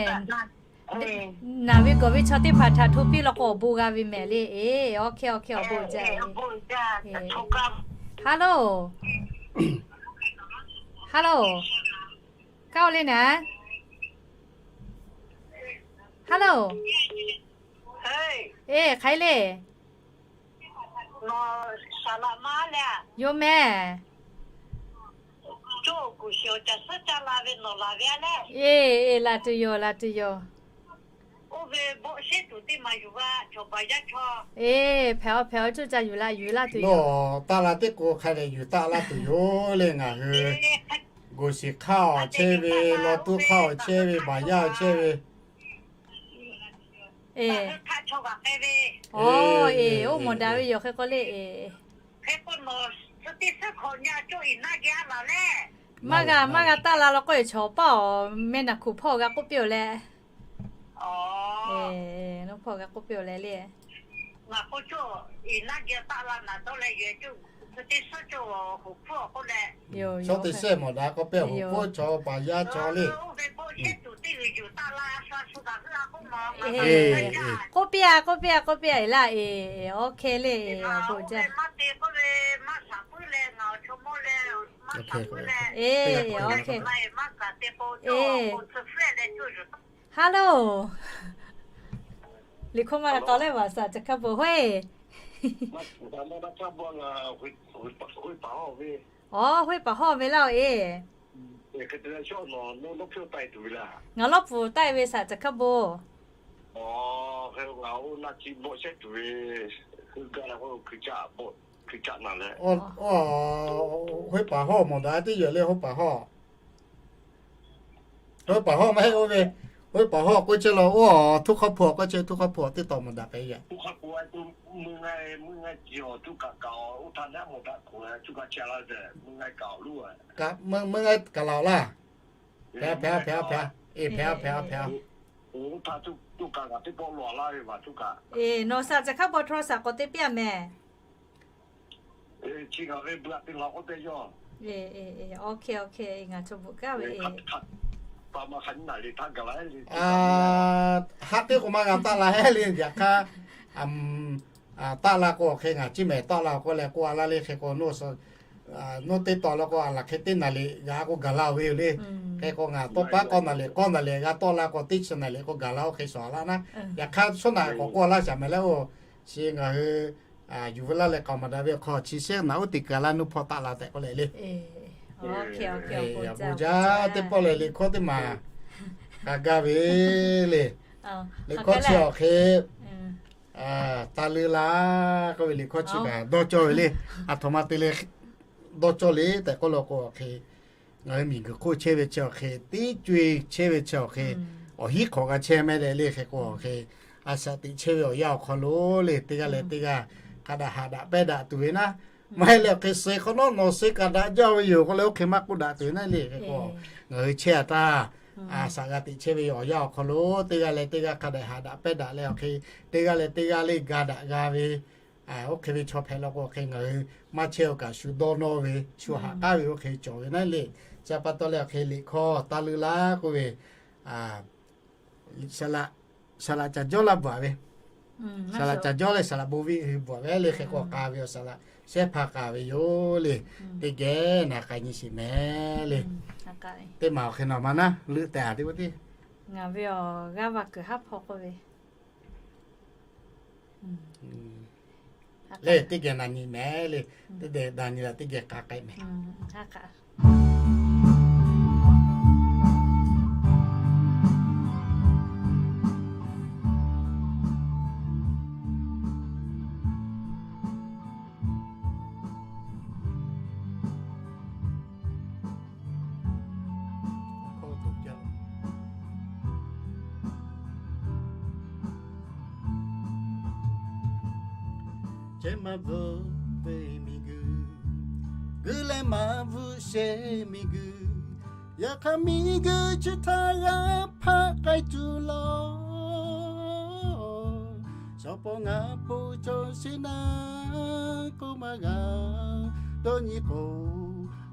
naˬ ve gawˬ ve chaw teˇ hpaˍ htaꞈ hto piˇ law k'o awˬ bon g'a ve mehˍ le. Eˬ, awˬ hk'e awˬ hk'e awˬ bon jaˇ. Hello, hello, kaˇ-oˬ le naˍ. Hello, eˬ, hk'aˬ hk'e le. Yoˬ mehˍ. Eˬ, eˬ, laˬ tuˬ yoˬ, laˬ tuˬ yoˬ. Eˬ, hpehꞈ-aw hpehꞈ-aw, coˇ caˇ yuˬ la, yuˬ laˇ tuˬ yoˬ. Nawˬ taˆ la teˇ k'o hk'a dehꞈ yuˬ taˆ laˇ tuˬ yoˬ le ngaˬ hui. Goˬ shiˍ hk'aˇ awˬ chehˇ ve, law tuˇ hk'aˇ awˬ chehˇ ve, baˬ yaˇ awˬ chehˇ ve. Eˬ, oˇ mawˬ daꞈ ve yoˬ hk'e k'o le. Eˬ, Maˇ g'a, maˇ g'a taˆ la law k'oˆ-e, chaw paˇ awˬ meh naˬ hkuˬ hpawˇ g'a k'oˆ piˇ-oˬ leh. Nawˬ hpawˇ g'a k'oˆ piˇ-oˬ leh le. Chaw teˇ shehˇ mawˬ daꞈ k'oˆ piˇ, hoꞈ hpfuhˇ chaw paˍ yaˇ chaw le. K'oˆ piˇ-a, k'oˆ piˇ-a, k'oˆ piˇ-a, e laˇ e. Awˬ hk'e le, awˬ bon jaˇ. E, awˬ hk'e. Hello. Liꞈ hkawˇ maˇ g'a k'aw leh, Vaˍsaꞈ Caˍ hkaˇ bon hoˉ-e. Awˬ, Hoˉ paˍ hawˇ ve laˇ-oˬ e. Ngaˬ lawˇ pfuhˍ taˆ-e ve Saꞈ Caˍ hkaˇ bon. Hoˉ paˍ hawˇ mawˬ daꞈ teˇ yehˬ le, Hoˉ paˍ hawˇ. Hoˉ paˍ hawˇ maˇ heˆ oˇ ve. Hoˉ paˍ hawˇ k'oˆ chehˇ la oˇ, htuˇ hk'awˇ hpu k'oˆ chehˇ, htuˇ hk'awˇ hpu teˇ taw mawˬ daꞈ pehꞈ yaꞈ. Meuˇ ngaˇ kaˬ laˬ-oˬ laˇ. Hpehꞈ, hpehꞈ, hpehꞈ, hpehꞈ. E, hpehꞈ, hpehꞈ, hpehꞈ, hpehꞈ. E, nawˬ Saꞈ Caˍ hkaˇ bon hto Saꞈ k'awꞈ te piˇ-a mehˍ. Ngaˬ chaw bvuhꞈ kaˉ ve. Haˉ teˇ k'o maˇ g'a taˆ la heˆ le, yaꞈ hk'aˇ, taˆ la k'o awˬ hk'e ngaˬ ciˇ mehˍ tawˆ la k'oˆ leh k'oˆ a laˇ le. Hk'e k'o, nawˬ teˇ tawˆ la k'o, a laˬ hk'e teˇ naˍ liꞈ g'a k'o gaˬ la-oˬ ve yoˬ le. Hk'e k'o ngaˬ tawˇ paˉ k'awˇ naˍ liꞈ, k'awˇ naˍ liꞈ g'a tawˆ la k'o teˇ chi naˍ liꞈ k'o gaˬ la oˇ hk'e shawˍ laˇ naˉ. Yaꞈ hk'aˇ chaw naˬ k'awꞈ k'oˆ a laˇ shaˍ mehˍ leh oˬ, chi ngaˬ hui yuˬ ve laˇ leh k'aoˍ maˍ daꞈ ve awˬ hk'aw chi shehˆ naˬ oˉ teꞈ kaˬ laˇ nuˇ hpawˇ taˆ la tehꞈ k'oˆ leh le. Awˬ bon jaˇ teˇ pawˆ lehˬ, liꞈ hkawˇ teˇ maˬ k'a gaˇ ve le. Liꞈ hkawˇ chi awˬ hk'e, taˇ leuˉ laˇ k'oˆ ve liꞈ hkawˇ chi kaꞈ dawˇ cawˇ ve le. Aˬ htoꞈ ma te leh dawˇ cawˇ le tehꞈ k'oˆ law k'o, awˬ hk'e ngaˬ hui miˬguiˬ hk'oˆ chehˇ ve chi awˬ hk'e, teˇ co-e chehˇ ve chi awˬ hk'e, awˬ hiˉ hk'awꞈ g'a chehˇ mehˍ leh le. Hk'e k'o awˬ hk'e, a shaꞈ teꞈ chehˇ ve awˬ yanˇ awˬ hk'aw lo le, teˇ g'aˇ leh teˇ g'aˇ hk'a daꞈ haꞈ daꞈ pehˇ daꞈ tuˬ ve naˉ. Maˇ heˆ leh awˬ hk'e suh hk'awꞈ nawˉ nawˬ suh kaꞈ daꞈ jaˇ ve yoˬ k'oˆ leh oˇ hk'e maˇ k'oˆ daꞈ tuˬ ve naˉ le. Hk'e k'o ngaˬ hui chehˇ-a htaˇ, a shaꞈ g'a teꞈ chehˇ ve awˬ yanˇ awˬ hk'aw lo teˇ g'aˇ leh teˇ g'aˇ hk'a dehꞈ haꞈ daꞈ pehˇ daꞈ leh awˬ hk'e, teˇ g'aˇ leh teˇ g'aˇ le ga daꞈ g'a ve, oˇ hk'e ve chaw hpehꞈ law k'o, awˬ hk'e ngaˬ hui maˇ chehˇ-oˬ kaꞈ shu dawˇ nawˇ ve, shu haꞈ k'aˉ ve oˇ hk'e cawˬ ve naˉ le. Chi pa taw leh awˬ hk'e liꞈ hkawˇ taˇ leuˉ laˇ k'oˆ ve, saˍ laꞈ caˬ jawˇ laˇ bvuhꞈ ve, saˍ laꞈ caˬ jawˇ leh saˍ laꞈ bon viˆ hui bvuhꞈ ve le. Hk'e k'o k'a ve awˬ saˍ laꞈ shehˉ hpaˇ k'a ve yoˬ le. Teˇ geh naˍ k'a nyi shiˍ mehˍ le. Teˇ maˬ awˬ hk'e nawˬ ma naˉ leuˆ tehꞈ a teˇ pawˆ teˇ, ngaˬ ve awˬ g'aˇ va kuiˬ haˉ hpawˇ k'oˆ ve le. Teˇ geh naˍ nyi mehˍ le. Teˇ geh naˍ nyi la teˇ geh k'a k'ai mehˍ. Chehˇ maˇ bvuhꞈ ve miˬguiˬ, guiˬ leh maˇ bvuhꞈ sheˍ miˬguiˬ, yaꞈ hk'aˇ miˬguiˬ chi htaꞈ g'a hpaˆ k'ai tuˬ lawˬ. Shawˍ pawˆ ngaˬ poˬ cawˬ sheˍ naˉ, k'oˆ maˇ g'a dawˇ nyi k'o,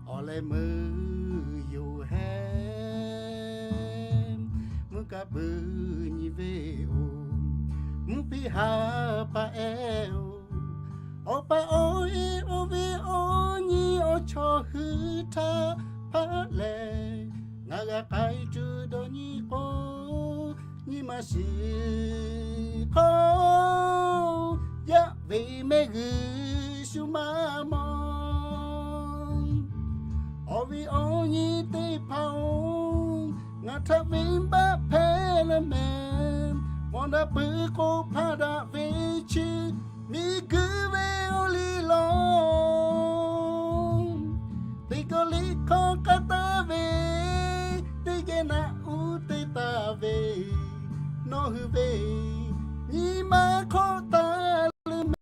awˬ leh meuˇ yoˬ hehˉ. Mvuhˇ kaꞈ peuˬ nyi ve oˬ, mvuhˇ piˇ ha pa ehˉ oˬ. Awˬ pa awˬ e oˇ ve awˬ nyi awˬ chawˇ hui htaꞈ hpaˆ leh, ngaˬ g'a k'ai tuˬ dawˇ nyi k'o, nyi ma shiˍ hk'aw, yaˇ ve mehˆ g'uiˬ shu maˇ mawˬ. Awˬ viˉ awˬ nyi teˇ hpaˍ-oˬ, ngaˬ htaꞈ venˇbaˆ hpehꞈ leh mehˍ. Mawˬ daꞈ peuˬ k'o hpaˆ daꞈ ve chi, miˬguiˬ ve awˬ liˇ lawˬ. Teˇ gawˇ liˇ hkawˇ k'aˉ taˍ ve, teˇ geh naꞈ uˉ te taˍ ve, nawˬ hui ve nyi ma hk'awꞈ taˍ leh mehˍ.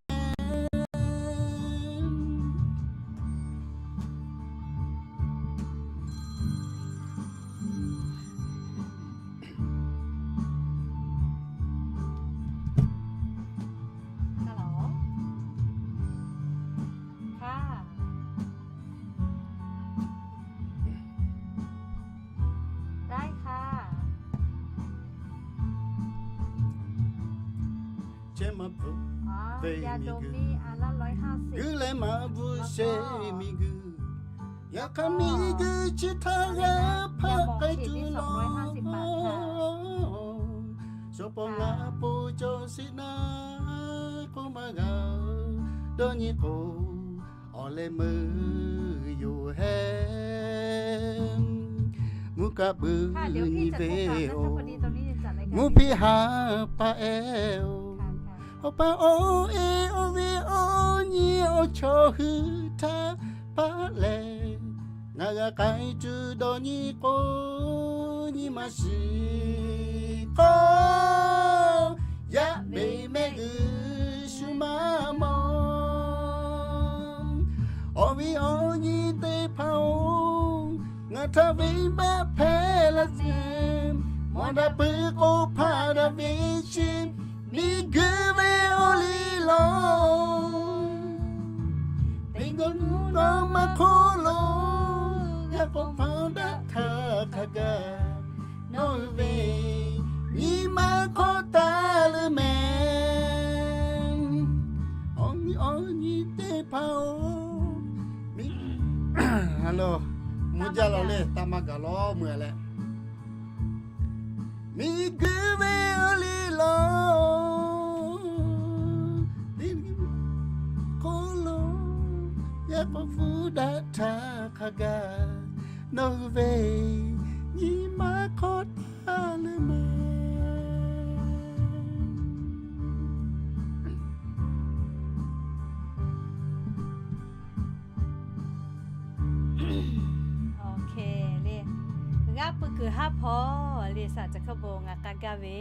chehˇ maˇ bvuhꞈ ve miˬguiˬ, g'uiˬ leh maˍ bvuhꞈ sheˍ miˬguiˬ, yaꞈ hk'aˇ miˬguiˬ chi htaꞈ g'a hpaˆ k'ai tuˬ lawˬ. Shawˍ paw ngaˬ po cawˬ sheˍ naˉ k'oˆ maˇ g'a, dawˇ nyi k'o, awˬ leh meuˇ yoˬ hehˉ. Mvuhˇ kaˆ puiˉ nyi ve-oˬ, mvuhˇ piˇ ha pa ehˉ-oˬ, awˬ pa awˬ e awˬ ve awˬ nyi awˬ chawˇ hui htaꞈ paˆ leh, ngaˬ g'a k'ai tuˬ dawˇ nyi k'o, nyi ma shiˍ k'o, yaˇ ve mehˆ g'uiˬ shu maˇ mawˬ. Awˬ viˉ awˬ nyi teˇ hpaˍ-oˬ, ngaˬ htaꞈ venˇbaˆ hpehˇ laˇ sheˍ. Mawˬ daꞈ peuˬ k'o hpaˆ daꞈ ve chi, miˬguiˬ ve awˬ liˇ law. Teˇ g'aˇ nuˇ g'aˇ maˇ hk'oˆ lo, g'a k'awꞈ hpaˆ daꞈ htaˇ hk'a gaˬ, nawˬ hui ve nyi ma hk'awꞈ taˍ leuˬ mehˍ. Awˬ nyi awˬ nyi teˇ hpaˍ-oˬ, miˬ, hello, mvuhˇ jaˇ law leh taˇ maˇ gaˬ law meuˬ leh, miˬguiˬ ve awˬ liˇ law. Teˇ g'aˇ k'oˆ lo, g'a k'awꞈ hpaˆ daꞈ htaˇ hk'a gaˬ, nawˬ hui ve nyi ma hk'awꞈ taˍ leuˬ mehˍ. Awˬ hk'e le, g'aˇ pui kuiˬ haˉ hpawˇ le, saˍ laꞈ caˬ hkawˇ bon ngaˬ k'a gaˇ ve.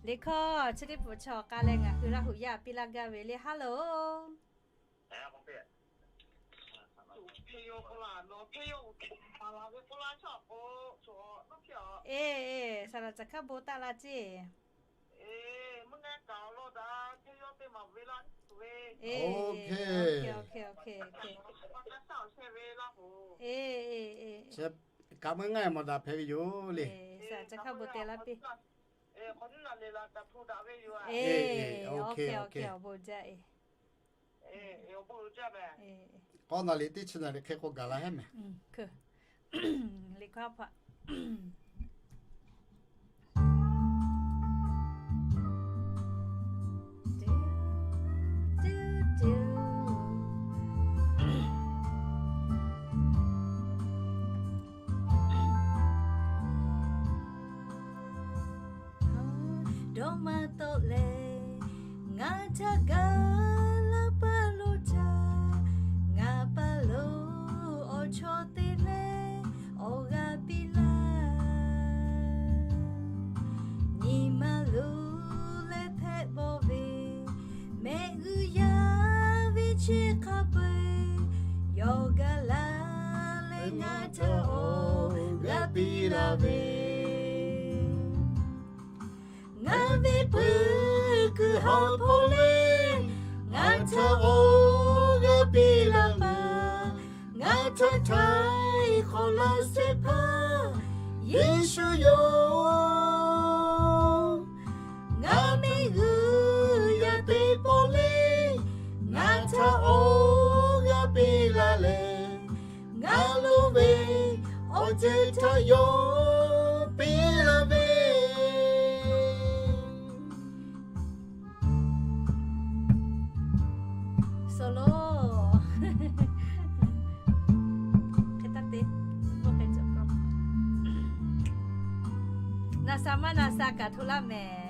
Liꞈ hkawˇ chi teˇ pfuhˍ chaw k'a leh ngaˬ hui Laˇ huˍ yaˇ piˇ laˇ gaˇ ve le. Hello. Eˬ, eˬ, saˍ laꞈ caˬ hkawˇ bon taˆ la ceˇ. Eˬ, eˬ, eˬ, eˬ, kaꞈ meuˇ ngaˇ mawˬ daꞈ hpehꞈ ve yoˬ le. Saˍ laꞈ caˬ hkawˇ bon te laˇ piˇ. Eˬ, awˬ hk'e awˬ bon jaˇ eˬ. K'awˇ na liꞈ teˇ chi na liꞈ hk'e k'o gaˬ la hehˉ mehˍ. Liꞈ hkawˇ hpaꞈ. Dawˇ maˇ tawˆ leh, ngaˬ htaꞈ gaˬ laˇ paˇ lo htaˇ, ngaˬ pa lo awˬ chawˇ te leh awˬ g'aˇ piˇ laˇ. Nyi ma lo leh hpehꞈ bawˆ ve, mehˆ g'uˇ yaˇ ve chi hk'a peu-eˬ yawˇ gaˬ la leh ngaˬ htaꞈ awˬ g'aˇ piˇ laˇ ve. Ngaˬ ve pui kuiˬ haˉ hpawˇ le, ngaˬ htaꞈ awˬ g'aˇ piˇ laˇ paˍ, ngaˬ htaꞈ htaiˍ hk'awꞈ laˇ shehˍ hpaˇ Yeˍsuˆ yoˬ. Ngaˬ mehˆ g'uˇ yaˇ teˇ pawˆ le, ngaˬ htaꞈ awˬ g'aˇ piˇ laˇ leh, ngaˬ lo ve awˬ ceuˬ htaꞈ yawˇ piˇ laˇ ve. Solo. Hk'e taˇ te, na sha maˇ na sha kaꞈ hto laˇ mehˍ.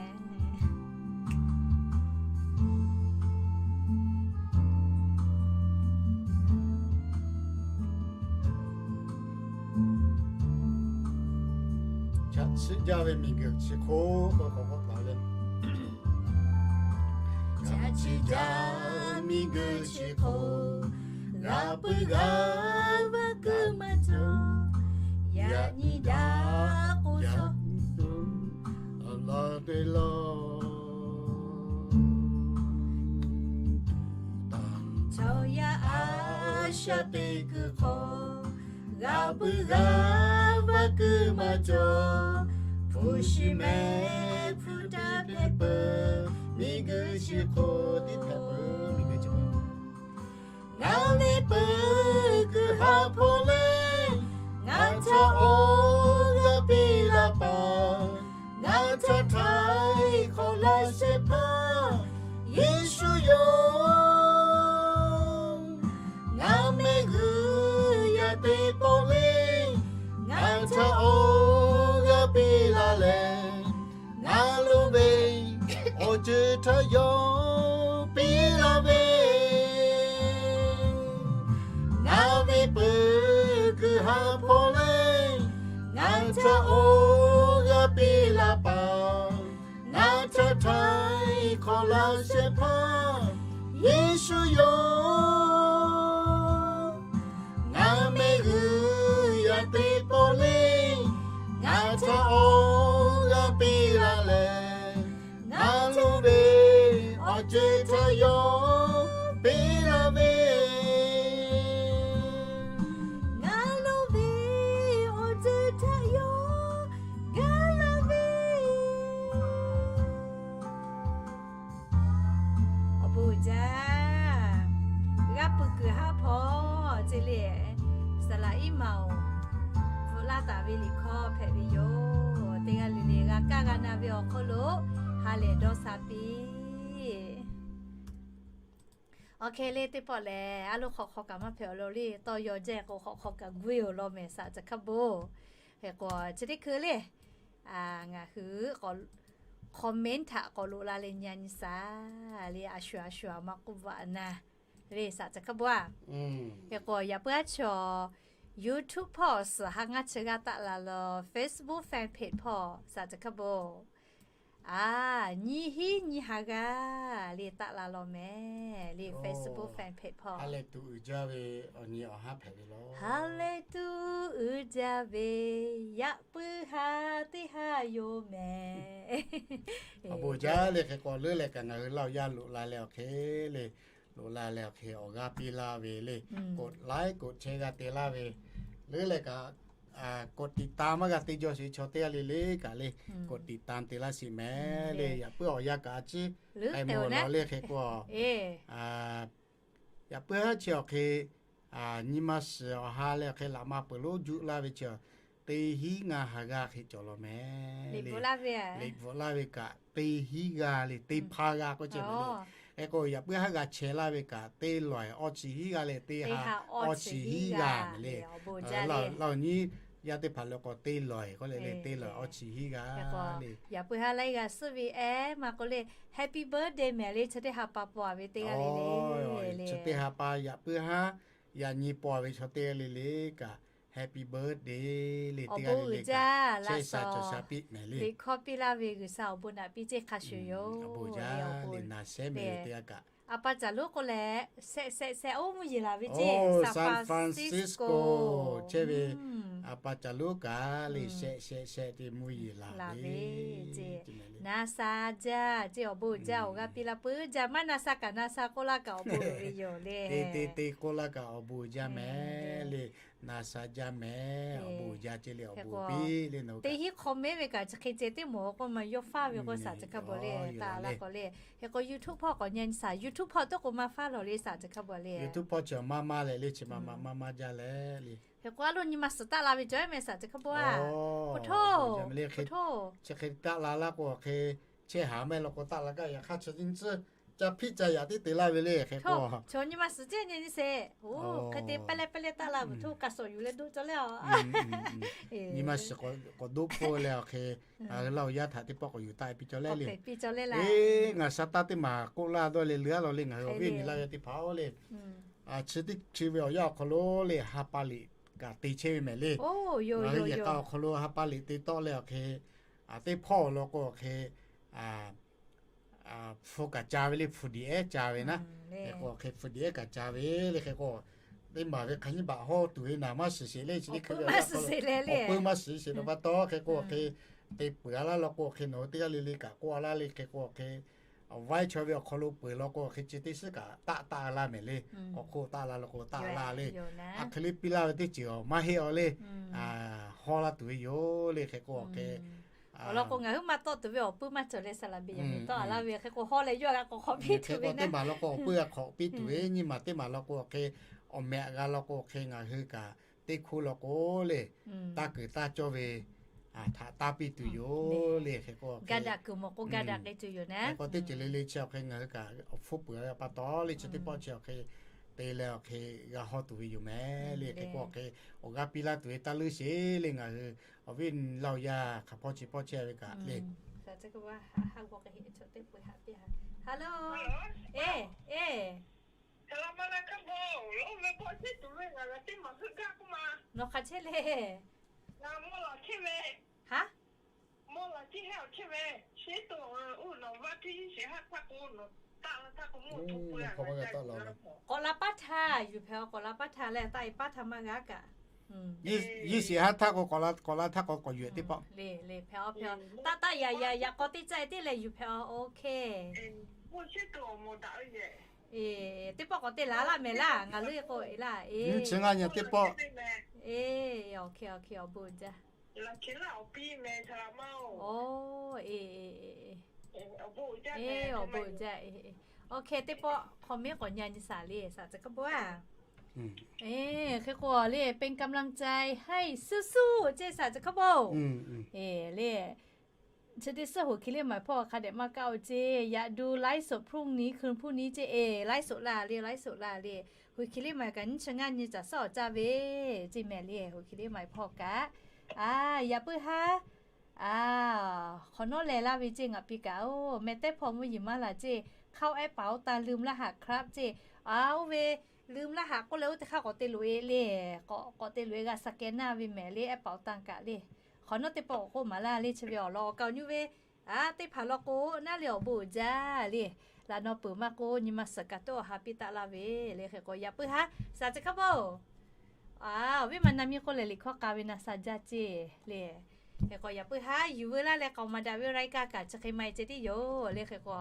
Chaꞈ chiˆ jaˇ ve miˬguiˬ chi hk'oˆ k'awꞈ k'awꞈ k'oˆ taˍ le. Chaꞈ chiˆ jaˇ miˬguiˬ chi hk'oˆ, g'a puiˉ g'a vaˇ keu maˇ cawˬ. Yaꞈ nyi daꞈ k'o chaw, awˬ lawn te law. Chaw yaˇ a shaꞈ teꞈ kuiˬ hk'aw, g'a puiˉ g'a vaˇ keu maˇ cawˬ. Hpu shi mehˆ hpu taˇ hpehꞈ peuˬ, miˬguiˬ chi hk'oˆ tiˉ hpehꞈ peuˬ. Ngaˬ ve peuˬ kuiˬ ha hpawˇ lehˬ, ngaˬ htaꞈ awˬ g'aˇ piˇ laˇ paˍ, ngaˬ htaꞈ htaiˍ hk'awꞈ laˇ shehˍ hpaˇ Yeˍsuˆ yoˬ. Ngaˬ mehˆ g'uiˬ yaˇ teˇ pawˆ lehˬ, ngaˬ htaꞈ awˬ g'aˇ piˇ laˇ leh, ngaˬ lo ve awˬ ceuˬ htaꞈ yawˇ piˇ laˇ ve, ngaˬ ve peuˬ kuiˬ ha hpawˇ lehˬ, ngaˬ htaꞈ awˬ g'aˇ piˇ laˇ paˍ, ngaˬ htaꞈ htaiˍ hk'awꞈ laˇ shehˍ hpaˇ Yeˍsuˆ yoˬ. Ngaˬ mehˆ g'uiˬ yaˇ teˇ pawˆ lehˬ, ngaˬ htaꞈ awˬ g'aˇ piˇ laˇ leh, ngaˬ lo ve awˬ ceuˬ htaꞈ yawˇ piˇ laˇ ve, ngaˬ lo ve awˬ ceuˬ htaꞈ yawˇ gaˇ laˇ ve. Awˬ bon uiˍ jaˇ. G'aˇ pui kuiˬ haˉ hpawˇ ce le, saˍ laˍ iˉ maˍ oˬ, bvuhꞈ laˇ taˍ ve liꞈ hkawˇ hpehꞈ ve yoˬ. Teˇ g'aˇ le le g'a kaˇ g'a na ve awˬ hk'aw lo ha lehˬ dawˇ sha piˇ. Awˬ hk'e le teˇ pawˆ lehˬ, a lo hk'awꞈ hk'aw kaꞈ maˇ hpehꞈ awˬ lawn le, tawˇ yaw jaˇ k'o hk'awꞈ hk'aw kaꞈ guˇ e awˬ lawn mehˍ saˍ ca hk'a bon. Hk'e k'o chi teˇ hkui le, ngaˬ hui comment htaꞈ k'awꞈ loꞈ la leh nyi a nyi saˍ le, a shu a shu a maˇ k'oˆ vaꞈ na le saˍ ca hk'a bon a. Hk'e k'o yaꞈ puiˉ aˉ chaw YouTube hpawˇ suhˍ ha ngaˇ chi g'aˇ taˆ la law, Facebook fan page hpawˇ saˍ ca hk'a bon. A, nyi hiˉ nyi ha g'aˇ le taˆ la law mehˍ le, Facebook fan page hpawˇ. Ha lehˬ tuˬ uiˍ jaˇ ve awˬ nyi awˬ haˉ hpehꞈ ve law. Ha lehˬ tuˬ uiˍ jaˇ ve yaꞈ puiˉ ha teˇ ha yoˬ mehˍ. Awˬ bon jaˇ le hk'e k'o leuˉ leh kaꞈ ngaˬ hui laˇ awˬ yanˇ loꞈ la leh awˬ hk'e le, loꞈ la leh awˬ hk'e awˬ g'aˇ piˇ laˇ ve le, กดไลค์ กดแชร์ g'a te laˇ ve, leuˉ leh kaꞈ กดติดตาม maˇ g'a te jaw sheˍ chaw teˇ g'aˇ le le kaꞈ le, กดติดตาม te laˇ sheˍ mehˍ le. Yaꞈ puiˉ awˬ yanˇ kaꞈ a ciˉ k'ai mawˬ law le hk'e k'o, yaꞈ puiˉ haˉ chi awˬ hk'e nyi ma shiˍ awˬ ha leh awˬ hk'e laꞈ ma peuˬ lonˉ juˆ laˇ ve chi, teˇ hiˉ ngaˇ ha g'aˇ hk'e cawˬ law mehˍ le. Liꞈ bvuhꞈ laˇ ve kaꞈ teˇ hiˉ g'aˇ le, teˇ hpaˇ g'aˇ k'oˆ ceh mehˍ le. Hk'e k'o yaꞈ puiˉ haˉ g'a chehˇ laˇ ve kaꞈ teˇ lawˬ awˇ chi hiˉ g'aˇ leh teˇ ha awˇ chi hiˉ g'aˇ mehˍ le. Laˇ awˬ nyi yaˇ teˇ hpaˍ le k'o teˇ lawˬ k'oˆ leh le, teˇ lawˬ awˇ chi hiˉ g'aˇ le. Yaꞈ puiˉ haˉ laiˉ g'a suhˉ ve ehˉ maˇ k'oˆ le, happy birthday mehˍ le, chi teˇ ha pa paw a ve teˇ g'aˇ le le. Chi teˇ ha pa yaꞈ puiˉ haˉ yaꞈ nyi paw a ve chaw teˇ g'aˇ le le kaꞈ happy birthday le, teˇ g'aˇ le le kaꞈ chehˇ sha cawˬ sha piˇ mehˍ le. Liꞈ hkawˇ piˇ laˇ ve G'uiˬsha awˬ bon naꞈ piˇ ceˇ hk'a shuˍ yoˬ. Awˬ bon jaˇ le, na shehˉ mehˍ le teˇ g'aˇ kaꞈ. A pa caˬ lonˉ k'o leh shehˆ shehˆ shehˆ oˇ mvuhˇ yeˬ laˬ ve ceˇ, San Francisco chehˇ ve a pa caˬ lonˉ kaꞈ le shehˆ shehˆ shehˆ te mvuhˇ yeˬ laˬ ve ceˇ. Na sha jaˇ ceˇ, awˬ bon jaˇ, awˬ g'aˇ piˇ laˇ peuˬ jaˇ, maˇ na sha kaꞈ na sha k'oˆ laˇ kaꞈ awˬ bon loˍ ve yoˬ le. Te te te k'oˆ laˇ kaꞈ awˬ bon jaˇ mehˍ le. Na sha jaˇ mehˍ, awˬ bon jaˇ ceˇ le, awˬ bon piˇ le. Teˇ hinˉ comment ve kaꞈ chi hk'e ceh teˇ mawˬ k'o maˇ yawˇ faˇ ve k'o saˍ ca hk'a bon le, taˍ la k'o le. Hk'e k'o YouTube hpawˇ k'awꞈ nyi a nyi saˍ, YouTube hpawˇ teˇ k'o maˇ faˇ lawˬ le saˍ ca hk'a bon le. YouTube hpawˇ chi maˇ maˇ leh le, chi ma ma maˇ maˇ jaˇ leh le. Hk'e k'o a lo nyi ma suhˍ taˆ la ve cawˬ mehˍ saˍ ca hk'a bon a. Chi hk'e taˆ la laˇ k'o hk'e chehˇ haˍ mehˍ law k'o taˆ la kaꞈ yaꞈ hk'aˇ chi nyi tcuhˇ ca hpiˆ ca yaꞈ tiˉ te laˇ ve le hk'e k'o. Chaw nyi ma suhˍ ceh nyi nyi sheˍ. Hk'e te pehˇ leh pehˇ leh taˆ la vuˬ htoˇ ka sawˍ yuˬ leh doˆ cawˇ leh a. Nyi ma shiˍ k'awꞈ doˆ hpfuhˇ leh awˬ hk'e, laˇ awˬ yanˇ htaꞈ teˇ pawˆ k'awꞈ yuˬ taˆ piˇ cawˇ leh le. Ngaˬ sha taˇ teˇ maˬ k'oˆ laˇ dawˇ le, leuˬ a law le, ngaˬ hui awˬ viˉ nyi laˇ ve teˇ hpaˍ-oˬ le. Chi teˇ chi ve awˬ yanˇ awˬ hk'aw lo le ha pa liꞈ kaꞈ te chehˇ ve mehˍ le. Ngaˬ hui yehˬ k'a awˬ hk'aw lo ha pa liꞈ te tawˆ leh awˬ hk'e, teˇ hpawˇ awˬ lawn k'o awˬ hk'e, hpu kaꞈ ca ve le, hpu diꞈ ehˉ ca ve naˉ. Hk'e k'o hk'e hpu diꞈ ehˉ kaꞈ ca ve le hk'e k'o, teˇ maˬ ve hk'aˬ nyiˇ baꞈ hawˇ tuˬ ve naˍ maˇ shiˍ sheˍ le, chi teˇ hkui ve awˬ yanˇ awˬ hk'aw lo awˬ peu maˇ shiˍ sheˍ nawˬ pa taw hk'e k'o hk'e, te peuˬ a laˇ law k'o hk'e nawˬ hui teˇ g'aˇ le le kaꞈ k'oˆ a laˇ le hk'e k'o hk'e, awˬ vaiˇ chaw ve awˬ hk'aw lo peuˬ law k'o hk'e chi teˇ shiˉ kaꞈ taˆ taˆ laˇ mehˍ le. Awˬ hk'oˆ taˆ la law k'o taˆ laˇ le. Aˬ hk'e le piˇ laˇ ve teˇ ceuˬ maˇ heˆ a le. Hawˇ laˇ tuˬ ve yoˬ le hk'e k'o hk'e, Awˬ lawn k'o, ngaˬ hui maˇ tawˆ tuˬ ve awˬ puiˉ maˇ cawˬ leh, saˍ laˍ beˬ yaꞈ miˬ tawˆ a laˇ ve hk'e k'o, hawˉ leh yawˇ g'a k'awꞈ hk'awꞈ piˇ tuˬ ve teˇ maˬ law k'o, awˬ puiˉ g'a hk'awꞈ piˇ tuˬ ve, nyiˇ maˬ teˇ maˬ law k'o hk'e, awˬ meh g'a law k'o hk'e, ngaˬ hui kaꞈ teˇ hkoˇ law k'o le, taˇ kuiˬ taˇ cawˇ ve htaꞈ taˇ piˇ tuˬ yoˬ le. Hk'e k'o, ga daꞈ kuiˬ mawˬ k'o ga daꞈ k'ai tuˬ yoˬ naˉ. Hk'e k'o teˇ ceuˬ le le chi awˬ hk'e ngaˬ hui kaꞈ awˬ hpfuhˇ peuˬ ve pa taw le, chi teˇ pawˆ chi awˬ hk'e te leh awˬ hk'e g'a hawˇ tuˬ ve yoˬ meh le. Hk'e k'o, awˬ hk'e awˬ g'aˇ piˇ laˇ tuˬ ve taˇ leuˉ sheˍ le. Ngaˬ hui awˬ viˉ laˇ oˬ yaˇ hk'aˬ hpawˇ chi hpawˇ chehˇ ve kaꞈ le. Hello, e, e, nawˬ hk'aˬ chehˇ le? Haˉ, k'awꞈ la paˉ htaˇ yuˬ hpehꞈ a, k'awꞈ la paˉ htaˇ leh taˇ e paˉ htaˇ maˇ g'a kaꞈ. Yeˇ shiˍ haˉ htaˇ k'o k'awꞈ la, k'awꞈ la htaˇ k'o k'awꞈ yuˬ teˇ pawˆ le. Le hpehꞈ a hpehꞈ a, taˇ taˇ yaꞈ yaꞈ yaꞈ k'awꞈ teˇ caˇ e teˇ leh yuˬ hpehꞈ a. Ok. E, teˇ pawˆ k'awꞈ te laˬ laˇ mehˍ laˇ, ngaˬ leuˆ e k'o e laˇ e. Chi ngaˇ nyi teˇ pawˆ. E, ok ok, awˬ bon uiˍ jaˇ. O, e, e, awˬ bon uiˍ jaˇ. Ok, teˇ pawˆ hk'aw miˉ k'awꞈ nyi nyi saˍ le, saˍ tcuh hk'a bon a. E, hk'e k'o le, เป็นกำลังใจให้ สู้ๆ ceˇ saˍ tcuh hk'a bon. E, le, chi teˇ suhˉ hoꞈ hki le maˬ hpawˇ hk'a dehꞈ maˇ kaˇ o ceˇ. อยากดูไลฟ์สดพรุ่งนี้ คืนพรุ่งนี้ ceˇ. E, ไลฟ์สด laˇ le, ไลฟ์สด laˇ le. Hoꞈ hki le maˬ kaꞈ nyiˇ chi ngaˇ nyi caˬ suhˉ awˬ caˇ ve ceˇ mehˍ le. Hoꞈ hki le maˬ hpawˇ kaꞈ, a, yaꞈ puiˉ haˉ, a, hk'awꞈ nawˉ leh laˇ ve ceˇ ngaˬ piˇ kaꞈ oˬ, meh tehˉ hpawˇ mvuhˇ yeˬ maˇ laˬ ceˇ. Hk'aoˆ ehˉ paˍ oˇ tan ลืมรหัสครับ ceˇ. A, oˇ ve ลืมรหัส k'oˆ leh oˇ teˇ hk'aˇ k'awꞈ te loꞈ e le, k'awꞈ k'awꞈ te loꞈ e g'a scan naˇ ve mehˍ le, ehˉ paˍ oˇ tan kaꞈ le. Hk'awꞈ nawˉ teˇ pawˆ k'awꞈ k'oˆ maˍ laˇ le, chi ve awˬ lawn awˬ kaˍ awˬ nyi ve, a, teˇ hpaˍ law k'o naˉ le awˬ bon uiˍ jaˇ le. Laꞈ naw peuˬ maˇ k'oˆ, nyi ma suhˍ kaꞈ toˆ awˬ ha piˇ taˆ laˇ ve le. Hk'e k'o yaꞈ puiˉ haˉ saˍ tcuh hk'a bon. A, awˬ viˉ ma na miˇ k'oˆ leh liꞈ hkawˇ k'a ve na sha jaˇ ceˇ le. Hk'e k'o yaꞈ puiˉ haˉ yuˬ veu laˇ leh k'aoˍ maˍ daꞈ ve รายการ kaꞈ chi hk'e maˇ e ceh tiˉ yoˬ le. Hk'e k'o,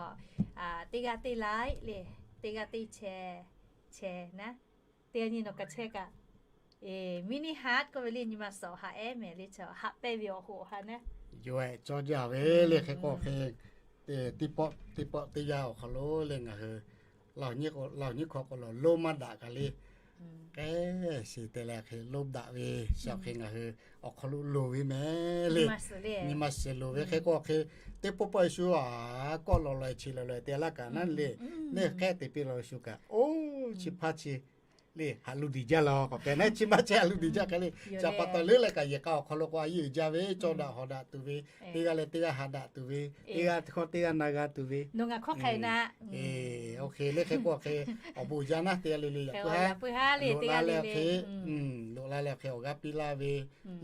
a, teˇ g'aˇ teˇ like le, teˇ g'aˇ teˇ share, share naˉ, teˇ g'aˇ nyi nawˬ kaꞈ chehˇ kaꞈ, e, mini heart k'oˆ ve le, nyi ma suhˍ haꞈ ehˉ mehˍ le, chi haꞈ pehnˇ ve awˬ hoꞈ awˬ ha naˉ. Yawˇ ehˉ cawˇ jaˇ ve le. Hk'e k'o hk'e, teˇ pawˆ teˇ pawˆ teˇ yanˇ awˬ hk'aw lo le ngaˬ hui Laˇ huˍ nyiˇ hk'aw k'o lo loˇ maˇ daꞈ kaꞈ le, k'ehˉ shiˍ te leh hk'e loˇ daꞈ ve, shaˍ hk'e ngaˬ hui awˬ hk'aw lo loˍ ve mehˍ le. Nyi ma suhˍ loˍ ve hk'e k'o hk'e, teˇ pawˆ pawˆ e shu a, kawˆ lawˬ lawˬ e chi lawˬ lawˬ e te laˇ kaꞈ naˉ le, neˇ k'ehˉ te piˇ lawˬ shu kaꞈ, oˇ chi hpaˇ chi le haꞈ lu diˍ jaˇ la k'awꞈ k'ehˉ naˉ, chi maˇ chehˇ haꞈ lu diˍ jaˇ k'ehˉ le. Chi pa taw leuˉ leh kaꞈ yehˬ k'a awˬ hk'aw lo k'o a yeˇ uiˍ jaˇ ve, cawˇ daꞈ hawˍ daꞈ tuˬ ve, teˇ g'aˇ leh teˇ g'aˇ haꞈ daꞈ tuˬ ve, teˇ g'aˇ hkawˇ teˇ g'aˇ na g'a tuˬ ve, oˇ hk'e le hk'e k'o hk'e, awˬ bon uiˍ jaˇ naˉ teˇ g'aˇ le le yaꞈ puiˉ haˉ, loꞈ la leh hk'e, loꞈ la leh hk'e awˬ g'aˇ piˇ laˇ ve,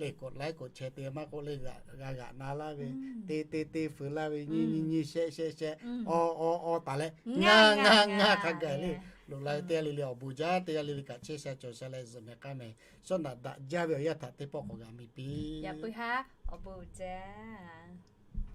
le กดไลค์ กดแชร์ te maˇ k'oˆ le, g'a g'aꞈ na laˇ ve, te te te feu laˇ ve, nyi nyi nyi shehˆ shehˆ shehˆ, aw aw aw taˍ leh, ngaˇ ngaˇ ngaˇ hk'a gaˬ le. Loꞈ la ve teˇ g'aˇ le le awˬ bon jaˇ, teˇ g'aˇ le le kaꞈ chehˇ sha cawˬ sha leh zuhꞈ mehˍ k'aˇ mehˍ, shawˉ naꞈ daꞈ jaˇ ve awˬ yanˇ htaꞈ teˇ pawˆ k'awꞈ g'a miˬ piˇ. Yaꞈ puiˉ haˉ awˬ bon uiˍ jaˇ.